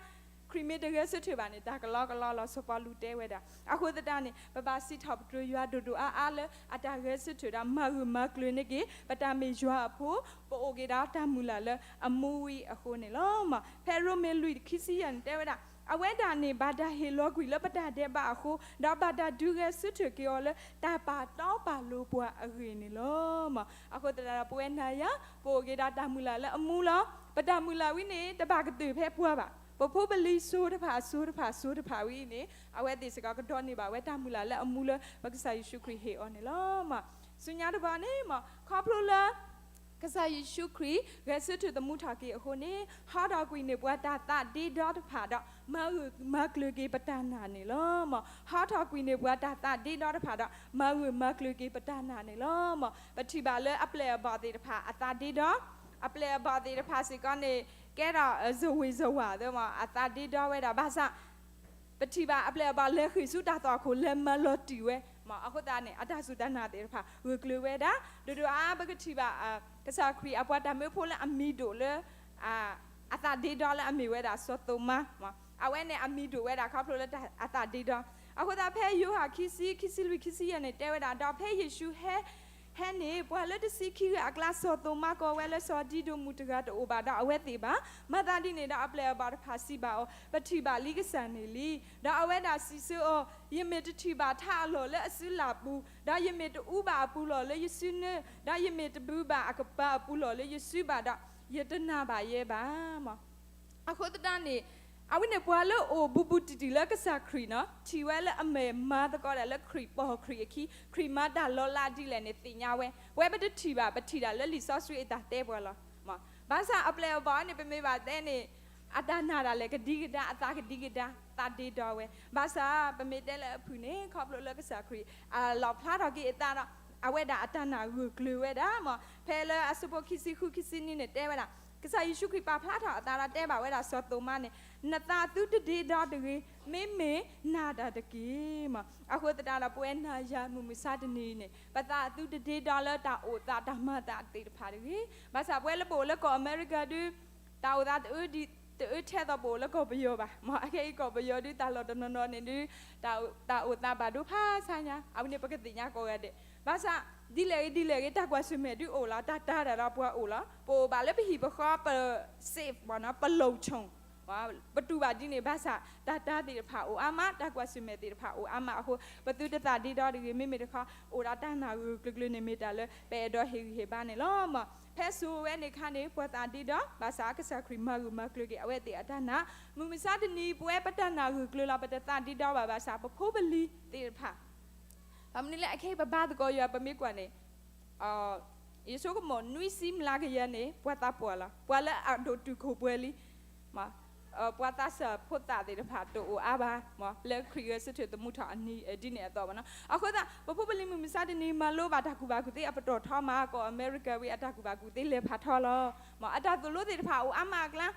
ခရံာ်မ့ၢ်တဂဲၤဆၢထၢၣ်ဘၣ်န့ၣ် တၢ်ကလီကလီလီၤ. စီၤပီလူးတဲဝဲဒၣ်. အဃိသတးန့ၣ် ပဘၣ်စံးထီၣ်ပတြၢၤယွၤဒိၣ်ဒိၣ်အါအါလၢအတၢ်ဂဲၤဆၢထၢၣ်ဒီး မၤဂၢၢ်မၤကျၢၤန့ၢ်က့ၤ ပတၢ်မ့ၢ်ယွၤအဖိ, ပအိၣ်က့ၤဒီးတၢ်မုၢ်လၢ်လၢအမူဝံၤအဃိန့ၣ်လီၤ. ဖဲရိမ့ၤလွံၢ်ခံဆံယဲၢ်န့ၣ်တဲဝဲဒၣ်, အဝဲဒၣ်န့ၣ် ဘၣ်တၢ်ဟ့ၣ်လီၤကွံာ်လၢပတၢ်ဒဲးဘးအဃိ, ဒီးဘၣ်တၢ်ဒုးဂဲၤဆၢထၢၣ်က့ၤအီၤလၢတၢ်ပာ်တီပာ်လိၤပှၤအဂ့ၢ်န့ၣ်လီၤ. အဃိသတးဒီးပဝဲနၤယၤ ပအိၣ်က့ၤဒီးတၢ်မုၢ်လၢ်လၢအမူလီၤ. ပတၢ်မုၢ်လၢ်ဝံၤန့ၣ် တဘၣ်ကတၢၢ်ဖဲပှၤဘၣ်. ပဖိပလံၤစိၤတဖၣ်အစိၤတဖၣ်စိၤတဖၣ်ဝံၤအံၤန့ၣ် အဝဲသ့ၣ်စ့ၢ်ကီးကဒိးန့ၢ်ဘၣ်ဝဲတၢ်မုၢ်လၢ်လၢအမူလၢပကစၢ်ယ့ၣ်ၡူးခရံာ်ဟ့ၣ်အီၤန့ၣ်လီၤ. ဆူညါတဘျီန့ၣ် ခီဖျိလၢ ကစၢ်ယ့ၣ်ၡူးခရံာ် ဂဲၤဆၢထၢၣ်သမူထီၣ်က့ၤအဃိန့ၣ် ဟီထီၣ်ကွံာ်န့ၢ်ပှၤတၢ်သးဒ့ဒီတဖၣ်ဒီး မၤဂၢၢ်မၤကျၢၤက့ၤပတၢ်နာ်န့ၣ်လီၤ. ဟီထီၣ်ကွံာ်န့ၢ်ပှၤတၢ်သးဒ့ဒီတဖၣ်ဒီး မၤဂၢၢ်မၤကျၢၤက့ၤပတၢ်နာ်န့ၣ်လီၤ. ပထံၣ်ဘၣ်လၢအပျဲၢ်အဘီၣ်သ့ၣ်တဖၣ်အသးဒ့ဒီ, အပျဲၢ်အဘီၣ်သ့ၣ်တဖၣ်စ့ၢ်ကီးန့ၣ် ကဲထီၣ်စဝ့ၤစဝၤသ့ အသးဒ့ဒီဝဲဒၣ်ဘၣ်ဆၣ် ပထံၣ်ဘၣ်အပျဲၢ်အဘီၣ်လဲၤဃ့ၢ်ဆူတၢ်သွၣ်ခိၣ် လဲၤမၤလီၤတံၢ်ဝဲ, အဃိသတးန့ၣ် အတၢ်စူၢ်တၢ်နာ်သ့ၣ်တဖၣ် ဂၢၢ်ကျၢၤဝဲဒၣ်. ဒိၣ်ဒိၣ်အါအါ ပကထံၣ်ဘၣ် ကစၢ်ခရံာ်အပှၤတၢ်မၢဖိလၢအမံၤဒိၣ်လၢ အသးဒ့ဒီလၢအမ့ၢ်ဝဲဒၣ်စီၤသိၤမါ, အဝဲန့ၣ်အမံၤဒိၣ်ဝဲဒၣ်ခီဖျိလၢအသးဒ့ဒီ. အဃိသတးဖဲယိၤဟၣ်ခံဆံ ခံဆံလွံၢ် ခံဆံယဲၢ်န့ၣ် တဲဝဲဒၣ် ဒီးဖဲယ့ၣ်ၡူးဟဲ ဟဲန့ၣ် ပှၤလၢတဆံခံဂၤအကျါ စီၤသိၤမါကိးဝဲလၢစီၤဒံဒိၣ်မုၣ်တဂၤတအိၣ်ဘၣ်ဒီးအဝဲသ့ၣ်ဘၣ်. မၤသးဒ်န့ၣ်ဒီးအပျဲၢ်အဘီၣ်တဖၣ်စံးဘၣ်အီၤ, ပထံၣ်ဘၣ်လံကစၢ်န့ၣ်လံ. ဒီးအဝဲဒၣ်စံးဆၢအီၤ, ယမ့ၢ်တထံၣ်ဘၣ်ထးအလီၢ်လၢအစုလၢ်ပူၤ, ဒီးယမ့ၢ်တအူဘၣ်အပူၤလီၢ်လၢယစုနၢ, ဒီးယမ့ၢ်တဘုးဘၣ်အကပၤအပူၤလီၢ်လၢယစုဘၣ်ဒီး ယတနာ်ဘၣ်ယဲဘၣ်. အဃိသတးန့ၣ် အဝဲန့ၣ်ပှၤလၢအိၣ်ဘူးဘူးတံၢ်တံၢ်လၢကစၢ်ခရံာ်နီၤ ထံၣ်ဝဲလၢအမ့ၢ်မၤသကိးတၢ်လၢခရံာ်ပိာ်ခရံာ်အခံ, ခရံာ်မၤတၢ်လီၤလးဒ်လဲၣ်န့ၣ် သ့ၣ်ညါဝဲ. ပဝဲပတထံၣ်ဘၣ်, ပထံၣ်တၢ်လၢလံာ်စီဆှံအတၢ်တဲပှၤလီၤ. ဘၣ်ဆၣ်အပျဲၢ်အဘီၣ်န့ၣ် ပမ့ၢ်ဘၣ်တဲန့ၣ် အတၢ်နာ်တၢ်လဲာ်ကဒံကဒါ, အသးကဒံကဒါ, သးဒ့ဒီဝဲ. ဘၣ်ဆၣ်ပမ့ၢ်တဲလၢအဖုၣ်န့ၣ် ခီဖျိလၢကစၢ်ခရံာ် အလီၣ်ဖျါထီၣ်က့ၤအသးဒီး အဝဲဒၣ်အတၢ်နာ်ဂၢၢ်ကျၢၤဝဲဒၣ်မး. ဖဲလၢအဆၢဖိခံဆံဃု ခံဆံနွံန့ၣ် တဲဝဲဒၣ် ကစၢ်ယ့ၣ်ၡူးခရံာ်ပာ်ဖျါထီၣ်အသးဒီးတဲဘၣ်ဝဲဒၣ်စီၤသိၤမါန့ၣ်, နသးသုတဒ့ဒီတဂ့ၤ, မ့မ့ၢ်နာ်တၢ်တက့ၢ်မး. အဃိသတးဒီးပဝဲနၤယၤမုၢ်မဆါတနံၤအံၤန့ၣ် ပသးသုတဒ့ဒီလၢတၢ်အိၣ်သးတၢ်မၤသးသ့ၣ်တဖၣ်တဂ့ၤ. ဘၣ်ဆၣ်ပဝဲလၢပအိၣ်လၢကီၢ်အမဲရကၤဒု တၢ်အိၣ်သးတအၢဒ် တအၢထဲသိးပအိၣ်လၢကီၢ်ပယီၤဘၣ်မး. အခဲအံၤကီၢ်ပယီၤဒု တၢ်လီၢ်တနီၤနီၤန့ၣ်ဒု တၢ်အိၣ်သးဘၣ်ဒိဖးဆါညါ, အဝဲန့ၣ်ပကသ့ၣ်ညါကိးဂၤဒဲး. ဘၣ်ဆၣ် ဒ်လဲၣ်ဂ့ၤဒ်လဲၣ်ဂ့ၤ တၢ်ကွၢ်ဆၢၣ်မဲာ်ဒုအိၣ်လီၤ, တၢ်တာ်တၢ်ဒီးပှၤအိၣ်လီၤ. ပအိၣ်ဘၣ်လၢပဟံၣ်ပဃီပ safe မးနီၤ, ပလိၤဆိၣ် ပတူၢ်ဘၣ်ဒ်န့ၣ်ဘၣ်ဆၣ် တၢ်တာ်သ့ၣ်တဖၣ်အိၣ်အါမး, တၢ်ကွၢ်ဆၢၣ်မဲာ်သ့ၣ်တဖၣ်အိၣ်အါမးအဃိ ပသုတသးဒ့ဒီတဂ့ၤ. မ့မ့ၢ်တခီ အိၣ်ဒီးတၢ်နာ်ဂၢၢ်ကျၢၤကျၢၤန့ၣ် မ့ၢ်တၢ်လၢပအဲၣ်ဒိးဟ့ၣ်ဂံၢ်ဟ့ၣ်ဘါန့ၣ်လီၤမး. ဖဲစိၤဝဲန့ၣ်အခါန့ၣ် ပှၤသးဒ့ဒီ ဘၣ်ဆၣ်ကစၢ်ခရံာ်မၤဂၢၢ်မၤကျၢၤက့ၤအဝဲသ့ၣ်အတၢ်နာ်. မုၢ်မဆါတနံၤ ပဝဲပတၢ်နာ်ဂၢၢ်ကျၢၤလီၤ, ပတသးဒ့ဒီဘၣ်ဘၣ်ဆၣ် ပဖိပလံၤသ့ၣ်တဖၣ် ဘၣ်မနုၤလဲၣ် အခဲအံၤပဘါသကိးယွၤ ပမ့ၢ်ကွၢ်န့ၣ် ယဆိကမိၣ် နွံဆံမျးကယၤန့ၣ် ပှၤသးပှၢ်လီၤ. ပှၤလၢအဒိၣ်တုာ်ခိၣ်ပှဲၤလံ, ပှၤသးစၢ်ဖိသၣ်သ့ၣ်တဖၣ်တအိၣ်အါဘၣ်, လၢခရံာ်ဂဲၤဆၢထၢၣ်သမူထီၣ်အနံၤဒ်န့ၣ်အသိးဘၣ်နီၤ. အဃိသတး ပဖိပလံၤမုၢ်မဆါတနံၤ မၤလိဘၣ်တၢ်ကူၣ်ဘၣ်ကူၣ်သ့အပတီၢ်ထီမး ကီၢ်အမဲရကၤဝံၤ အတၢ်ကူၣ်ဘၣ်ကူၣ်သ့လဲၤဖးထီလီၤ. အတၢ်သိၣ်လိသ့ၣ်တဖၣ်အိၣ်အါမးအကျါ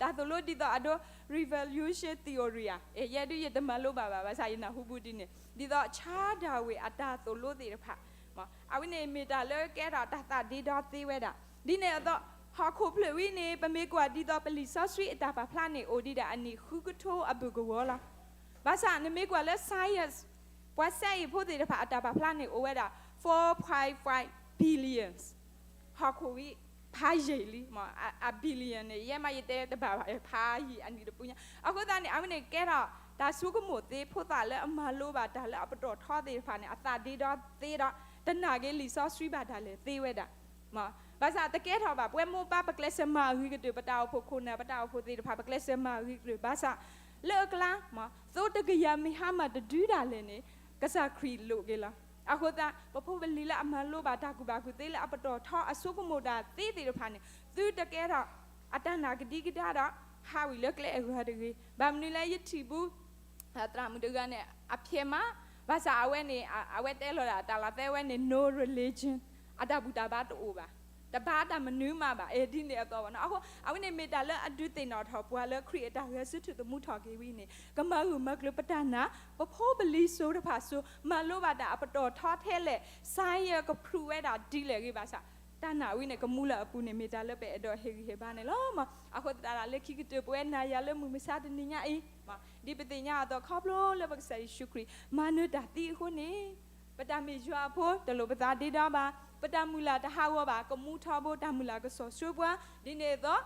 တၢ်သိၣ်လိဒ်သိးအဒိ revolution theory ဧါ, ယဲဒုးယတမၤလိဘၣ်ဘၣ်, ဘၣ်ဆၣ်ယနၢ်ဟူဘူးဒ်န့ၣ် ဒ်သိး Charles Darwin အတၢ်သိၣ်လိသ့ၣ်တဖၣ်, အဝဲန့ၣ်မ့ၢ်တၢ်လၢကဲထီၣ်တၢ်သးဒ့ဒီသ့ဝဲဒၣ်. ဒ်န့ၣ်အသိး ဟီၣ်ခိၣ်ဖျၢၣ်ဝံၤန့ၣ် ပမ့ၢ်ကွၢ်ဒ်သိးပလံာ်စီဆှံအတၢ်ပာ်ဖျါန့ၣ် အိၣ်ဒံးဒၣ်အနံၣ်ဃုကထိအဘၢၣ်ကဝီၤလီၤ. ဘၣ်ဆၣ်နမ့ၢ်ကွၢ်လၢ science ပှၤစဲအ့ၣ်ဖိသ့ၣ်တဖၣ်အတၢ်ပာ်ဖျါန့ၣ် အိၣ်ဝဲဒၣ် four point five billions ဟီၣ်ခိၣ်ဝံၤ ဖးယံာ်လံ, အ billion န့ၣ် ယဲမးယတဲတဘၣ်ဘၣ်, ဖးယံာ်အနံၣ်တပူၤညါ. အဃိသတးန့ၣ် အဝဲန့ၣ်ကဲထီၣ်တၢ်ဆိကမိၣ်သ့ ဖိသၣ်လၢအမၤလိဘၣ်တၢ်လၢအပတီၢ်ထီသ့ၣ်တဖၣ်န့ၣ် အသးဒ့ဒီသ့ဒီး တနာ်က့လံာ်စီဆှံဘၣ်ဒၣ်လဲာ်သ့ဝဲဒၣ်. ဘၣ်ဆၣ်တကဲထီၣ်ဘၣ်, ပဝဲမိၢ်ပၢ်ပကျဲးစၢးမၤအဂ့ၤကတၢၢ် ပတၢ်အိၣ်ဖှိၣ်ခိၣ်နၢ် ပတၢ်အိၣ်ဖှိၣ်သ့ၣ်တဖၣ် ပကျဲးစၢးမၤအဂ့ၤကတၢၢ် ဘၣ်ဆၣ် လၢအကျါ သိတကယၤမ့ၢ်ဟါမၢ်တဒုဒၣ်လဲာ်န့ၣ် ကစၢ်ခရံာ်လိးက့ၤလီၤ. အဃိသတး ပဖိပလံၤလၢအမၤလိဘၣ်တၢ်ကူၣ်ဘၣ်ကူၣ်သ့လၢအပတီၢ်ထီအဆိကမိၣ်တၢ်သ့သ့ၣ်တဖၣ်န့ၣ် သုတကဲထီၣ်အတၢ်နာ်ကဒံကဒါဒီး ဟးဝံၤလၢကျဲအဂၤတဂ့ၤ. ဘၣ်မနုၤလဲၣ် ယထံၣ်ဘူး သရၣ်မုၣ်တဂၤန့ၣ် အဖျဲးမး, ဘၣ်ဆၣ်အဝဲန့ၣ် အဝဲတဲလီၤဒၣ်တၢ်လီၤသဲဝဲန့ၣ် no religion အတၢ်ဘူၣ်တၢ်ဘါတအိၣ်ဘၣ်, တဘါတၢ်မနုၤမးဘၣ်, အဲ ဒ်န့ၣ်အသိးဘၣ်နီၤ. အဃိ အဝဲန့ၣ်မ့ၢ်တၢ်လၢအဒုးသ့ၣ်နီၣ်ထီၣ်ပှၤလၢခရံာ်အတၢ်ဂဲၤဆၢထၢၣ်သမူထီၣ်က့ၤဝံၤန့ၣ် ကမၤဂၢၢ်မၤကျၢၤပတၢ်နာ်, ပဖိပလံၤစိၤတဖၣ်စိၤ မၤလိဘၣ်တၢ်အပတီၢ်ထီထဲလဲၣ်, science က prove ဝဲဒၣ်ဒ်လဲၣ်ဂ့ၤဘၣ်ဆၣ် တၢ်နာ်ဝံၤန့ၣ် ကမူလၢအပူၤန့ၣ် မ့ၢ်တၢ်လၢပအဲၣ်ဒိးဟ့ၣ်ဂံၢ်ဟ့ၣ်ဘါန့ၣ်လီၤ. အဃိသတးဒီး လၢခံကတၢၢ် ပဝဲနၤယၤလၢမုၢ်မဆါတနံၤညါအံၤ ဒ်ပသ့ၣ်ညါအသိး ခီဖျိလၢပကစၢ်ယ့ၣ်ၡူးခရံာ် မၤနၢၤတၢ်သံအဃိန့ၣ် ပတၢ်မ့ၢ်ယွၤအဖိ တလိၣ်ပသးဒ့ဒီဘၣ်, ပတၢ်မုၢ်လၢ်တဟးဂီၤဘၣ်, ကမူထီဘိ တၢ်မုၢ်လၢ်ကစီၣ်ဆှၢပှၤ, ဒ်န့ၣ်အသိး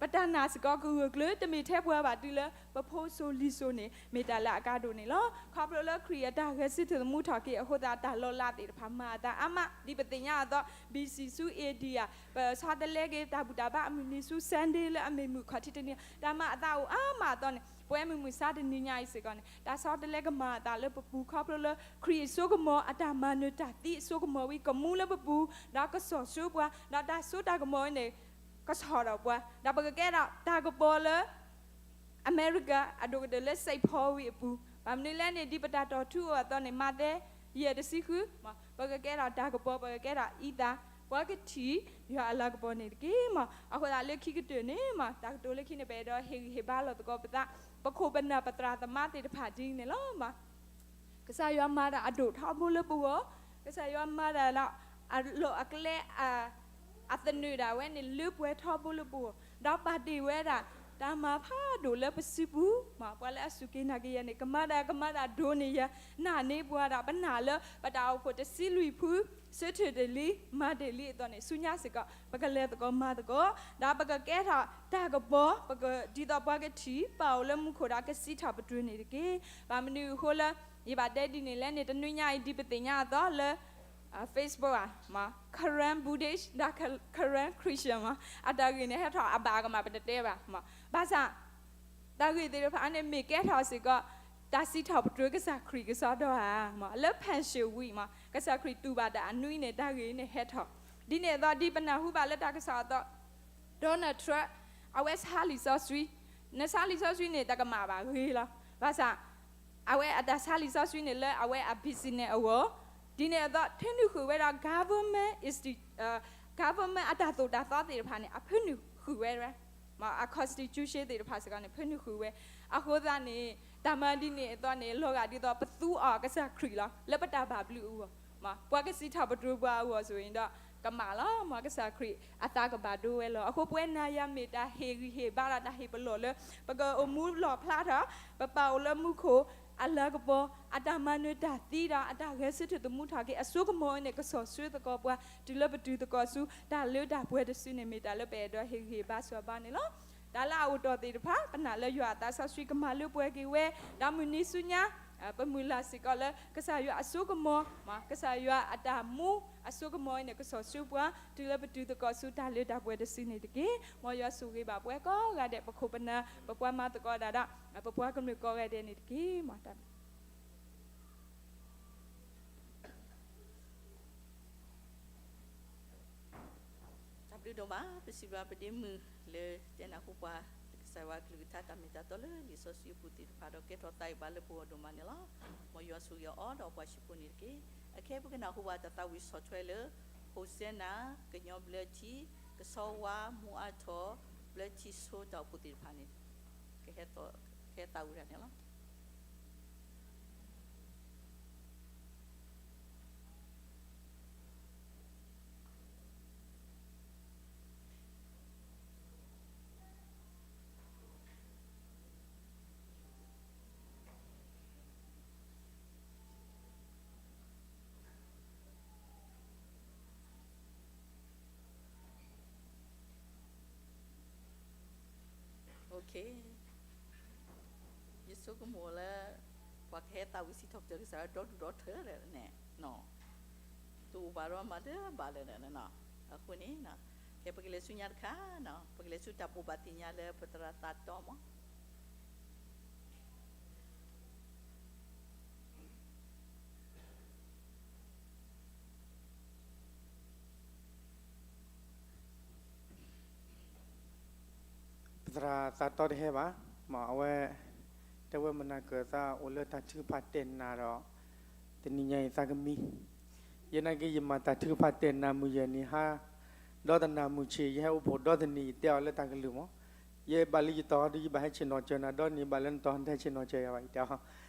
ပတၢ်နာ်စ့ၢ်ကီးကဂၢၢ်ကျၢၤ တမ့ၢ်ထဲပှၤဘၣ် တုၤလၢပဖိစိၤလံၤစိၤန့ၣ် မ့ၢ်တၢ်လၢအကါဒိၣ်န့ၣ်လီၤ. ခီဖျိလၢခရံာ်အတၢ်ဂဲၤဆၢထၢၣ်သမူထီၣ်က့ၤအဃိသတး တၢ်လီၤလးသ့ၣ်တဖၣ်မၤအသးအါမး, ဒ်ပသ့ၣ်ညါအသိး ဘီၣ်စံၣ်ဆူ အ့ဒံၣ်ယၤ ပဆီတလဲက့ၤ တၢ်ဘူၣ်တၢ်ဘါအမုၢ်နံၤဆူ Sunday လၢအမ့ၢ်မုၢ်ခီၣ်ထံးတနံၤ တၢ်မၤအသးအိၣ်အါမးအသိးန့ၣ် ပဝဲမုၢ်မဆါတနံၤညါအံၤစ့ၢ်ကီးန့ၣ် တၢ်ဆီတလဲကမၤအသးလၢပပူၤ ခီဖျိလၢခရံာ်အစိကမီၤ အတၢ်မၤနၢၤတၢ်သံအစိကမီၤဝံၤ ကမူလၢပပူၤ ဒီးကစီၣ်ဆှၢပှၤ ဒီးတၢ်စိတၢ်ကမီၤဝဲန့ၣ် ကဆီၣ်ဒီးပှၤ ဒီးပကကဲထီၣ်တၢ်ကပီၤလၢ အမဲရကၤ အဒိၣ်ကတၢၢ်လၢ Saint Paul ဝံၤအပူၤ ဘၣ်မနုၤလဲၣ်န့ၣ် ဒ်ပတၢ်တီၣ်ထူအီၤအသိးန့ၣ် မးသဲ ယဲၢ်တဆံဃု ပကကဲထီၣ်တၢ်ကပီၤ ပကကဲထီၣ်အံသး ပှၤကထံၣ် ယွၤအလၤကပီၤန့ၣ်တက့ၢ်မး. အဃိသတးလၢခံကတၢၢ်န့ၣ်မး တၢ်ကတိၤလၢခံန့ၣ် ပအဲၣ်ဒိးဟ့ၣ်ဂံၢ်ဟ့ၣ်ဘါလိာ်သကိးပသး ပခိၣ်ပနၢ်ပသရၣ်သမါသ့ၣ်တဖၣ်ဒ်န့ၣ်လီၤမး. ကစၢ်ယွၤမၤတၢ်အဒိၣ်ထီဘိလၢပဂီၢ်, ကစၢ်ယွၤမၤတၢ်ဒီး အလီၢ်အကျဲ အသနၢၣ်ဒၣ်ဝဲန့ၣ် လၢပှဲၤထီဘိလၢပဂီၢ်, ဒီးပာ်တ့ၢ်ဝဲဒၣ် တၢ်မၤဖးဒိၣ်လၢပစုပူၤ, ပှၤလၢအစူၢ်က့ၤနာ်က့ၤယၤန့ၣ် ကမၤတၢ်ကမၤတၢ်ဒိၣ်န့ၢ်ယၤ, နာ်န့ၢ်ပှၤဒီး ပနာ်လၢပတၢ်အိၣ်ဖှိၣ်တဆံလွံၢ်ဖု ဆၢထၢၣ်တ့ၢ်လံ မၤတ့ၢ်လံအသိးန့ၣ် ဆူညါစ့ၢ်ကီး ပကလဲၤသကိးမၤသကိး ဒီးပကကဲထီၣ်တၢ်ကပီၤ ပကဒ်သိးပှၤကထံၣ် ပာ်အိၣ်လၢမူခိၣ်ဒီးကစံးထီၣ်ပတြၢၤန့ၣ်တက့ၢ်. ဘၣ်မနုၤအဃိလၢ ယဘၣ်တဲဒ်န့ၣ်လဲၣ်န့ၣ် တနွံညါအံၤဒ်ပသ့ၣ်ညါအသိးလၢ Facebook ဧါ, Karen Buddhist ဒီး Karen Christian မး အတၢ်ဂ့ၢ်န့ၣ် ဟဲထီၣ်အဘၣ်ကမၣ်ပတတဲဘၣ်, ဘၣ်ဆၣ် တၢ်ဂ့ၢ်သ့ၣ်တဖၣ်န့ၣ် မ့ၢ်ကဲထီၣ်စ့ၢ်ကီး တၢ်စံးထီၣ်ပတြၢၤကစၢ်ခရံာ်ကစီဒီဧါ, လၢ Passion Week မး ကစၢ်ခရံာ်တူၢ်ဘၣ်တၢ်အနွံန့ၣ် တၢ်ဂ့ၢ်န့ၣ်ဟဲထီၣ်, ဒ်န့ၣ်အသိး ဒ်ပနၢ်ဟူဘၣ်လၢတၢ်ကစီၣ်အသိး Donald Trump အဝဲဆါလံာ်စီဆှံ, နဆါလံာ်စီဆှံန့ၣ် တၢ်ကမၣ်ဘၣ်ဂ့ၤလီၤ, ဘၣ်ဆၣ် အဝဲအတၢ်ဆါလံာ်စီဆှံန့ၣ်လၢအဝဲအ business အဂီၢ်, ဒ်န့ၣ်အသိး ဖၢနုာ်ဃုာ်ဝဲဒီး government insti-, government အတၢ်သိၣ်တၢ်သီသ့ၣ်တဖၣ်န့ၣ် အဖၢနုာ်ဃုာ်ဝဲ, အ constitution သ့ၣ်တဖၣ်စ့ၢ်ကီးန့ၣ် ဖၢနုာ်ဃုာ်ဝဲ, အဃိသတးန့ၣ် တၢ်မၤဒ်န့ၣ်အသိးန့ၣ် လီၤဂာ်ဒ်သိးပသူအီၤကစၢ်ခရံာ်လီၤ လၢပတၢ်ဘၣ်ဘျုးအဂီၢ်, ပှၤကစံးထီၣ်ပတြၢၤပှၤအဂီၢ်စ့ၢ်ကီးဒီး ကမၣ်လီၤ, ကစၢ်ခရံာ်အသးကဘၣ်ဒိဝဲလီၤ. အဃိပဝဲနၤယၤမ့ၢ်တၢ်ဟ့ၣ်ဂံၢ်ဟ့ၣ်ဘါဒီးတၢ်ဟ့ၣ်ပလီၢ်လၢ ပကအိၣ်မူလီၣ်ဖျါထီၣ် ပပာ်အိၣ်လၢမူခိၣ် အလၤကပီၤ အတၢ်မၤနၢၤတၢ်သံဒီး အတၢ်ဂဲၤဆၢထၢၣ်သမူထီၣ်က့ၤ အစိကမီၤန့ၣ် ကစီၣ်ဆှၢသကိးပှၤ တုၤလၢပတုၤသကိးဆူ တၢ်လၢတၢ်ပှဲၤတစုန့ၣ် မ့ၢ်တၢ်လၢပအဲၣ်ဒိးဟ့ၣ်ဂံၢ်ဟ့ၣ်ဘါစီၤဘါန့ၣ်လီၤ. တၢ်လၢအအိၣ်တီၢ်သ့ၣ်တဖၣ် ပနာ်လၢယွၤအသးစီဆှံကမၤလၢပှဲၤက့ၤဝဲ, ဒီးမုၢ်နံၤဆူညါ ပမုၢ်လၢ်စ့ၢ်ကီးလၢ ကစၢ်ယွၤအစိကမီၤ, ကစၢ်ယွၤအတၢ်မူအစိကမီၤအံၤန့ၣ် ကစီၣ်ဆှၢပှၤ တုၤလၢပတုၤသကိးဆူတၢ်လၢတၢ်ပှဲၤတစုန့ၣ်တက့ၢ်. မ်ယွၤဆိၣ်ဂ့ၤဘၣ်ပဝဲကိးဂၤဒဲး ပခိၣ်ပနၢ် ပပှၤမၤသကိးတၢ်ဒီး ပပှၤကမျၢၢ်ကိးဂၤဒဲးန့ၣ်တက့ၢ်. တၢ်ဘျုးဒိၣ်မး ပစံးဘျုးပဒ့မုၣ်လၢတဲနၢ်ဟူပှၤ ကစၢ်ယွၤကလုၢ်ကထါတၢ်မ့ၢ်တၢ်တီလၢလံာ်စီဆှံအပူၤသ့ၣ်တဖၣ်ဒီး ကဲထီၣ်သးအံၤဘၣ်လၢပဂီၢ်ဒိၣ်မးန့ၣ်လီၤ. မ်ယွၤဆိၣ်ဂ့ၤအီၤဒီးပှၤဟံၣ်ဖိန့ၣ်တက့ၢ်. အခဲအံၤပကနၢ်ဟူဘၣ်တၢ်သးဝံၣ်ဆီၣ်ထွဲလၢ ဟိၣ်စဲနၤ ကညီဘျၢထံ ကဆီဝါ မူအါထီၣ် လၢထံဆိတၢ်အိၣ်ဖှိၣ်သ့ၣ်တဖၣ်န့ၣ် ကဟဲသးဝံၣ်တၢ်န့ၣ်လီၤ. Okay, ယဆိကမိၣ်လၢ ပှၤကဟဲသးဝံၣ်စံးထီၣ်ပတြၢၤကစၢ်ယွၤဒီဒူၣ်ဒီထၢန့ၣ် တအိၣ်ဘၣ်ဒီးမၤတဘၣ်လၢၤန့ၣ်. အဃိန့ၣ် ကဲပကလဲၤဆူညါတခါ, ပကလဲၤဆူတၢ်ဘိးဘၣ်သ့ၣ်ညါလၢပသရၣ်သးတီမး. ပသရၣ်သးတီတဟဲဘၣ်, မ့ၢ်အဝဲ တဲဝဲမနၤကၢၤသးအိၣ်လၢတၢ်ထုကဖၣ်တဲာ်နၤဒီး တနံၤညါအံၤသးကမံ ယဲနာ်က့ ယမၤတၢ်ထုကဖၣ်တဲာ်နၤမုၢ်ယဲၢ်နံၤဟါ, ဒီတနၤမုၢ်ဆ့ၣ် ယဟဲအိၣ်ဖှိၣ်ဒီတနံၤ ယတဲအီၤလၢတၢ်ကလုၢ်မး, ယဘၣ်လၢယတီၤဒီး ယဘၣ်ဟဲဆ့ၣ်နီၤစၢၤနၤ, ဒီနံၤဘၣ်လၢနတီၤ နတဟဲဆ့ၣ်နီၤစၢၤယၤဘၣ် ယတဲအီၤ.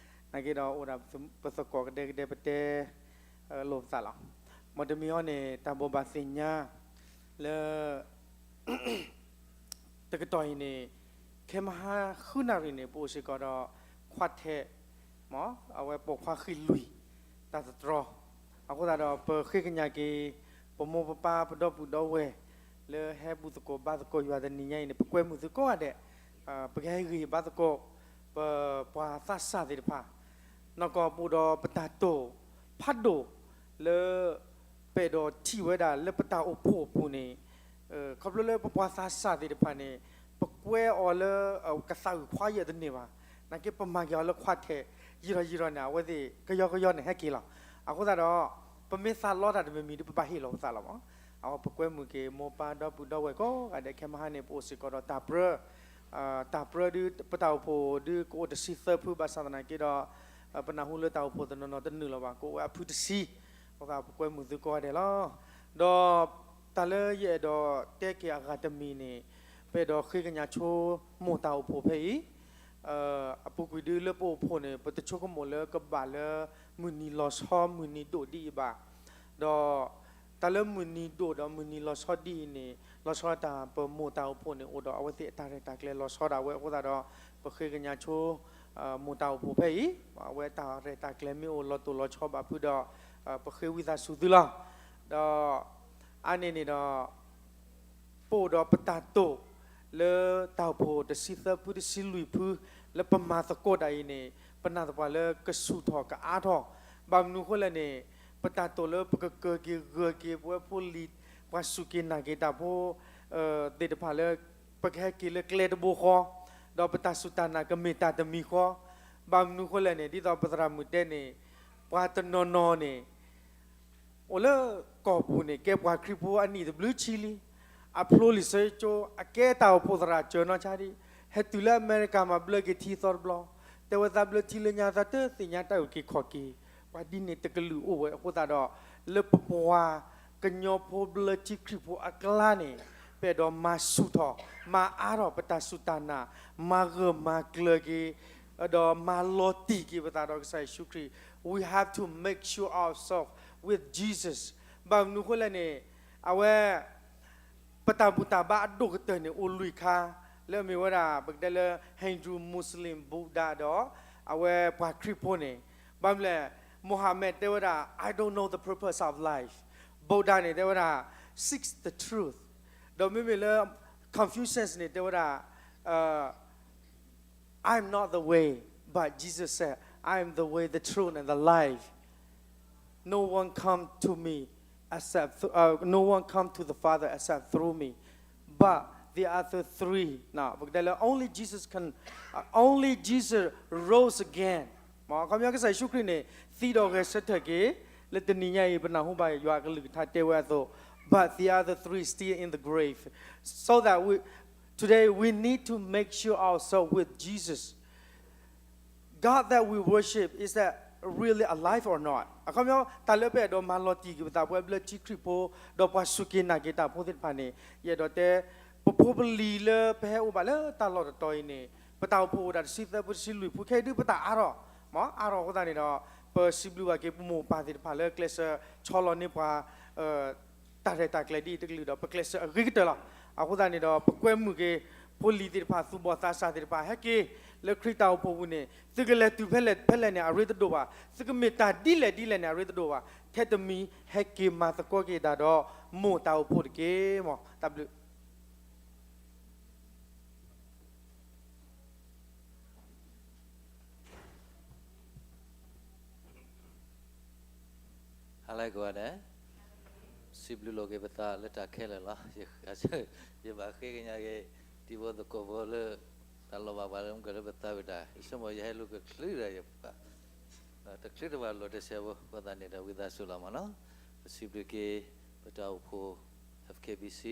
နာ်က့ဒီးအိၣ်ဒၣ်ပသကိးကဒဲကဒဲပတဲ လိာ်ပသးလီၤ. မ်တမံၤအီၤန့ၣ် တၢ်ဘိးဘၣ်သ့ၣ်ညါ လၢ တကတီၢ်အံၤန့ၣ် ခဲမဟါဃုနၣ်ရံၣ်န့ၣ် ပအိၣ်စ့ၢ်ကီးဒီး ခွါထဲး မ့ၢ်အဝဲပိာ်ခွါဃံးလွံၢ် တၢ်သတြီၤ, အဃိသတးဒီး ပဃ့ကညးက့ၤ ပမိၢ်ပပၢ်ပဒီပုၢ်ဒီဝဲၢ် လၢဟဲဘူၣ်သကိးဘါသကိးယွၤတနံၤညါအံၤန့ၣ် ပကွဲမုာ်သုကိးဂၤဒဲး, ပကဟဲဂ့ၤဘါသကိး ပပှၤသးစၢ်သ့ၣ်တဖၣ် နီၢ်ကီၢ်ပအိၣ်ဒီးပတၢ်တိာ်ဖးဒိၣ်လၢ ပအဲၣ်ဒိးထံၣ်ဝဲဒၣ်လၢပတၢ်အိၣ်ဖှိၣ်အပူၤန့ၣ်, ခီဖျိလၢပပှၤသးစၢ်သ့ၣ်တဖၣ်န့ၣ် ပကွဲအီၤလၢ ကသးဝံၣ်ခွါယဲၢ်တန့ၢ်ဘၣ်. နာ်က့ပမၤက့ၤအီၤလၢခွါထဲး ယံာ်ထီၣ်ယံာ်ထီၣ်န့ၣ် အဝဲသ့ၣ်ကယီကယီန့ၣ်ဟဲက့ၤလီၤ. အဃိသတးဒီး ပမ့ၢ်သးလီတၢ်တမံၤမံၤဒီး ပဘၣ်ဟ့ၣ်လီၤပသးလီၤမး. အဝဲပကွဲမုာ်က့ၤမိၢ်ပၢ်ဒီပုၢ်ဒီဝဲၢ်ကိးဂၤဒဲး ခဲမဟါန့ၣ် ပအိၣ်စ့ၢ်ကီးဒီးတၢ်ပြၢ တၢ်ပြၢဒုး ပတၢ်အိၣ်ဖှိၣ်ဒုးကအိၣ်တဆံသၢဖု ဘၣ်ဆၣ်သနာ်က့ဒီး ပနၢ်ဟူလၢတၢ်အိၣ်ဖှိၣ်တနီၤနီၤတနုာ်လီၤဘၣ် ကအိၣ်ဝဲအဖုတဆံ, အဃိသတးပကွဲမုာ်သုကိးဂၤဒဲးလီၤ. ဒီးတၢ်လၢယအဲၣ်ဒိးတဲက့ၤအဂၤတမံၤန့ၣ် ပအဲၣ်ဒိးဃ့ကညးဆိမိၢ်တၢ်အိၣ်ဖှိၣ်ဖဲအံၤ အပူၤကွံာ်ဒုးလၢပအိၣ်ဖှိၣ်န့ၣ် ပတဆိကမိၣ်လၢကဘၣ်လၢ မုၢ်နံၤလီၤဆီမုၢ်နံၤဒိၣ်ဒ်အံၤဘၣ်. ဒီးတၢ်လၢမုၢ်နံၤဒိၣ်ဒီးမုၢ်နံၤလီၤဆီဒ်အံၤန့ၣ် လီၤဆီဒၣ်တၢ်ပမိၢ်တၢ်အိၣ်ဖှိၣ်န့ၣ် အိၣ်ဒီးအဝဲသ့ၣ်အတၢ်ရဲၣ်တၢ်ကျဲၤလီၤဆီဒၣ်ဝဲအဃိသတးဒီး ပဃ့ကညးဆိ မိၢ်တၢ်အိၣ်ဖှိၣ်ဖဲအံၤ အဝဲတၢ်ရဲၣ်တၢ်ကျဲၤမ့ၢ်အိၣ်လီၤတိၢ်လီၤဆီဘၣ်ဖုဒီး ပဃ့ဝံသးစူၤသုလီၤ. ဒီး အါန့ၢ်န့ၣ်ဒီး ပအိၣ်ဒီးပတၢ်တိာ် လၢတၢ်အိၣ်ဖှိၣ်တဆံသၢဖုတဆံလွံၢ်ဖု လၢပမၤသကိးတၢ်အံၤန့ၣ် ပနာ်သပှၢ်လၢကဆူၣ်ထီၣ်ကအါထီၣ်, ဘၣ်မနုၤဃိလဲၣ်န့ၣ် ပတၢ်တိာ်လၢပကကၢၤက့ၤဂၢၤက့ၤပဝဲဖိလံၤ ပှၤစူၢ်က့ၤနာ်က့ၤတၢ်ဖိ သ့ၣ်တဖၣ်လၢ ပကဟဲက့ၤလၢကျဲတဘိဃီ, ဒီးပတၢ်စူၢ်တၢ်နာ်ကမ့ၢ်တၢ်တမံၤဃီ, ဘၣ်မနုၤဃိလဲၣ်န့ၣ် ဒ်သိးပသရၣ်မုၣ်တဲန့ၣ် ပှၤတနီၤနီၤန့ၣ် အိၣ်လၢကီၢ်ပူၤန့ၣ် ကဲပှၤခရံာ်ဖိအနံၣ်တဘျုးဆံလံ, အဖျိလံာ်စီဆှံကၠိ အကဲတၢ်အိၣ်ဖှိၣ်သရၣ်စၢၤနီၢ်ဆါဒံး, ဟဲတုၤလၢအမဲရကၤမၤဘျၢက့ၤထံသီတဘျီ, တဲဝဲသးဘျၢထံလၢညါသးတသ့ၣ်ညါတၢ်အုၣ်က့ၤခီၣ်က့ၤ, ပှၤဒ်န့ၣ်တကလုာ်အိၣ်ဝဲအဃိသတးဒီး လၢပပှၤကညီဖိဘျၢထံခရံာ်ဖိအကျါန့ၣ် ပအဲၣ်ဒိးမၤဆူၣ်ထီၣ် မၤအါထီၣ်ပတၢ်စူၢ်တၢ်နာ်, မၤဂၢၢ်မၤကျၢၤက့ၤ ဒီးမၤလီၤတံၢ်က့ၤပသးဒီးကစၢ်ယ့ၣ်ၡူးခရံာ်, we have to make sure ourselves with Jesus. ဘၣ်မနုၤအဃိလဲၣ်န့ၣ် အဝဲ ပတၢ်ဘူၣ်တၢ်ဘါအဒိၣ်ကတၢၢ်န့ၣ် အိၣ်လွံၢ်ခါ, လၢအမ့ၢ်ဝဲဒၣ် ပကတဲလၢ Hindu, Muslim, Buddha ဒီး အဝဲပှၤခရံာ်ဖိန့ၣ်, ဘၣ်မနုၤလဲၣ်, Mohammed တဲဝဲဒၣ် I don't know the purpose of life. Buddha န့ၣ် တဲဝဲဒၣ် seek the truth. ဒီးမ့မ့ၢ်လၢ Confucius န့ၣ် တဲဝဲဒၣ် I'm not the way, but Jesus said, I am the way, the truth, and the life. No one come to me except th- uh, no one come to the Father except through me. But the other three, now, only Jesus can, uh, only Jesus rose again. မ့ၢ်ခီပညီကစၢ်ယ့ၣ်ၡူးခရံာ်န့ၣ် သံဒီးဂဲၤဆၢထၢၣ်က့ၤ, လၢတနံၤညါအံၤ ပနၢ်ဟူဘၣ်ယွၤအကလုၢ်ကထါတဲဝဲအသိး, but the other three still in the grave. So that we, today we need to make sure ourselves with Jesus. God that we worship, is that really alive or not? အခီပညီ တၢ်လၢပအဲၣ်ဒိးမၤလီၤတံၢ်က့ၤပသး ပှၤဘျၢထံခရံာ်ဖိ ဒီးပှၤစူၢ်က့ၤနာ်က့ၤတၢ်ဖိသ့ၣ်တဖၣ်န့ၣ် ယအဲၣ်ဒိးတဲ ပဖိပလံၤလၢပဟဲအိၣ်ဘၣ်လၢတၢ်လီၢ်တတီၤအံၤန့ၣ် ပတၢ်အိၣ်ဖှိၣ်အိၣ်ဒၣ်တဆံသၢဖိတဆံလွံၢ်ဖိ ခဲအံၤဒုးပတၢ်အါထီၣ်, မ့ၢ်အါထီၣ်အဃိသတးန့ၣ်ဒီး ပစံးဘျုးဘၣ်က့ၤပမိၢ်ပၢ်သ့ၣ်တဖၣ်လၢ ကျဲးစၢးဆီလီၤန့ၢ်ပှၤ တၢ်ရဲၣ်တၢ်ကျဲၤဒ်အံၤတကလုာ်ဒီး ပကျဲးစၢးအဂ့ၤကတၢၢ်လီၤ. အဃိသတးန့ၣ်ဒီး ပကွဲမုာ်က့ၤ ဖိလံၤသ့ၣ်တဖၣ် သူၣ်ဘီၣ်သးစၢ်သ့ၣ်တဖၣ် ဟဲက့ၤလၢခရံာ်တၢ်အိၣ်ဖှိၣ်ပူၤန့ၣ် သုကလဲၤတုၤဖဲလဲၣ်ဖဲလဲၣ်န့ၣ် အရ့တဒိၣ်ဘၣ်, သုကမ့ၢ်တၢ်ဒ်လဲၣ်ဒ်လဲၣ်န့ၣ် အရ့တဒိၣ်ဘၣ်, ထဲတမံၤဟဲက့ၤမၤသကိးက့ၤဒၣ်ဒီး မိၢ်တၢ်အိၣ်ဖှိၣ်တက့ၢ်. မ်တၢ်ဘျုး ဟါလၢကိးဂၤဒဲး, စံးဘျုးလိာ်က့ၤပသးလၢတၢ်ခဲလၢာ်လီၤ. ယဘၣ်ဃ့ကညးက့ၤ တံၤဖိသကိးဖိလၢ တၢ်လီၤဘၣ်ပှၤလၢမုၢ်ကလၢပသးဝံၣ်တၢ် ယဆိကမိၣ်ယဟဲလိာ်ကချုးဒီးယပှၤ တချုးတဘၣ်လိာ်တစဲးဖိ အဃိသတးန့ၣ်ဒီး ဝံသးစူၤလီၤမးနီၤ. ပစံးဘျုးက့ၤ ပတၢ်အိၣ်ဖှိၣ် F K B C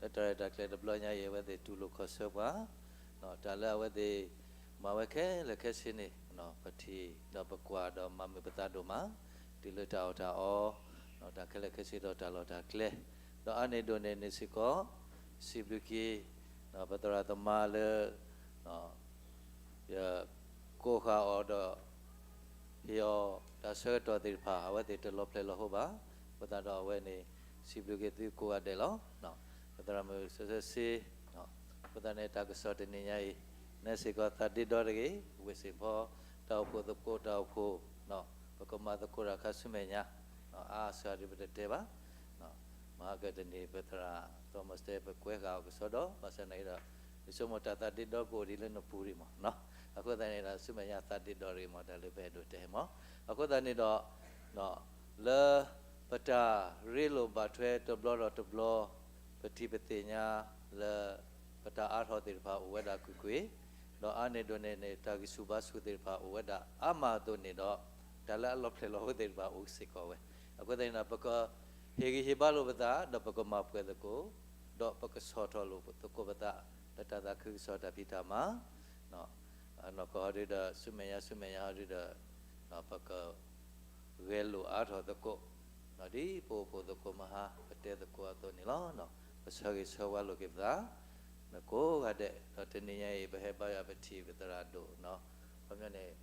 လၢတၢ်ရဲၣ်တၢ်ကျဲၤတဘျီညါအံၤ အဝဲသ့ၣ်တူၢ်လိာ်ခီၣ်ဆၢပှၤ တၢ်လၢအဝဲသ့ၣ် မၤဝဲခဲလၢာ်ခဲဆ့န့ၣ် ပထံၣ်ဒီးပကွၢ်ဒီးမၤမုာ်ပသးဒိၣ်မး, တုၤလၢတၢ်အီၣ်တၢ်အီ, တၢ်ခဲလၢာ်ခဲဆ့ဒီးတၢ်လီၢ်တၢ်ကျဲ, ဒီးအါန့ၢ်ဒိၣ်န့ၢ်န့ၣ်စ့ၢ်ကီး စံးဘျုးက့ၤ ပသရၣ်သမါလၢ ယကိးဃာ်အီၤဒီး ဟ့ၣ်အီၤတၢ်ဆၢကတီၢ်သ့ၣ်တဖၣ် အဝဲသ့ၣ်တလီၤဖျဲၣ်လီၤဟိဘၣ်. အဃိသတးဒီးအဝဲန့ၣ် စံးဘျုးက့ၤသုကိးဂၤဒဲးလီၤ. ပသရၣ်မုၣ်စီၤစီဆ့, အဃိသတးန့ၣ် တၢ်ကစီၣ်တနံၤညါအံၤ နဲစ့ၢ်ကီးသးဒ့ဒီတဂ့ၤ, ဝ့ၢ်စ့ၣ်ဖီ တၢ်အိၣ်ဖှိၣ်သကိးတၢ်အိၣ်ဖှိၣ် ပကမၤသကိးတၢ်ခါဆူမဲာ်ညါ အါစှၤဒ်ပတတဲဘၣ် မဟါကတနံၤ ပသရၣ် Thomas တဲ ပကွဲဃာ်အီၤကစီဒီ ဘၣ်ဆၣ်သနာ်က့ဒီး ယဆိကမိၣ်တၢ်သးဒ့ဒီကအိၣ်ဒံးလၢနပူၤဒံးမးနီၤ. အဃိသတးန့ၣ်ဒီး ဆူမဲာ်ညါသးဒ့ဒီတဂ့ၤမး တၢ်လၢပအဲၣ်ဒိးတဲမး. အဃိသတးန့ၣ်ဒီး လၢပတၢ်ရ့လိာ်ဘၣ်ထွဲတဘျီဒီးတဘျီ ပထံၣ်ပသ့ၣ်ညါလၢ ပတၢ်အါထီၣ်သ့ၣ်တဖၣ်အိၣ်ဝဲဒၣ်ကွ့ၢ်ကွ့ၢ်, ဒီးအါန့ၢ်ဒိၣ်န့ၢ်န့ၣ် တၢ်ဂံၢ်ဆူၣ်ဘါဆူၣ်သ့ၣ်တဖၣ်အိၣ်ဝဲဒၣ်အါမးအသိးန့ၣ်ဒီး တၢ်လၢအလီၤဖျဲၣ်လီၤဟိသ့ၣ်တဖၣ်အိၣ်စ့ၢ်ကီးဝဲ. အဃိသတးန့ၣ်ဒီး ပကဟ့ၣ်ဂံၢ်ဟ့ၣ်ဘါလိာ်ပသး ဒီးပကမၤပှဲၤသကိး, ဒီးပကဆီၣ်ထီၣ်လိာ်သကိးပသး လၢတၢ်သးခုကစီၣ်တၢ်ဖံးတၢ်မၤ နီၢ်ကီၢ်ဟီဒုဒီး ဆူမဲာ်ညါဆူမဲာ်ညါဟီဒုဒီး ပကဂဲၤလိာ်အါထီၣ်သကိး, ဒ်ပအိၣ်ဖှိၣ်သကိးမဟါ ပတဲသကိးအသိးန့ၣ်လီၤ. ပဆၢဂ့ၤဆၢဝါလိာ်က့ၤပသး နကိးဂၤဒဲး ဒီးတနံၤညါအံၤ ပဟဲဘါယွၤပထံၣ်ပသရၣ်ဒိၣ်နီၤ ခီပညီန့ၣ်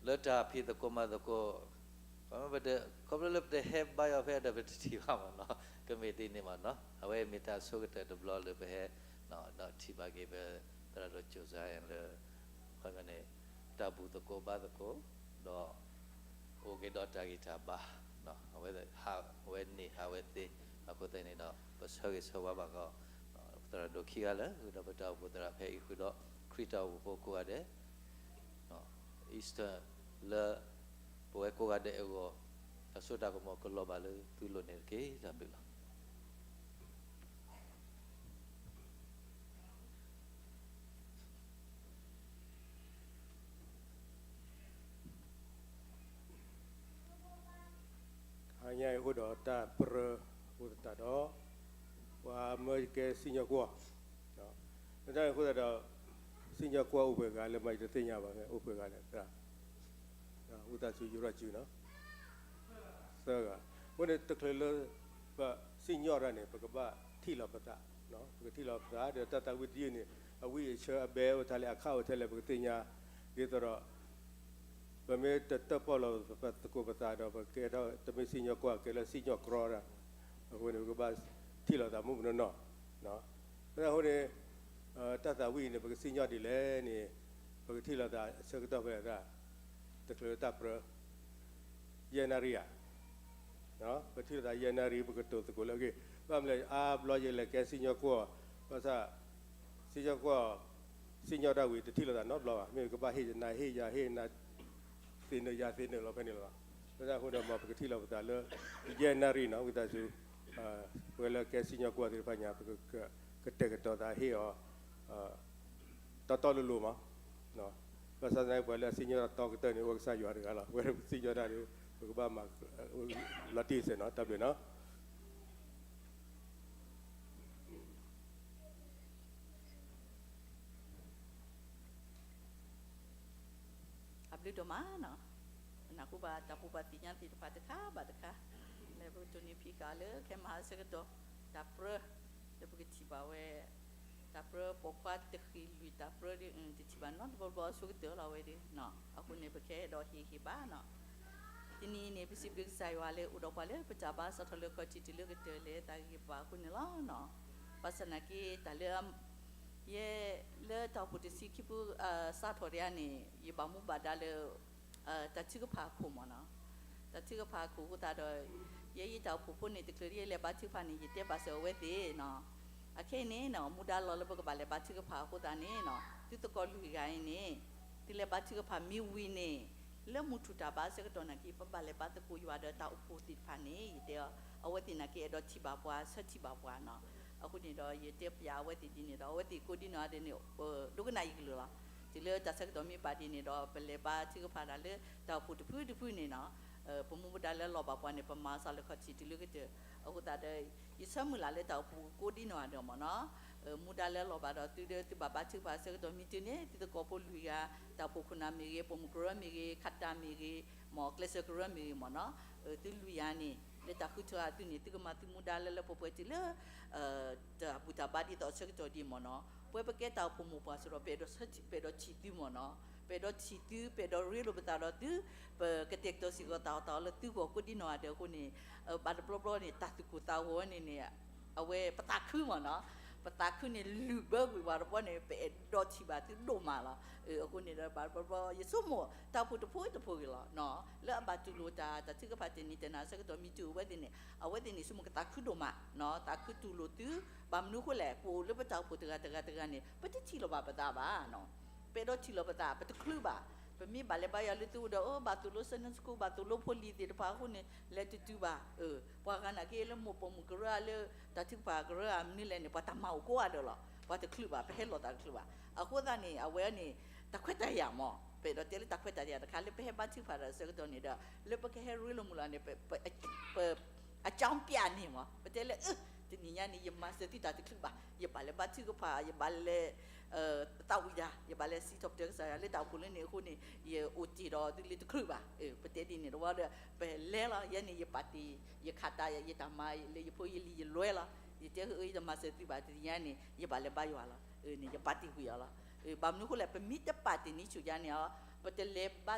လၢတၢ်ဖံးသကိးမၤသကိး ခီဖျိလၢပတဟဲဘါယွၤဖဲဒီး ပတထံၣ်ဘၣ်မးနီၤ ကမ့ၢ်ဒ်န့ၣ်မးနီၤ အဝဲမ့ၢ်တၢ်ဆိကတၢၢ်တဘျီလၢပဟဲ ဒီးထံၣ်ဘၣ်က့ၤပသရၣ်ဒိၣ်ကၠိၣ်စါလၢ ခီပညီန့ၣ် တၢ်ဘူၣ်သကိးဘါသကိး ဒီး အိၣ်က့ၤဒီးတၢ်ဂံၢ်တၢ်ဘါ အဝဲ အဝဲန့ၢ်ဟးဝဲသ့ အဃိသတးန့ၣ်ဒီး ပဆၢဂ့ၤဆၢဝါဘၣ်ကီး ပသရၣ်ဒိၣ်ခံဂၤလၢ ဃုာ်ဒီးပတၢ်အိၣ်ဖှိၣ်သရၣ်ဖဲအံၤဃုာ်ဒီး ခရံာ်တၢ်အိၣ်ဖှိၣ်ဖိကိးဂၤဒဲး Easter လၢ ပဝဲကိးဂၤဒဲးအဂီၢ် တၢ်စိတၢ်ကမီၤကလီၤဘၣ်လၢသုလိၤန့ၣ်တက့ၢ်. တၢ်ဘျုးလီၤ. ဟါညါအံၤအိၣ်ဒီးတၢ်ပြၢ အိၣ်သတးဒီး ပှၤမၢယကဲစံၣ်ညီၣ်ကွီၢ်, လၢတၢ်န့ၣ်အဃိသတးဒီး စံၣ်ညီၣ်ကွီၢ်အိၣ်ပှဲၤဂၤလၢမၤယတသ့ၣ်ညါဘၣ် အိၣ်ပှဲၤဂၤလဲၣ် သရၣ် ဝံသးစူၤယူၤထီၣ်စုနီၤ သၢဂၤ, အဃိန့ၣ်တချုးလၢ ပစံၣ်ညီၣ်တၢ်န့ၣ် ပကဘၣ်ထံၣ်လီၤပသး, ပကထံၣ်လီၤပသးဒီးတၢ်သးဝံၣ်တယုၢ်န့ၣ် အဝံၣ်အဆၢအဘဲအိၣ်ထဲလဲၣ် အခါအိၣ်ထဲလဲၣ် ပကသ့ၣ်ညါ, ဒ်သိးဒီး ပမ့ၢ်တတၢၣ်ပီၣ်လီၤပသကိးပသးဒီး ပကဲထီၣ်တမ့ၢ်စံၣ်ညီၣ်ကွီၢ် ကဲလၢစံၣ်ညီၣ်ကြီတၢ်, အဃိန့ၣ် ပကဘၣ်ထံၣ်လိာ်သးမုၢ်မနုၤနီၤ, အဃိန့ၣ် တၢ်သးဝံၣ်န့ၣ် ပကစံၣ်ညီၣ်ဒ်လဲၣ်န့ၣ် ပကထံၣ်လိာ်သးအဆၢကတီၢ်ဖဲလဲၣ်သရၣ်, တချုးလၢတၢ်ပြၢ ယဲၢ်နၣ်ရံၣ်ဧါ, ပထံၣ်လိာ်သးယဲၢ်နၣ်ရံၣ် ပကတိၤသကိးလၢအဂ့ၢ်, ဘၣ်မနုၤလဲၣ် အါဘျီယလဲၤကဲစံၣ်ညီၣ်ကွီၢ်, ဘၣ်ဆၣ် စံၣ်ညီၣ်ကွီၢ် စံၣ်ညီၣ်တၢ်ဝံၤ တထံၣ်လိာ်သးနီတဘျီဘၣ်, မ့ၢ်ကဘၣ်ဟ့ၣ်နၤဟ့ၣ်ယၤဟ့ၣ်နၤ သ့ၣ်နုာ်ယၤသ့ၣ်နုာ်လီၤဖဲန့ၣ်လီၤ. လၢတၢ်အဃိဒီး မ်ပကထံၣ်လိာ်ပသးလၢ ယဲၢ်နၣ်ရံၣ်နီၤ ဝံသးစူၤ, ပဝဲလၢကဲစံၣ်ညီၣ်ကွီၢ်သ့ၣ်တဖၣ်ညါ ပကကတဲာ်ကတီၤသးဟ့ၣ်အီၤ တီတီလိၤလိၤမး, ဘၣ်ဆၣ်သနာ်က့ ပှၤလၢအစံၣ်ညီၣ်တၢ်တီကတၢၢ်န့ၣ် အိၣ်ကစၢ်ယွၤတဂၤလီၤ. ပဝဲဒၣ်ပစံၣ်ညီၣ်တၢ်န့ၣ် ပကဘၣ်မၤ လီၤတံၢ်စဲးနီၤ, တၢ်ဘျုးနီၤ. အဘျုးဒိၣ်မးနီၤ, ပနၢ်ဟူဘၣ်တၢ်ပူၤဘၣ်သ့ၣ်ညါသ့ၣ်တဖၣ်တခါဘၣ်တခါ, လၢပကတိၢ်နီၣ်ဖံးဃာ်လၢခဲမုၢ်ဟါဆၢကတီၢ် တၢ်ပြၢ လၢပကထံၣ်ဘၣ်ဝဲ တၢ်ပြၢပိာ်ခွါတဃံးလွံၢ်တၢ်ပြၢဒ် တထံၣ်ဘၣ်နီတဘျီဘျီအဆိကတၢၢ်လီၤဝဲဒၣ်. အဃိန့ၣ် ပကဟဲဒီးဟ့ၣ်ဂံၢ်ဘါနီၤ. တနံၤအံၤန့ၣ် ပစံးဘျုးကစၢ်ယွၤလၢအိၣ်ဒီးပှၤလၢပတၢ်ဘါစးထီၣ်လၢခီၣ်ထံးတုၤလၢကတၢၢ်လဲၤသးဂံၢ်ဘါအဃိန့ၣ်လီၤ. ဘၣ်ဆၣ်နာ်က့ တၢ်လၢ ယဲ လၢတၢ်အိၣ်ဖှိၣ်တဆံခံဖု စးထီၣ်တယါန့ၣ် ယဘၣ်မူဘၣ်ဒါလၢ တၢ်ထုကဖၣ်အခိၣ်မ့ၢ်နီၤ. တၢ်ထုကဖၣ်အခိၣ်အဃိသတးဒီး ယဲယတၢ်အိၣ်ဖှိၣ်ဖိန့ၣ် တချုးယလဲၤဘါထုကဖၣ်န့ၣ် ယတဲဘၣ်စၢၤအဝဲသ့ၣ်နီၤ. အခဲအံၤန့ၣ်နီၤ မူဒါလီၤလၢပကဘၣ်လဲၤဘါထုကဖၣ်အဃိသတးန့ၣ်နီၤ သုသကိးလွံၢ်ဂၤအံၤန့ၣ် သုလဲၤဘါထုကဖၣ်မ့ၢ်ဝံၤန့ၣ် လၢမုၢ်ထူၣ်တၢ်ဘါအဆၢကတီၢ်နာ်က့ ပဘၣ်လဲၤဘါသကိးယွၤဒီးတၢ်အိၣ်ဖှိၣ်သ့ၣ်တဖၣ်န့ၣ် ယတဲအီၤ အဝဲသ့ၣ်နာ်က့ အဲၣ်ဒိးထံၣ်ဘၣ်ပှၤ ဆၢထံၣ်ဘၣ်ပှၤနီၤ. အဃိန့ၣ်ဒီး ယတဲပျးအဝဲသ့ၣ်ဒ်န့ၣ်ဒီး အဝဲသ့ၣ်ကိးဒံနီၢ်ဂၤဒဲးန့ၣ် ဒိကနၣ်ယကလုၢ်လီၤ. တုၤလၢတၢ်ဆၢကတီၢ်မ့ၢ်ပာ်ဒ်န့ၣ်ဒီး ပလဲၤဘါထုကဖၣ်တၢ်လၢတၢ်အိၣ်ဖှိၣ်တဖုတဖုန့ၣ်နီၤ ပမူပဒါလၢလီၤဘၣ်ပှၤန့ၣ် ပမၤစးလၢခီၣ်ထံးတုၤလၢကတၢၢ်. အဃိသတးဒီး ယဆၢမုၢ်လၢ်လၢတၢ်အိၣ်ဖှိၣ်ကိးဒံနီၢ်ဂၤဒဲးမ့ၢ်နီၤ မူဒါလၢလီၤဘၣ်ဒီးသုဒီး သုဘၣ်ဘါထုကဖၣ်အဆၢကတီၢ်မ့ၢ်တုၤန့ၣ် သုသကိးဖိလွံၢ်ဂၤ တၢ်အိၣ်ဖှိၣ်ခိၣ်နၢ်မ့ၢ်ဂ့ၤ ပိာ်မုၣ်ကရၢမ့ၢ်ဂ့ၤ ခးတၢ်မ့ၢ်ဂ့ၤ မ်ကျဲးစၢးကရၢမ့ၢ်ဂ့ၤမ့ၢ်နီၤ သုလွံၢ်ဂၤန့ၣ် လၢတၢ်ဃုထၢအသုန့ၣ် သုကမၤသုမူဒါလၢလၢပှဲၤပှဲၤတုၤလၢ တၢ်ဘူၣ်တၢ်ဘါဒ်သိးအဆၢကတီၢ်ဒ်မ့ၢ်နီၤ. ပဝဲပကဲတၢ်အိၣ်ဖှိၣ်မိၢ်ပှၢ်စ့ၢ်ဒီး ပအဲၣ်ဒိးဆၢထံၣ် ပအဲၣ်ဒိးထံၣ်သုမ့ၢ်နီၤ ပအဲၣ်ဒိးထံၣ်သု ပအဲၣ်ဒိးရ့လိာ်ပသးဒီးသု ပကတဲာ်ကတီၤစ့ၢ်ကီးတၢ်အီၣ်တၢ်အီလၢသုဂီၢ်ကိးဒံနီၢ်ဂၤဒဲးအဃိန့ၣ် ဘၣ်တဘျီဘျီန့ၣ် တၢ်သူၣ်ကိၢ်သးဂီၤဝဲန့ၣ်န့ၣ် အဝဲပသးခုမ့ၢ်နီၤ ပသးခုန့ၣ်လုၢ်ဘၢကွံာ်ပှၤတဘျီန့ၣ် ပအဲၣ်ဒိးထံၣ်ဘၣ်သုဒိၣ်မးလီၤ. အဃိန့ၣ်ဒီး ဘၣ်တဘျီဘျီ ယဆိကမိၣ်တၢ်အိၣ်ဖှိၣ်တဖိတဖိဂ့ၤလီၤ လၢအဘၣ်တူၢ်လိာ်တၢ် တၢ်ထုကဖၣ်တနံၤတနၤအဆၢကတီၢ်မ့ၢ်တုၤအဝဲသ့ၣ်န့ၣ် အဝဲသ့ၣ်န့ၣ် ဆိကမိၣ်ကသးခုဒိၣ်မး သးခုတူၢ်လိာ်သု ဘၣ်မနုၤအဃိလဲၣ် ပအိၣ်လၢပတၢ်အိၣ်ဖှိၣ်တဂၤတဂၤတဂၤန့ၣ် ပတထံၣ်လိာ်ဘၣ်ပသးဘၣ် ပအဲၣ်ဒိးထံၣ်လိာ်ပသး ပတချုးဘၣ်. ပမ့ၢ်ဘၣ်လဲၤဘါယွၤလၢသုအိၣ်ဒီး အၢ ဘၣ်သိၣ်လိ Sunday School ဘၣ်သိၣ်လိဖိလံၤသ့ၣ်တဖၣ်အဃိန့ၣ် လဲၤတတုၤဘၣ်. ပှၤဂၤနာ်က့လၢမိၢ်ပိာ်မုၣ်ကရၢလၢ တၢ်ထုကဖၣ်ကရၢအမနုၤလဲၣ်န့ၣ် ပှၤတၢ်မၤအိၣ်ကိးဂၤဒဲးလီၤ. ပှၤတချုးဘၣ် ပဟဲလီၤသးတချုးဘၣ်. အဃိသတးန့ၣ် အဝဲန့ၣ် တၢ်ခွဲးတၢ်ယာ်မ့ၢ် ပအဲၣ်ဒိးတဲလၢတၢ်ခွဲးတၢ်ယာ်တခါ လၢပဟဲဘါထုကဖၣ်တၢ်အဆၢကတီၢ်န့ၣ်ဒီး လၢပကဟဲရ့လိာ်မုာ်လီၤန့ၣ် ပ အကြောင်းပြန့ၣ်မ့ၢ် ပတဲလၢ အၢ တနံၤညါန့ၣ် ယမၤစၢၤသုတၢ်တချုးဘၣ်, ယဘၣ်လဲၤဘါထုကဖၣ်, ယဘၣ်လဲၤ သးဝံၣ်တၢ်, ယဘၣ်လဲၤစံးထီၣ်ပတြၢၤကစၢ်ယွၤလၢတၢ်အိၣ်ဖှိၣ်လၢန့ၣ်အဃိန့ၣ် ယအိၣ်တ့ၢ်ဒီးသုလၢတချုးဘၣ်. ပတဲဒ်န့ၣ်တဝီဒီး ပလဲၤလီၤ. ယဲန့ၣ် ယပာ်တ့ၢ် ယခးတၢ် ယတၢ်မၤလၢယဖိယလံၤယလွဲလီၤ. ယတဲအၢ ယတမၤစၢၤသုဘၣ် တနံၤညါန့ၣ် ယဘၣ်လဲၤဘါယွၤလီၤ. န့ၣ် ယပာ်တ့ၢ်ကွံာ်အီၤလီၤ. ဘၣ်မနုၤအဃိလဲၣ် ပမ့ၢ်တပာ်တ့ၢ်န့ၣ်ဆူၣ်ယါန့ၣ် ပတလဲၤ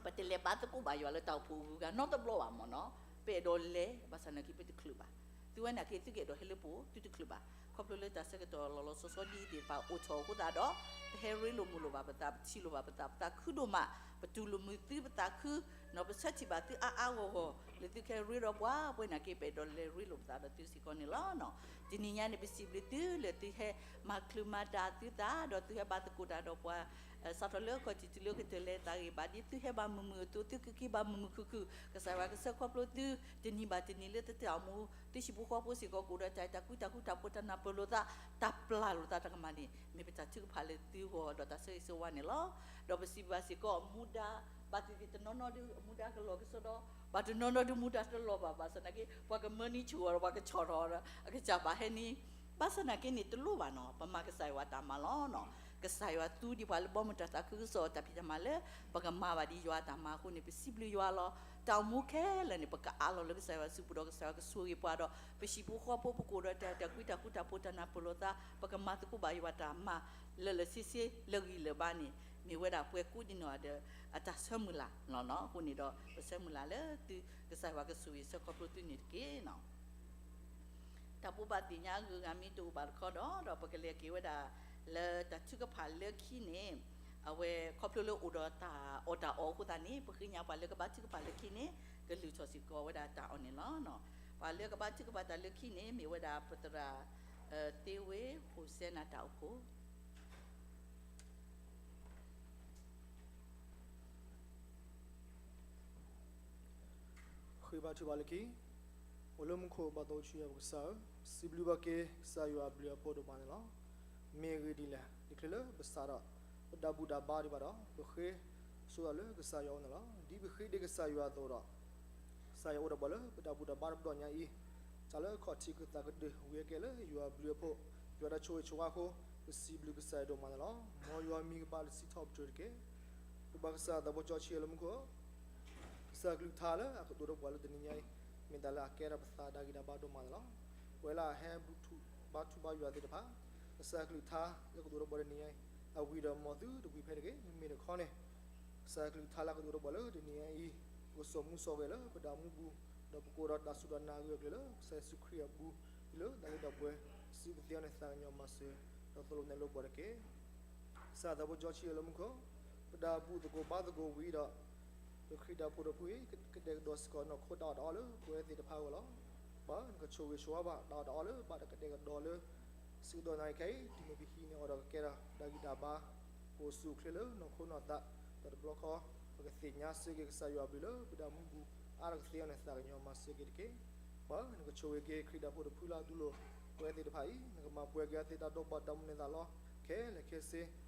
ပတလဲၤဘါသကိးဘၣ်ယွၤလၢတၢ်အိၣ်ဖှိၣ်အဂုၤအဂၤနီတဘျီဘၣ်မ့ၢ်နီၤ. ပအဲၣ်ဒိးလဲၤ ဘၣ်ဆၣ်နာ်က့ပတချုးဘၣ်. သုဝဲနာ်က့ သုကအဲၣ်ဒိးဟဲလၢပအိၣ် သုတချုးဘၣ်. ခီဖျိလၢတၢ်ဆၢကတီၢ်လီၤလီၤဆီဆီဒ်အံၤသ့ၣ်တဖၣ်အိၣ်ထီၣ်အဃိသတးဒီး ပဟဲရ့လိာ်မုာ်လိာ်ဘၣ်ပသး ပထံၣ်လိာ်ဘၣ်ပသး ပသးခုဒိၣ်မး, ပတူၢ်လိာ်မုာ်သုပသးခု, နီၢ်ပဆၢထံၣ်ဘၣ်သုအါအါဂီၢ်ဂီၢ် လၢသုကဟဲရ့ဒီးပှၤ ပဝဲနာ်က့ ပအဲၣ်ဒိးလဲၤရ့လိာ်ပသးဒီးသုစ့ၢ်ကီးန့ၣ်လီၤ. တနံၤညါန့ၣ် ပစံးဘျုးသုလၢသုဟဲမၤချုးမၤတၢ်သုသး ဒီးသုဟဲဘါသကိးတၢ်ဒီးပှၤ စးထီၣ်လၢခီၣ်ထံးတုၤလၢကတၢၢ်လဲၤသးဂ့ၤဘၣ် ဒ်သုဟဲဘၣ်မုာ်မုာ်အသိး သုကက့ၤဘၣ်မုာ်မုာ်ခုၣ်ခုၣ် ကစၢ်ယွၤကဆှၢခီဖျိသု တနံၤဘၣ်တနံၤလၢသုတၢ်အိၣ်မူ သုဟံၣ်ဖိဃီဖိစ့ၢ်ကီးကအိၣ်ဒီးတၢ်အဲၣ်တၢ်ကွံတၢ်ဃူတၢ်ဖိးတၢ်နၢ်ပၢၢ်လိာ်သး တၢ်ပျၢ်လိာ်သးတၢ်ကမၣ်န့ၣ် မ့ၢ်ပတၢ်ထုကဖၣ်လၢသုဂီၢ်ဒီးတၢ်ဆၢဂ့ၤဆၢဝါန့ၣ်လီၤ. ဒီးပစံးဘျုးစ့ၢ်ကီး မူဒါ ဘၣ်သ့ၣ်သ့ၣ်တနီၤနီၤဒုး မူဒါကလီၤကဆှီဒီး ဘၣ်တနီၤနီၤဒုးမူဒါတလီၤဘၣ် ဘၣ်ဆၣ်နာ်က့ ပှၤကမၢနံၤဆူၣ်အီၤဒီး ပှၤကဆီၣ်ထီၣ်အီၤဒီး အကစၢ်ဘၣ်ဟဲနံၤ ဘၣ်ဆၣ်နာ်က့န့ၣ် တလိၣ်ဘၣ်နီၤ ပမၤကစၢ်ယွၤတၢ်မၤလီၤနီၤ. ကစၢ်ယွၤသူဒံးပှၤလၢဘီမုၢ်တၢ်သးခုကစီၣ်တၢ်ဖံးတၢ်မၤလၢ ပကမၤဘၣ်ဒ်ယွၤအတၢ်မၤအဃိန့ၣ် ပစံးဘျုးယွၤလီၤ. တၢ်အိၣ်မူခဲလၢာ်န့ၣ် ပကအးလီၤလၢကစၢ်ယွၤစုပူၤဒီးကစၢ်ယွၤကဆိၣ်ဂ့ၤပှၤဒီး ပဟံၣ်ဖိဃီဖိပကအိၣ်ဒီးတၢ်အဲၣ်တၢ်ကွံတၢ်ဃူတၢ်ဖိးတၢ်နၢ်ပၢၢ်လိာ်သး ပကမၤသကိးဘၣ်ယွၤတၢ်မၤ လၢာ်လၢာ်ဆ့ဆ့လၢဂံၢ်လၢာ်ဘါန့ၣ် မ့ၢ်ဝဲဒၣ်ပှၤကိးဒံနီၢ်ဂၤဒဲး အတၢ်ဆၢမုၢ်လၢ်လီၤနီၤ. အဃိန့ၣ်ဒီး ပဆၢမုၢ်လၢ်လၢသု ကစၢ်ယွၤကဆိၣ်ဂ့ၤဆၢခီဖျိသုန့ၣ်တက့ၢ်နီၤ. တၢ်ဘိးဘၣ်သ့ၣ်ညါအဂုၤအဂၤမ့ၢ်တအိၣ်ဘၣ်တခီဒီး ဒီးပကလဲၤက့ၤဝဲဒၣ် လၢတၢ်ထုကဖၣ်လၢခံန့ၣ် အဝဲခီဖျိလၢအိၣ်ဒီးတၢ်အီၣ်တၢ်အီအဃိသတးန့ၣ် ပဃ့ညါပှၤလၢကဘါထုကဖၣ်လၢခံန့ၣ် ကလုၢ်ထီၣ်စ့ၢ်ကီးဝဲဒၣ်တၢ်အီၣ်န့ၣ်လီၤ. ပှၤလၢကဘါထုကဖၣ်တၢ်လၢခံန့ၣ် မ့ၢ်ဝဲဒၣ်ပသရၣ် သ့ဝ့ ဟိၣ်စဲနၤတၢ်အိၣ်ဖှိၣ် ဃ့ဘါထုကဖၣ်လၢခံ, အိၣ်လၢမူခိၣ်ဘၣ်သိၣ်ဆူယွၤပကစၢ်ဧၢ, စံးဘျုးဘၣ်က့ၤကစၢ်ယွၤအဘျုးအဖှိၣ်ဒိၣ်မးန့ၣ်လီၤ. မ့ၢ်အဂ့ၢ်ဒ်လဲၣ်, တချုးလၢပစးထီၣ် ပတၢ်ဘူၣ်တၢ်ဘါဒံးဘၣ်ဒီး ပဃ့ဆိဝဲဒၣ်လၢကစၢ်ယွၤအအိၣ်န့ၣ်လီၤ. ဒ်ပဃ့ဒံးကစၢ်ယွၤအသိးဒီး ကစၢ်ယွၤအိၣ်ဒီးပှၤလၢပတၢ်ဘူၣ်တၢ်ဘါတဘျီညါအံၤ, တၢ်လၢခီၣ်ထံးကသးကဒုးဝံၤအကဲလၢယွၤအဘျုးအဖှိၣ်, ယွၤတၢ်ဆိၣ်ဂ့ၤဆိၣ်ဝါအဃိ, ပစံးဘျုးကစၢ်ယွၤဒိၣ်မးန့ၣ်လီၤ. မ်ယွၤမံၤကဘၣ်တၢ်စံးထီၣ်ပတြၢၤတက့ၢ်. ပဘၣ်ကစၢ်သးဖိကၠီဆံးလၢမူခိၣ်ဧၢ, ကစၢ်ကလုၢ်ကထါလၢအကတိၤဒီးပှၤလၢတနံၤညါအံၤ, မ့ၢ်တၢ်လၢအကဲထီၣ်ပသးတၢ်ဂံၢ်တၢ်ဘါဒိၣ်မးန့ၣ်လီၤ. ပဝဲလၢအဟဲဘူၣ်ထီၣ်ဘါထုကဖၣ်ယွၤသ့ၣ်တဖၣ်, ကစၢ်ကလုၢ်ကထါလၢကဒိးတဘီတနံၤညါအံၤ, အဝံၤဒီးမ်သုတဝံၤဖဲတဂ့ၤ. မ့မ့ၢ်တခီန့ၣ်, ကစၢ်ကလုၢ်ကထါလၢကဒိးတဘီလၢတနံၤညါအံၤ, ပကစိာ်မူစိာ်ဂဲၤလၢပတၢ်အိၣ်မူပူၤ, ဒီးပကအိၣ်ဒီးတၢ်စူၢ်တၢ်နာ်အဂၢၢ်အကျၢၤလၢကစၢ်ယ့ၣ်ၡူးခရံာ်အပူၤ, ဒ်လၢတၢ်လၢတၢ်ပှဲၤ, စံးပသ့အီၤန့ၣ် သးကညီၤမၤစၢၤ, ဒီးသိၣ်လိနဲၣ်လိပှၤတက့ၢ်. ကစၢ်သးဖိစီဆှံလၢမူခိၣ်, ပတၢ်ဘူၣ်သကိးဘါသကိးဝံၤဒီး, ပခရံာ်တၢ်ဖိတဖုအံၤ ကဒဲကဒီးစ့ၢ်ကီးနီၢ်ခိတၢ်အီၣ်တၢ်အီလၢပဝဲသ့ၣ်တဖၣ်အဂီၢ်လီၤ. ပှၤနကဆိၣ်ဂ့ၤဆိၣ်ဝါဘၣ်တၢ်အီၣ်တၢ်အီလၢဘၣ်တၢ်ကဒဲကဒီးလၢ ဆၢကတီၢ်နၣ်ရံၣ်ခဲအံၤ, တုၤမ့ၢ်ပဟံးန့ၢ်အီၤဒီးကကဲထီၣ်တၢ်ဂံၢ်တၢ်ဘါ, ပအိၣ်ဆူၣ်အိၣ်ချ့လၢနီၢ်ခိနီၢ်သး, ဒီးတဘျီဃီ, ပကသ့ၣ်ညါစ့ၢ်ကီးကစၢ်ယွၤအဘျုးလၢပတၢ်အိၣ်မူပူၤ, အါတကသ့အီၤန့ၣ် သးကညီၤမၤစၢၤက့ၤတက့ၢ်. ပှၤနကဆိၣ်ဂ့ၤက့ၤခရံာ်တၢ်ဖိတဖုလၢအတူၢ်လိာ်ပဝဲသ့ၣ်တဖၣ်အံၤ, နကမၤပှဲၤက့ၤအသးတၢ်ဒိးဘၣ်တၢ်မုၢ်လၢ်သးလီ, ခဲလၢာ်ခဲဆ့, တၢ်လၢ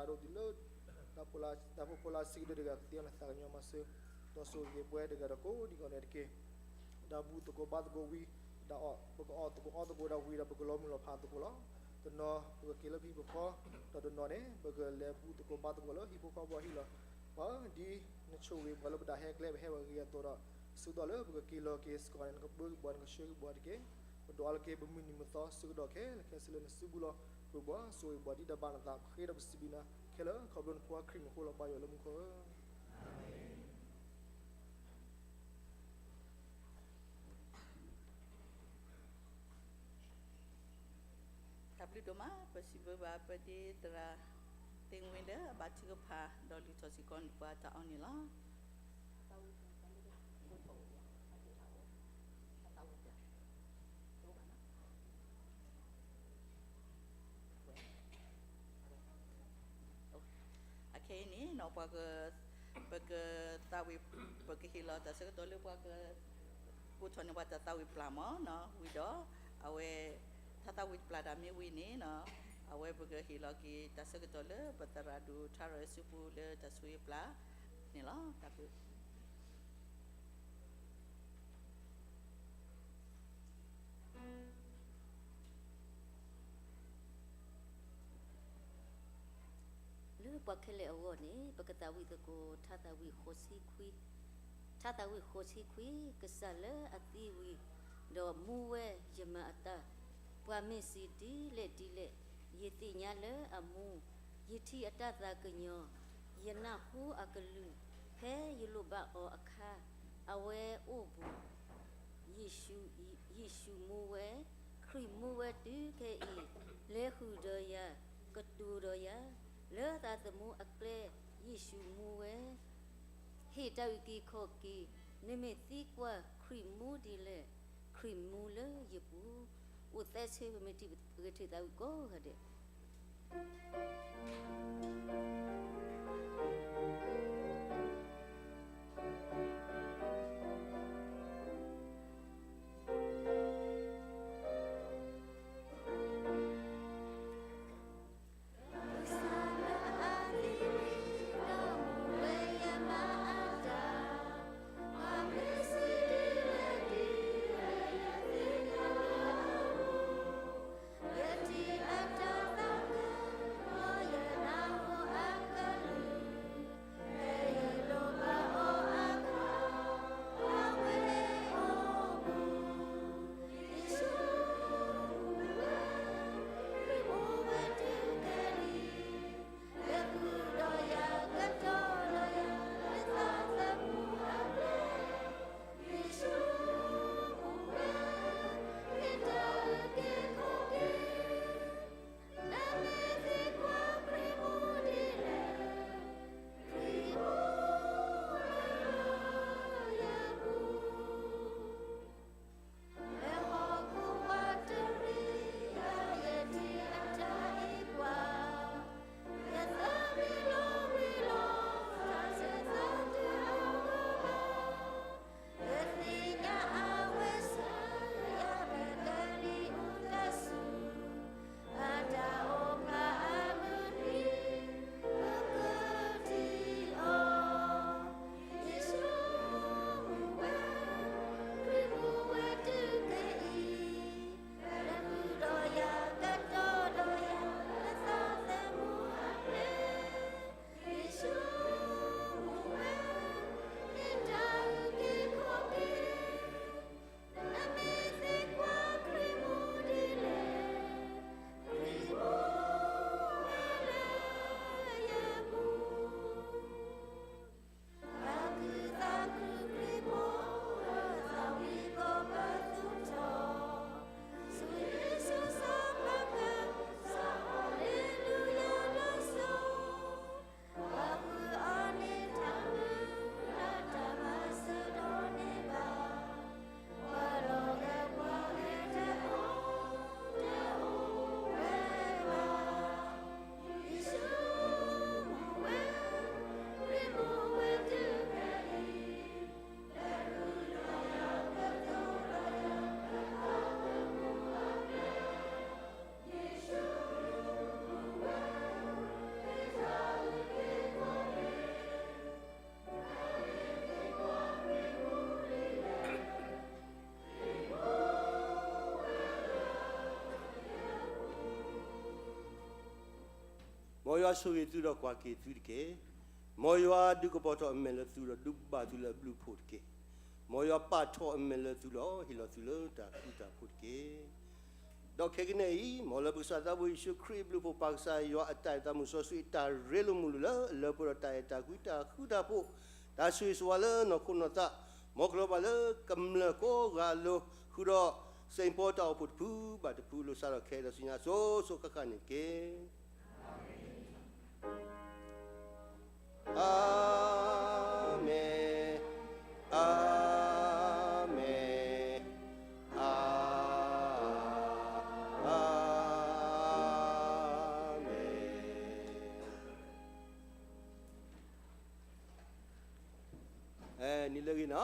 ပာ်သရၣ်ဒိၣ်တုၤလၢ တၢ်ဖိလၢဆံးကတၢၢ်တဂၤကသ့အီၤန့ၣ် သးကညီၤမၤစၢၤ, ဒီးဆိၣ်ဂ့ၤပှၤတဂၤဒီးကိးဒံကိးဂၤဒဲးတက့ၢ်. တၢ်ဘူၣ်သကိးဘါသကိးဝံၤ, တၢ်အီၣ်, ပကအီၣ်သကိးအီသကိးဒီးဝံၤဒီး ပကလီၤမုၢ်လီၤဖးသကိးလီၤ. တနီၤပကက့ၤလၢပဟံၣ်ဖိဃီ, ဒီးတနီၤန့ၣ် ပကလဲၤဘူၣ်သကိးဘါသကိးလၢဟံၣ်ဖိဃီဖိအဟံၣ်လီၤ. ပှၤဒ်နဆိၣ်ဂ့ၤပှၤလၢပတၢ်ဟဲကျဲ ပဟဲဝဲဂ့ၤအသိးဒီး, ဆၢကတီၢ်လၢပကက့ၤလီၤက့ၤစ့ၢ်ကီးန့ၣ် နကပၢက့ၤပှၤ နကဆှၢက့ၤပှၤတက့ၢ်. ပဒိးအါလၢက့ၤပမုၢ်နံၤမုၢ်သီဆၢကတီၢ်ခဲလၢာ်ခဲဆ့လၢနစုပူၤလီၤ. ပှၤဆိၣ်ဂ့ၤပှၤဒ်တၢ်ဘၣ်နသး ပဃ့ဒီးပစံးဘျုးနၤခဲလၢာ် ခီဖျိနဖိခွါခရံာ်မံၤအဃိလီၤ. ပၢ်ယွၤလၢမူခိၣ်ဧၢ. တၢ်ဘျုးဒိၣ်မး ပစံးဘျုးဘၣ်ပဒ့သရၣ်သ့ၣ်ဝံၤလၢအဘါထုကဖၣ် ဒီးလုၢ်ထီၣ်စ့ၢ်ကီးန့ၢ်ပှၤတၢ်အီၣ်န့ၣ်လီၤ. အခဲအံၤန့ၣ် ပှၤက, ပကသးဝံၣ်, ပကဟ့ၣ်လီၤတၢ်ဆၢကတီၢ်လၢပှၤက, ကိးထီၣ်န့ၢ်ပှၤတၢ်သးဝံၣ်ပျၢ်မးနီၤ ဝံၤဒီး, အဝဲ, တၢ်သးဝံၣ်ပျၢ်တၢ်မ့ၢ်ဝံၤန့ၣ်နီၤ, အဝဲပကဟ့ၣ်လီၤက့ၤတၢ်ဆၢကတီၢ်လၢပသရၣ်ဒိၣ်ထါရၢၣ်စုပူၤလၢတၢ်ဆိၣ်ဂ့ၤပျၢ်န့ၣ်လီၤ. တၢ်ဘျုး လၢပှၤခဲလၢာ်အဂီၢ်န့ၣ် ပကသးဝံၣ်သကိး ထါသးဝံၣ်ဃိးဆံခွံ, ထါသးဝံၣ်ဃိးဆံခွံ, ကစၢ်လၢအသံဝံၤ, ဒီးမူဝဲယမၤအသး, ပှၤမ့ၢ်စံးဒ်လဲၣ်ဒ်လဲၣ်, ယသ့ၣ်ညါလၢအမူ, ယထံၣ်အတၢ်သးကညီၤ, ယနၢ်ဟူအကလုၢ်, ဖဲယလိၣ်ဘၣ်အီၤအခါ, အဝဲအိၣ်ဘူး ယ့ၣ်ၡူးမူဝဲ, ခရံာ်မူဝဲတုၤခဲအံၤ, လဲၤဃုာ်ဒီးယၤ, ကတိၤဒီးယၤ, လၢသးသမူအကျဲ, ယ့ၣ်ၡူးမူဝဲ, ဟ့ၣ်တၢ်အုၣ်က့ၤခီၣ်က့ၤ, နမ့ၢ်သံကွၢ်ခရံာ်မူဒ်လဲၣ်, ခရံာ်မူလၢယပူၤ, အိၣ်သဲဆၢပမ့ၢ်တံၤပဂဲၤထၢၣ်သးဝံၣ်ကိးဂၤဒဲး. မ်ယွၤဆိၣ်ဂ့ၤသုဒီးကွၢ်က့ၤသုတက့ၢ်. မ်ယွၤဒုးကပီၤထီၣ်အမဲာ်လၢသုဒီးဒုးဘၣ်သုလၢအဘျုးအဖှိၣ်တက့ၢ်. မ်ယွၤပာ်ထီၣ်အမဲာ်လၢသုဒီး ဟ့ၣ်လီၤသုလၢတၢ်ဃူတၢ်ဖိးတက့ၢ်. ဒီးခဲကနံၣ်အံၤ မ်လၢပကစၢ်သးဘိယ့ၣ်ၡူးခရံာ်အဘျုးအဖှိၣ် ပၢ်ကစၢ်ယွၤအတၢ်အဲၣ်တၢ်မုၢ်စီဆှံ တၢ်ရ့လိာ်မုာ်လိာ်လၢအလၢပှဲၤဒီးတၢ်အဲၣ်တၢ်ကွံ တၢ်ဃူတၢ်ဖိး တၢ်ဆိၣ်ဂ့ၤဆိၣ်ဝါလၢနီၢ်ခိနီၢ်သး မ်ကလီၤဘၣ်လၢကမျၢၢ်ကိးဂၤအလိၤ ဃုာ်ဒီး စ့ၣ်ပီတၢ်အိၣ်ဖှိၣ်တဖုဘၣ်တဖု လိၣ်စးထီၣ်ခဲအံၤဒီးဆူညါ စိၤစိၤဃၣ်ဃၣ်န့ၣ်တက့ၢ်. အၤမ့ၣ်, အၤမ့ၣ်, အၤမ့ၣ်. နံၤလၢအဂ့ၤနီၤ လဲၤအီၤ